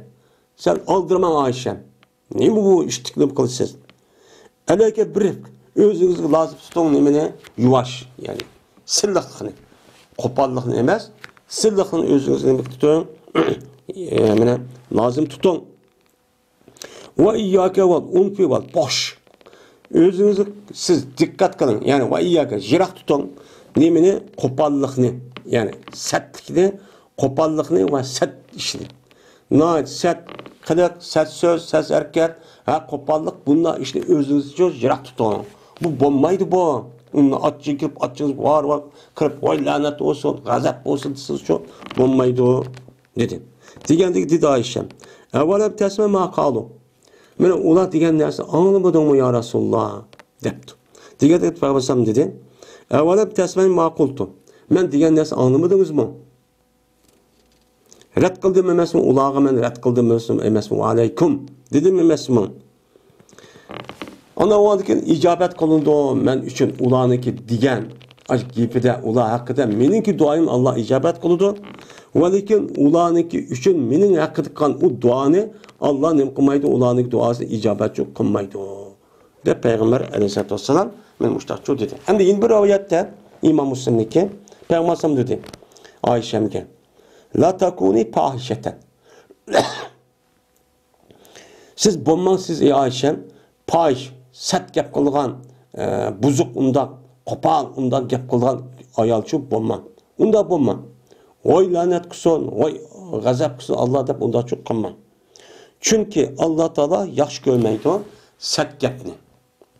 سەن ئالدىرىماڭ ئائىشەم. نېمە بۇ ئىشتىكنى قىلىسىز؟ ئەلەيكە بىر ئۆزىڭىزگە لازىم تۇتۇڭ نېمىنى؟ يۇۋاش، يەنى سىللىقلىقنى. قوپاللىقنى ئەمەس، سىللىقنى ئۆزىڭىزگە نېمە تۇتۇڭ؟ ئە، مانا لازىم تۇتۇڭ. ۋە ئىيياكە ۋەل ئۇنفى ۋەل پۇھش. ئۆزىڭىزگە سىز دىققەت قىلىڭ. يەنى ۋە ئىيياكە، يىراق تۇتۇڭ. نېمىنى؟ قوپاللىقنى. يەنى سەتلىكنى، قوپاللىقنى ۋە سەت ئىشنى. ناھايىتى سەت قىلىق، سەت سۆز، سەت ھەرىكەت، ھە، قوپاللىق، بۇنداق ئىشنى ئۆزىڭىزچە يىراق تۇتۇڭ. بۇ بولمايدۇ بۇ. ئۇنى ئاچچىقى كىرىپ، ئاچچىقىڭىز ۋار ۋار قىلىپ، ۋاي لەنەت بولسۇن، غەزەپ بولسۇن دېسىڭىزچۇ، بولمايدۇ، دېدى. دېگەندىكى دېدى ئائىشەم، ئەۋەلەم تەسمە ما قالۇ؟ مانا ئۇلار دېگەن نەرسىنى ئاڭلىمىدىڭمۇ يا رەسۇلاللا؟ دەپتۇ. دېگەندىكى پەيغەمبەر ئەلەيھىسسالام دېدى، ئەۋەلەم تەسمە ما قۇلتۇ؟ مەن دېگەن نەرسىنى ئاڭلىمىدىڭىزمۇ؟ رەت قىلدىم ئەمەسمۇ ئۇلارغا، مەن رەت قىلدىم ئەمەسمۇ، ئەمەسمۇ، ۋەئەلەيكۇم دېدىم ئەمەسمۇ؟ ئاندىن ئۇنىڭدىن كېيىن ئىجابەت قىلىنىدۇ مەن ئۈچۈن ئۇلارنىڭكى دېگەن ئاشۇ گېپىدە، ئۇلار ھەققىدە مېنىڭكى دۇئايىمنى ئاللا ئىجابەت قىلىدۇ. ۋەلىكىن ئۇلارنىڭكى ئۈچۈن مېنىڭ ھەققىدە قىلغان ئۇ دۇئانى ئاللا نېمە قىلمايدۇ، ئۇلارنىڭكى دۇئاسىنى ئىجابەتچۇ قىلمايدۇ، دەپ پەيغەمبەر ئەلەيھىسسالاتۇ ۋەسسالام مەن مۇشتاقچۇ دېدى. ئەمدى يەنە بىر رىۋايەتتە ئىمام مۇسلىمنىڭكى، پەيغەمبەر ئەلەيھىسسالام دېدى ئائىشەمگە، لا تكوني فاحشة. سىز بولماڭ، سىز، ئەي ئائىشەم، پاھىش، سەت گەپ قىلىدىغان، ئە، بۇزۇق، ئۇنداق قوپال، ئۇنداق گەپ قىلىدىغان ئايالچۇ بولماڭ. ئۇنداق بولماڭ. ۋاي لەنەت قىلسۇن، ۋاي غەزەپ قىلسۇن ئاللا دەپ ئۇنداقچۇ قىلماڭ. چۈنكى ئاللا تائالا ياخشى كۆرمەيدۇ سەت گەپنى،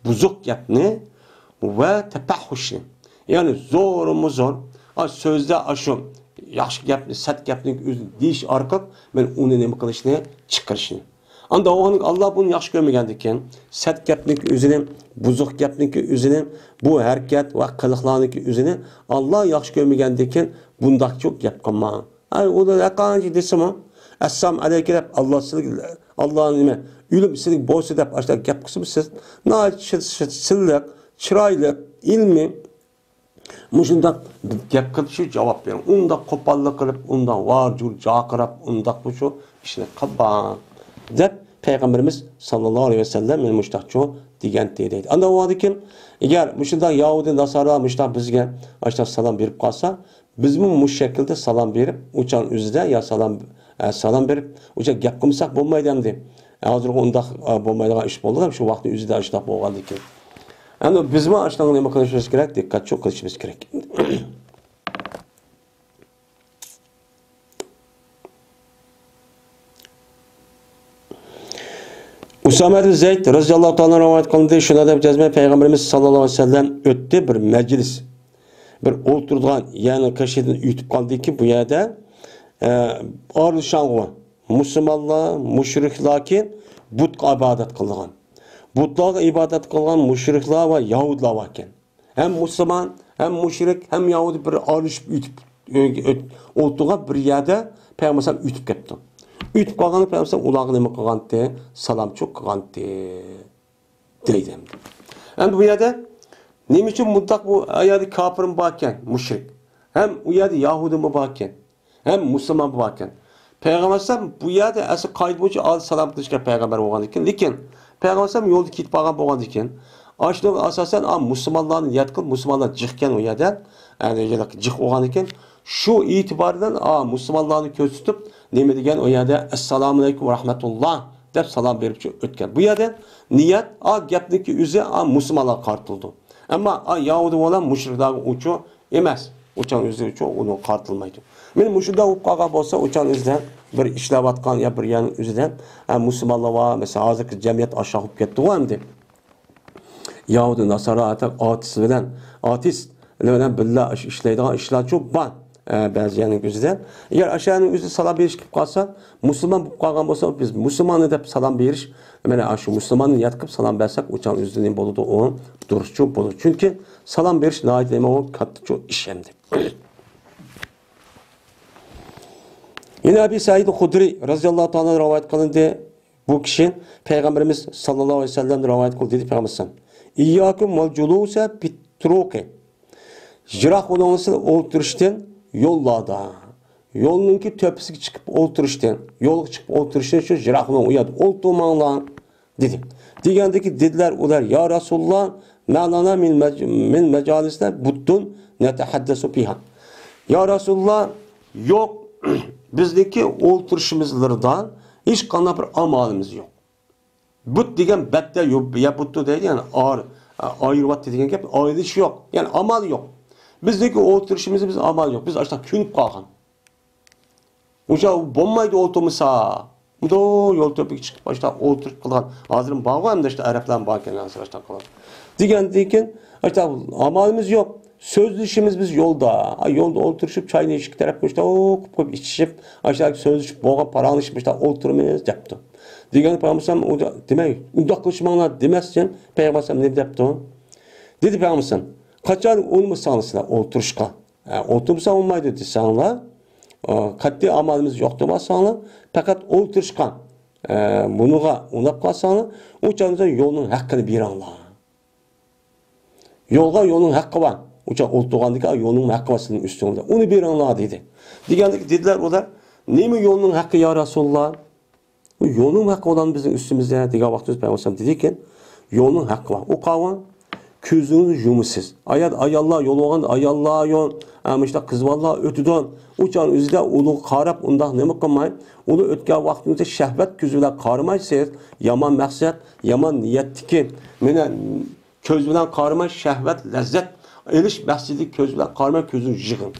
بۇزۇق گەپنى ۋە تەپەھھۇشنى. يەنى زورمۇ زور، ئا، سۆزدە ئاشۇ ياخشى گەپنى، سەت گەپنى ئۆزى دېيىش ئارقىلىق مەن ئۇنى نېمە قىلىشنى، چىقىرىشنى. ئاندا ئوغلۇم، ئاللا بۇنى ياخشى كۆرمىگەندىكىن، سەت گەپنىڭكى ئۆزىنى، بۇزۇق گەپنىڭكى ئۆزىنى، بۇ ھەرىكەت ۋە قىلىقلارنىڭكى ئۆزىنى ئاللا ياخشى كۆرمىگەندىكىن، بۇنداقچۇ گەپ قىلماڭ. ئاي، ئۇ ھەرقانچە دېسىمۇ، ئەسسالامۇ ئەلەيكۇم دەپ، ئاللا سىلىگە، ئاللا نېمە، ئۆلۈم سىلىگە بولسۇن دەپ، ئاشۇنداق گەپ قىلسىمۇ سىز، ناھايىتى شىل-، شىل-، سىللىق، چىرايلىق، ئىلمىي، مۇشۇنداق گەپ قىلىپ شۇ جاۋاب بېرىڭ. ئۇنداق قوپاللىق قىلىپ، ئۇنداق ۋارجۇر جاقىراپ، ئۇنداق بۇ شۇ ئىشنى قىلماڭ، دەپ پەيغەمبىرىمىز ساللاللاھۇ ئەلەيھى ۋەسەللەم مېنى مۇشۇنداقچۇ دېگەنتى دەيدۇ. ئاندىن ئۇنىڭدىن كېيىن، ئەگەر مۇشۇنداق يەھۇدىي ناسارا مۇشۇنداق بىزگە ئاشۇنداق سالام بېرىپ قالسا، بىزمۇ مۇشۇ شەكىلدە سالام بېرىپ، ئۇچان ئۆزىدە يا سالام، ئە، سالام بېرىپ، ئۇچان گەپ قىلمىساق بولمايدۇ ئەمدى. ھازىرغۇ ئۇنداق، ئە، بولمايدىغان ئىش بولدى، شۇ ۋاقىتنىڭ ئۆزىدە ئاشۇنداق بولغاندىكىن. ئەمدى بىزمۇ ئاشۇنداق نېمە قىلىشىمىز كېرەك؟ دىققەتچۇ قىلىشىمىز كېرەك. ئۇسامە بىن زەيد رەزىياللاھۇ تائالا رىۋايەت قىلىندى. شۇنىڭ دەپ جەزمەن پەيغەمبىرىمىز ساللاللاھۇ ئەلەيھى ۋەسەللەم ئۆتتى بىر مەجلىس. بىر ئولتۇرىدىغان يەرنىڭ قېشىدىن ئۆتۈپ قالدىكى بۇ يەردە، ئە، ئارىلىشاڭغۇ مۇسۇلمانلار، مۇشرىكلاركى بۇتقا ئىبادەت قىلىدىغان. بۇتلارغا ئىبادەت قىلغان مۇشرىكلار ۋە يەھۇدلار باركەن. ھەم مۇسۇلمان، ھەم مۇشرىك، ھەم يەھۇدىي بىر ئارىلىشىپ ئۆتۈپ، ئۆ-، ئۆت-، ئولتۇرغان بىر يەردە پەيغەمبەر ئەلەيھىسسالام ئۆتۈپ كەپتۇ. ئۆتۈپ قالغاندا پەيغەمبەر ئەلەيھىسسالام ئۇلارغا نېمە قىلغانتى؟ سالامچۇ قىلغانتى. دەيدۇ ئەمدى. ئەمدى بۇ يەردە نېمە ئۈچۈن مۇنداق بۇ يەردە كاپىرمۇ باركەن، مۇشرىك. ھەم ئۇ يەردە يەھۇدىيمۇ باركەن. ھەم مۇسۇلمانمۇ باركەن. پەيغەمبەر ئەلەيھىسسالام بۇ يەردە ئەسلى قائىدە بويىچە ئالىي سالام قىلىشكەن پەيغەمبەر بولغاندىكىن، لېكىن پەيغەمبەر ئەلەيھىسسالام يولدا كېتىپ قالغان بولغاندىكىن، ئاشۇنىڭغا ئاساسەن، ئا، مۇسۇلمانلارنى نىيەت قىلىپ، مۇسۇلمانلار جىقكەن ئۇ يەردە، يەنى جىق بولغاندىكىن، شۇ ئېتىبار بىلەن، ئا، مۇسۇلمانلارنى كۆرسىتىپ، نېمە دېگەن ئۇ يەردە، ئەسسالامۇ ئەلەيكۇم ۋە رەھمەتۇللا دەپ سالام بېرىپ ئۆتكەن. بۇ يەردە نىيەت، ئا، گەپنىڭكى ئۆزى، ئا، مۇسۇلمانلارغا قارىتىلىدۇ. ئەمما، ئا، يەھۇدىي بولغان مۇشرىكلارغا ئۇچۇ ئەمەس. ئۇچان ئۆزى ئۇچۇ ئۇنىڭغا قارىتىلمايدۇ. مانا مۇشۇنداق بولۇپ قالغان بولسا، ئۇچان ئۆزىدە بىر ئىشلەۋاتقان يا بىر يەرنىڭ ئۆزىدە، ئا، مۇسۇلمانلار بار، مەسىلەن، ھازىرقى جەمئىيەت ئاشۇنداق بولۇپ كەتتىغۇ ئەمدى. يەھۇدىي ناسارا ئارتىس بىلەن، ئارتىس بىلەن بىللە ئىشلەيدىغان ئىشلارچۇ بار. ئە، بەزى يەرنىڭ ئۆزىدە. ئەگەر ئاشۇ يەرنىڭ ئۆزىدە سالام بېرىش كېلىپ قالسا، مۇسۇلمان بولۇپ قالغان بولسا، بىز مۇسۇلماننى دەپ سالام بېرىش، مانا شۇ مۇسۇلماننى نىيەت قىلىپ سالام بەرسەك، ئۇچان ئۆزىدە نېمە بولىدۇ؟ ئۇ دۇرۇسچۇ بولىدۇ. چۈنكى سالام بېرىش ناھايىتى نېمە، ئۇ كاتتىچۇ ئىش ئەمدى. يەنە ئەبى سەئىد خۇدرى رەزىياللاھۇ تائالا رىۋايەت قىلىندى. بۇ كىشى پەيغەمبىرىمىز ساللاللاھۇ ئەلەيھى ۋەسەللەمدىن رىۋايەت قىلدى، دېدى پەيغەمبىرىمىز، ئىيياكۇم ۋەل جۇلۇسە بىت تۇرۇقى. يىراق بولۇڭلار سىلەر ئولتۇرۇشتىن يوللاردا. يولنىڭكى تۆپىسىگە چىقىپ ئولتۇرۇشتىن، يولغا چىقىپ ئولتۇرۇشتىن شۇ يىراق بولۇڭ، ئۇ يەردە ئولتۇرماڭلار، دېدى. دېگەندىكى دېدىلەر ئۇلار، يا رەسۇلۇللا، مەلەنا مىن مەج-، مىن مەجالىسىنە بۇتتۇن نەتەھەددەسۇ فىھا. يا رەسۇلۇللا، يوق، بىزنىڭكى ئولتۇرۇشىمىزلىرىدا ھېچقانداق بىر ئامالىمىز يوق. بۇت دېگەن بەتتە يوپ-، يەبۇتتۇ دەيدۇ، يەنى ئار-، ئايرىۋەتتى دېگەن گەپ، ئايرىلىش يوق. يەنى ئامال يوق. بىزنىڭكى ئولتۇرۇشىمىز، بىز ئامال يوق. بىز ئاشۇنداق كۆنۈپ قالغان. ئۇشا بولمايدۇ ئولتۇرمىسا. مۇنداق يول تۆپىگە چىقىپ، ئاشۇنداق ئولتۇرۇپ قىلغان. ھازىرمۇ بارغۇ ئەمدى ئاشۇنداق ئەرەبلەرمۇ باركەن، ھازىر ئاشۇنداق قىلغان. دېگەندىن كېيىن، ئاشۇنداق ئامالىمىز يوق. سۆزلىشىمىز بىز يولدا. ھا، يولدا ئولتۇرۇشۇپ، چاينى ئىككى تەرەپكە مۇشۇنداق قوپۇپ ئىچىشىپ، ئاشۇنداق سۆزلىشىپ بولغان پاراڭلىشىپ مۇشۇنداق ئولتۇرىمىز دەپتۇ. دېگەن پەيغەمبەر ئەلەيھىسسالام، ئۇ دە-، دېمەك، ئۇنداق قىلىشماڭلار دېمەستىن، پەيغەمبەر ئەلەيھىسسالام نېمە دەپتۇ؟ دېدى پەيغەمبەر ئەلەيھىسسالام، قاچان ئۇنىمىساڭلار سىلەر ئولتۇرۇشقا، ھە، ئولتۇرمىساڭ بولمايدۇ دېسەڭلار، ئا، قەتئىي ئامالىمىز يوق دەپ ئالساڭلار، پەقەت ئولتۇرۇشقا، ئە، بۇنىڭغا ئۇناپ قالساڭلار، ئۇ چاغدا يولنىڭ ھەققىنى بېرىڭلار. يولغا يولنىڭ ھەققى بار. ئۇ چاغ ئولتۇرغاندىكى يولنىڭ ھەققى بار سىزنىڭ ئۈستىڭىزدە. ئۇنى بېرىڭلار دېدى. دېگەندىكى دېدىلەر ئۇلار، نېمە يولنىڭ ھەققى يا رەسۇلاللا؟ بۇ يولنىڭ ھەققى بولغان بىزنىڭ ئۈستىمىزدە دېگەن ۋاقتىمىز پەيغەمبەر دېدىكەن، يولنىڭ ھەققى بار. ئۇ قاۋان كۆزىڭىزنى يۇمىسىز. ئايال، ئاياللار يول بولغان، ئاياللار يول، ھە، مۇشۇنداق قىز بالىلار ئۆتىدۇ. ئۇ چاغ ئۆزىدە ئۇلارغا قاراپ ئۇنداق نېمە قىلماي، ئۇلار ئۆتكەن ۋاقتىڭىزدا شەھۋەت كۆزى بىلەن قارىمايسىز. يامان مەقسەت، يامان نىيەتتىكى، مانا كۆز بىلەن قارىماي، شەھۋەت، لەززەت ئېلىش مەقسىتىدىكى كۆز بىلەن قارىماي، كۆزىنى يۇمۇڭ.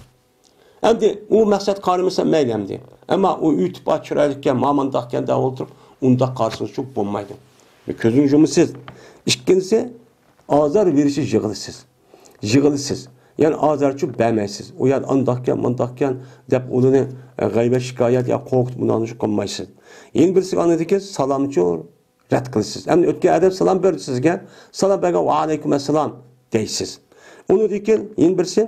ئەمدى ئۇ مەقسەت قارىمىسا مەيلى ئەمدى. ئەمما ئۇ ئۆتۈپ، «ئا، چىرايلىقكەن، مانداقكەن» دەپ ئولتۇرۇپ، ئۇنداق قارىسىڭىزچۇ بولمايدۇ. بىر كۆزىڭىزنى يۇمىسىز. ئىككىنچىسى، ئازار بېرىشنى يىغلىسىز. يىغلىسىز. يەنى ئازارچۇ بەرمەيسىز. ئۇ يەردە ئانداقكەن، مانداقكەن دەپ ئۇلارنى، ئە، غەيۋەت شىكايەت يا قورقۇتۇپ مۇنداق قىلمايسىز. يەنە بىرسىگە ئاندىن كېيىن سالامچۇ رەت قىلىسىز. ئەمدى ئۆتكەن ئادەم سالام بەردى سىزگە. سالام بەرگەن، «ۋەئەلەيكۇم ئەسسالام» دەيسىز. ئۇنىڭدىن كېيىن يەنە بىرسى،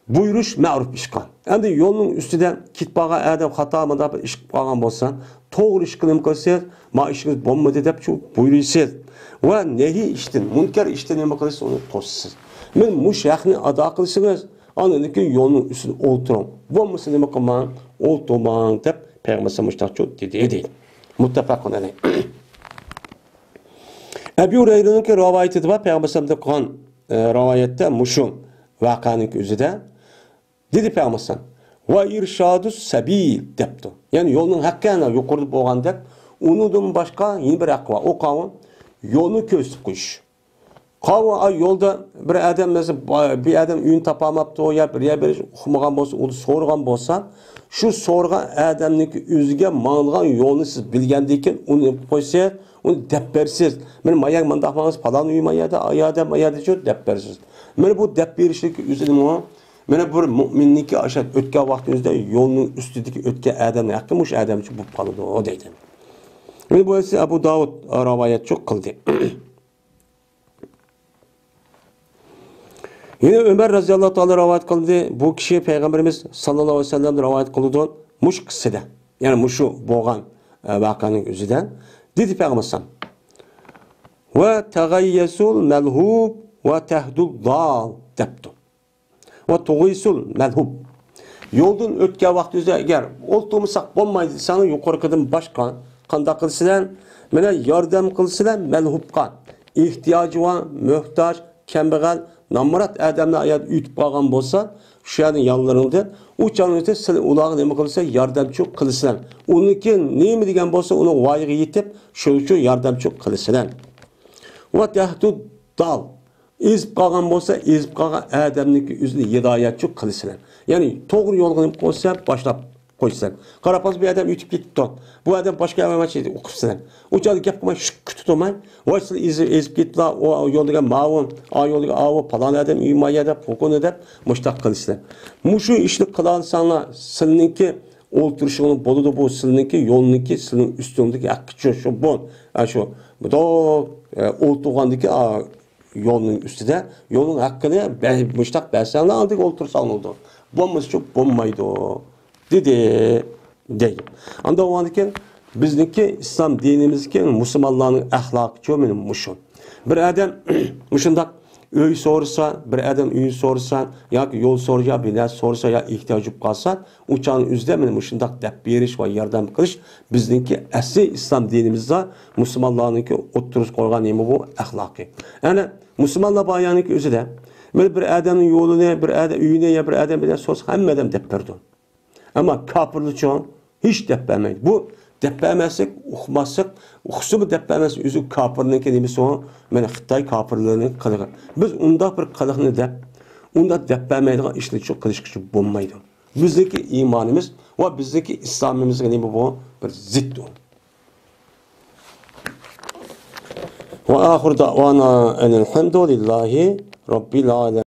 بۇيرۇش مەرۇپ ئىشقا. ئەمدى يولنىڭ ئۈستىدە كېتىپ قالغان ئادەم خاتا مۇنداق بىر ئىش قىلىپ قالغان بولسا، توغرا ئىشقا نېمە قىلىسىز؟ ما ئىشىڭىز بولمىدى دەپ شۇ بۇيرۇيسىز. ۋە نەھى ئىشتىن، مۇنكەر ئىشتىن نېمە قىلىسىز؟ ئۇنى توسىسىز. مەن مۇشۇ ھەقنى ئادا قىلسىڭىز، ئاندىن كېيىن يولنىڭ ئۈستىدە ئولتۇرۇڭ. بولمىسا نېمە قىلماڭ؟ ئولتۇرماڭ دەپ پەيغەمبەر مۇشۇنداقچۇ دېدى، دېدى. مۇتتەپەقۇن ئەلەيھ. ئەبۇ ھۇرەيرىنىڭكى رىۋايىتىدە بار، پەيغەمبەر قىلغان، ئە، رىۋايەتتە مۇشۇ ۋەقەنىڭ ئۆزىدە دېدى پەيغەمبەر، «ۋە ئىرشادۇس سەبىل» دەپتۇ. يەنى يولنىڭ ھەققى ئەنە يۇقىرىدا بولغاندەك، ئۇنىڭدىن باشقا يەنە بىر ھەققى بار. ئۇ قاۋۇن يولنى كۆرسىتىپ قويۇش. قاۋۇن، ئاي، يولدا بىر ئادەم، مەسىلەن، با-، بىر ئادەم ئۆيىنى تاپالماپتۇ يا بىر يەر بېرىش ئۇقمىغان بولسا، ئۇنى سورىغان بولسا، شۇ سورىغان ئادەمنىڭكى ئۆزىگە ماڭىدىغان يولنى سىز بىلگەندىن كېيىن ئۇنى قويسىز، ئۇنى دەپ بېرىسىز. مانا ما يەرگە مانداق ماڭىسىز، پالان ئۆي ما يەردە، ئا يەردە، ما يەردە شۇ دەپ بېرىسىز. مانا بۇ دەپ بېرىشلىك ئۆزىنىمۇ، مانا بىر مۇئمىننىڭكى ئاشۇ ئۆتكەن ۋاقتىمىزدا يولنىڭ ئۈستىدىكى ئۆتكەن ئادەمنىڭ ھەققى مۇشۇ ئادەمچە بولۇپ قالىدۇ دەيدۇ. مانا بۇ ھەدىسنى ئەبۇ داۋۇد رىۋايەتچۇ قىلدى. يەنە ئۆمەر رەزىياللاھۇ تائالا رىۋايەت قىلدى. بۇ كىشى پەيغەمبىرىمىز ساللاللاھۇ ئەلەيھى ۋەسەللەمدىن رىۋايەت قىلىدۇ. مۇشۇ قىسسىدە، يەنى مۇشۇ بولغان، ئە، ۋەقەنىڭ ئۆزىدە دېدى پەيغەمبەر ساللاللاھۇ ئەلەيھى ۋەسەللەم، «ۋە تەغەييەسۇل مەلھۇب ۋە تەھدۇل دال» دەپتۇ. «ۋە تۇغىسۇل مەلھۇب». يولدىن ئۆتكەن ۋاقتىمىزدا ئەگەر ئولتۇرمىساق بولمايدۇ دېسەڭلار، يۇقىرىقىدىن باشقا قانداق قىلىسىلەر؟ مانا ياردەم قىلىسىلەر مەلھۇبقا. ئېھتىياجى بار، موھتاج، كەمبەغەل، نامرات ئادەملەر ئايال ئۆتۈپ قالغان بولسا، شۇ يەرنىڭ يانلىرىڭدىن ئۇ چاغنىڭ سىلەر ئۇلارغا نېمە قىلىسىلەر؟ ياردەمچى قىلىسىلەر. ئۇنىڭكى نېمە دېگەن بولسا، ئۇنىڭ ۋايىغا يېتىپ، شۇنىڭ ئۈچۈن ياردەمچى قىلىسىلەر. ۋە تەھدۇد دال. ئېزىپ قالغان بولسا، ئېزىپ قالغان ئادەمنىڭكى ئۆزىنى ھىدايەتچى قىلىسىلەر. يەنى توغرا يولغا نېمە قويسا، باشلاپ قويسىلەر. قاراپ قالسا، بىر ئادەم ئۆتۈپ كېتىپتۇ. بۇ ئادەم باشقا ئادەم ئوقۇپسىلەر. ئۇ چاغدا گەپ قىلماي، شۇ كۈتۈپ تۇرماي، «ۋاي، سىلەر ئېزىپ، ئېزىپ كېتىپلا، ئۇ يولدىكى ماۋۇ، ئا يولدىكى ئاۋۇ، پالان ئادەم ئۆيى ما يەردە، پۇقۇنى» دەپ، مۇشتاق قىلىسىلەر. مۇشۇ ئىشنى قىلالىساڭلار، سىلىنىڭكى ئولتۇرۇشۇڭلار بولىدۇ، بۇ سىلىنىڭكى يولنىڭكى، سىلىنىڭ ئۈستۈڭدىكى ھەققى شۇ، شۇ بۇ. ئا، شۇ، بۇ، ئە، ئولتۇرغاندىكى، ئا، يولنىڭ ئۈستىدە، يولنىڭ ھەققىنى بە-، مۇشتاق بەرسەڭلار، ئالدىغا ئولتۇرساڭلار بولىدۇ. بولمىسىچۇ بولمايدۇ، دېدى، دەيدۇ. ئاندا بولغاندىكىن، بىزنىڭكى ئىسلام دىنىمىزدىكى مۇسۇلمانلارنىڭ ئەخلاقىچۇ مانا مۇشۇ. بىر ئادەم مۇشۇنداق ئۆي سورىسا، بىر ئادەم ئۆي سورىسا، ياكى يول سورىسا، يا بىر نەرسە سورىسا، يا ئېھتىياج بولۇپ قالسا، ئۇ چاغنىڭ ئۆزىدە مانا مۇشۇنداق دەپ بېرىش ۋە ياردەم قىلىش بىزنىڭكى ئەسلى ئىسلام دىنىمىزدا مۇسۇلمانلارنىڭكى ئوتتۇرىسىغا قويغان نېمە بۇ؟ ئەخلاقى. يەنى مۇسۇلمانلار بار يەرنىڭكى ئۆزىدە، مانا بىر ئادەمنىڭ يولىنى، بىر ئادەم ئۆيىنى يا بىر ئادەم بىلەن سورىسا، ھەممە ئادەم دەپ بېرىدۇ. ئەمما كاپىرلارچۇ ھېچ دەپ بەرمەيدۇ. بۇ دەپ بەرمەسلىك، ئۇقماسلىق، ئۇقسىمۇ دەپ بەرمەسلىك، ئۆزى كاپىرنىڭكى نېمىسى ئۇ؟ مانا خىتاي كاپىرلىرىنىڭ قىلىقى. بىز ئۇنداق بىر قىلىقنى دەپ، ئۇنداق دەپ بەرمەيدىغان ئىشنى شۇ قىلىشقا بولمايدۇ. بىزنىڭكى ئىمانىمىز ۋە بىزنىڭكى ئىسلامىمىزغا نېمە بۇ؟ بىر زىت ئۇ. وآخر دعوانا أن الحمد لله رب العالمين.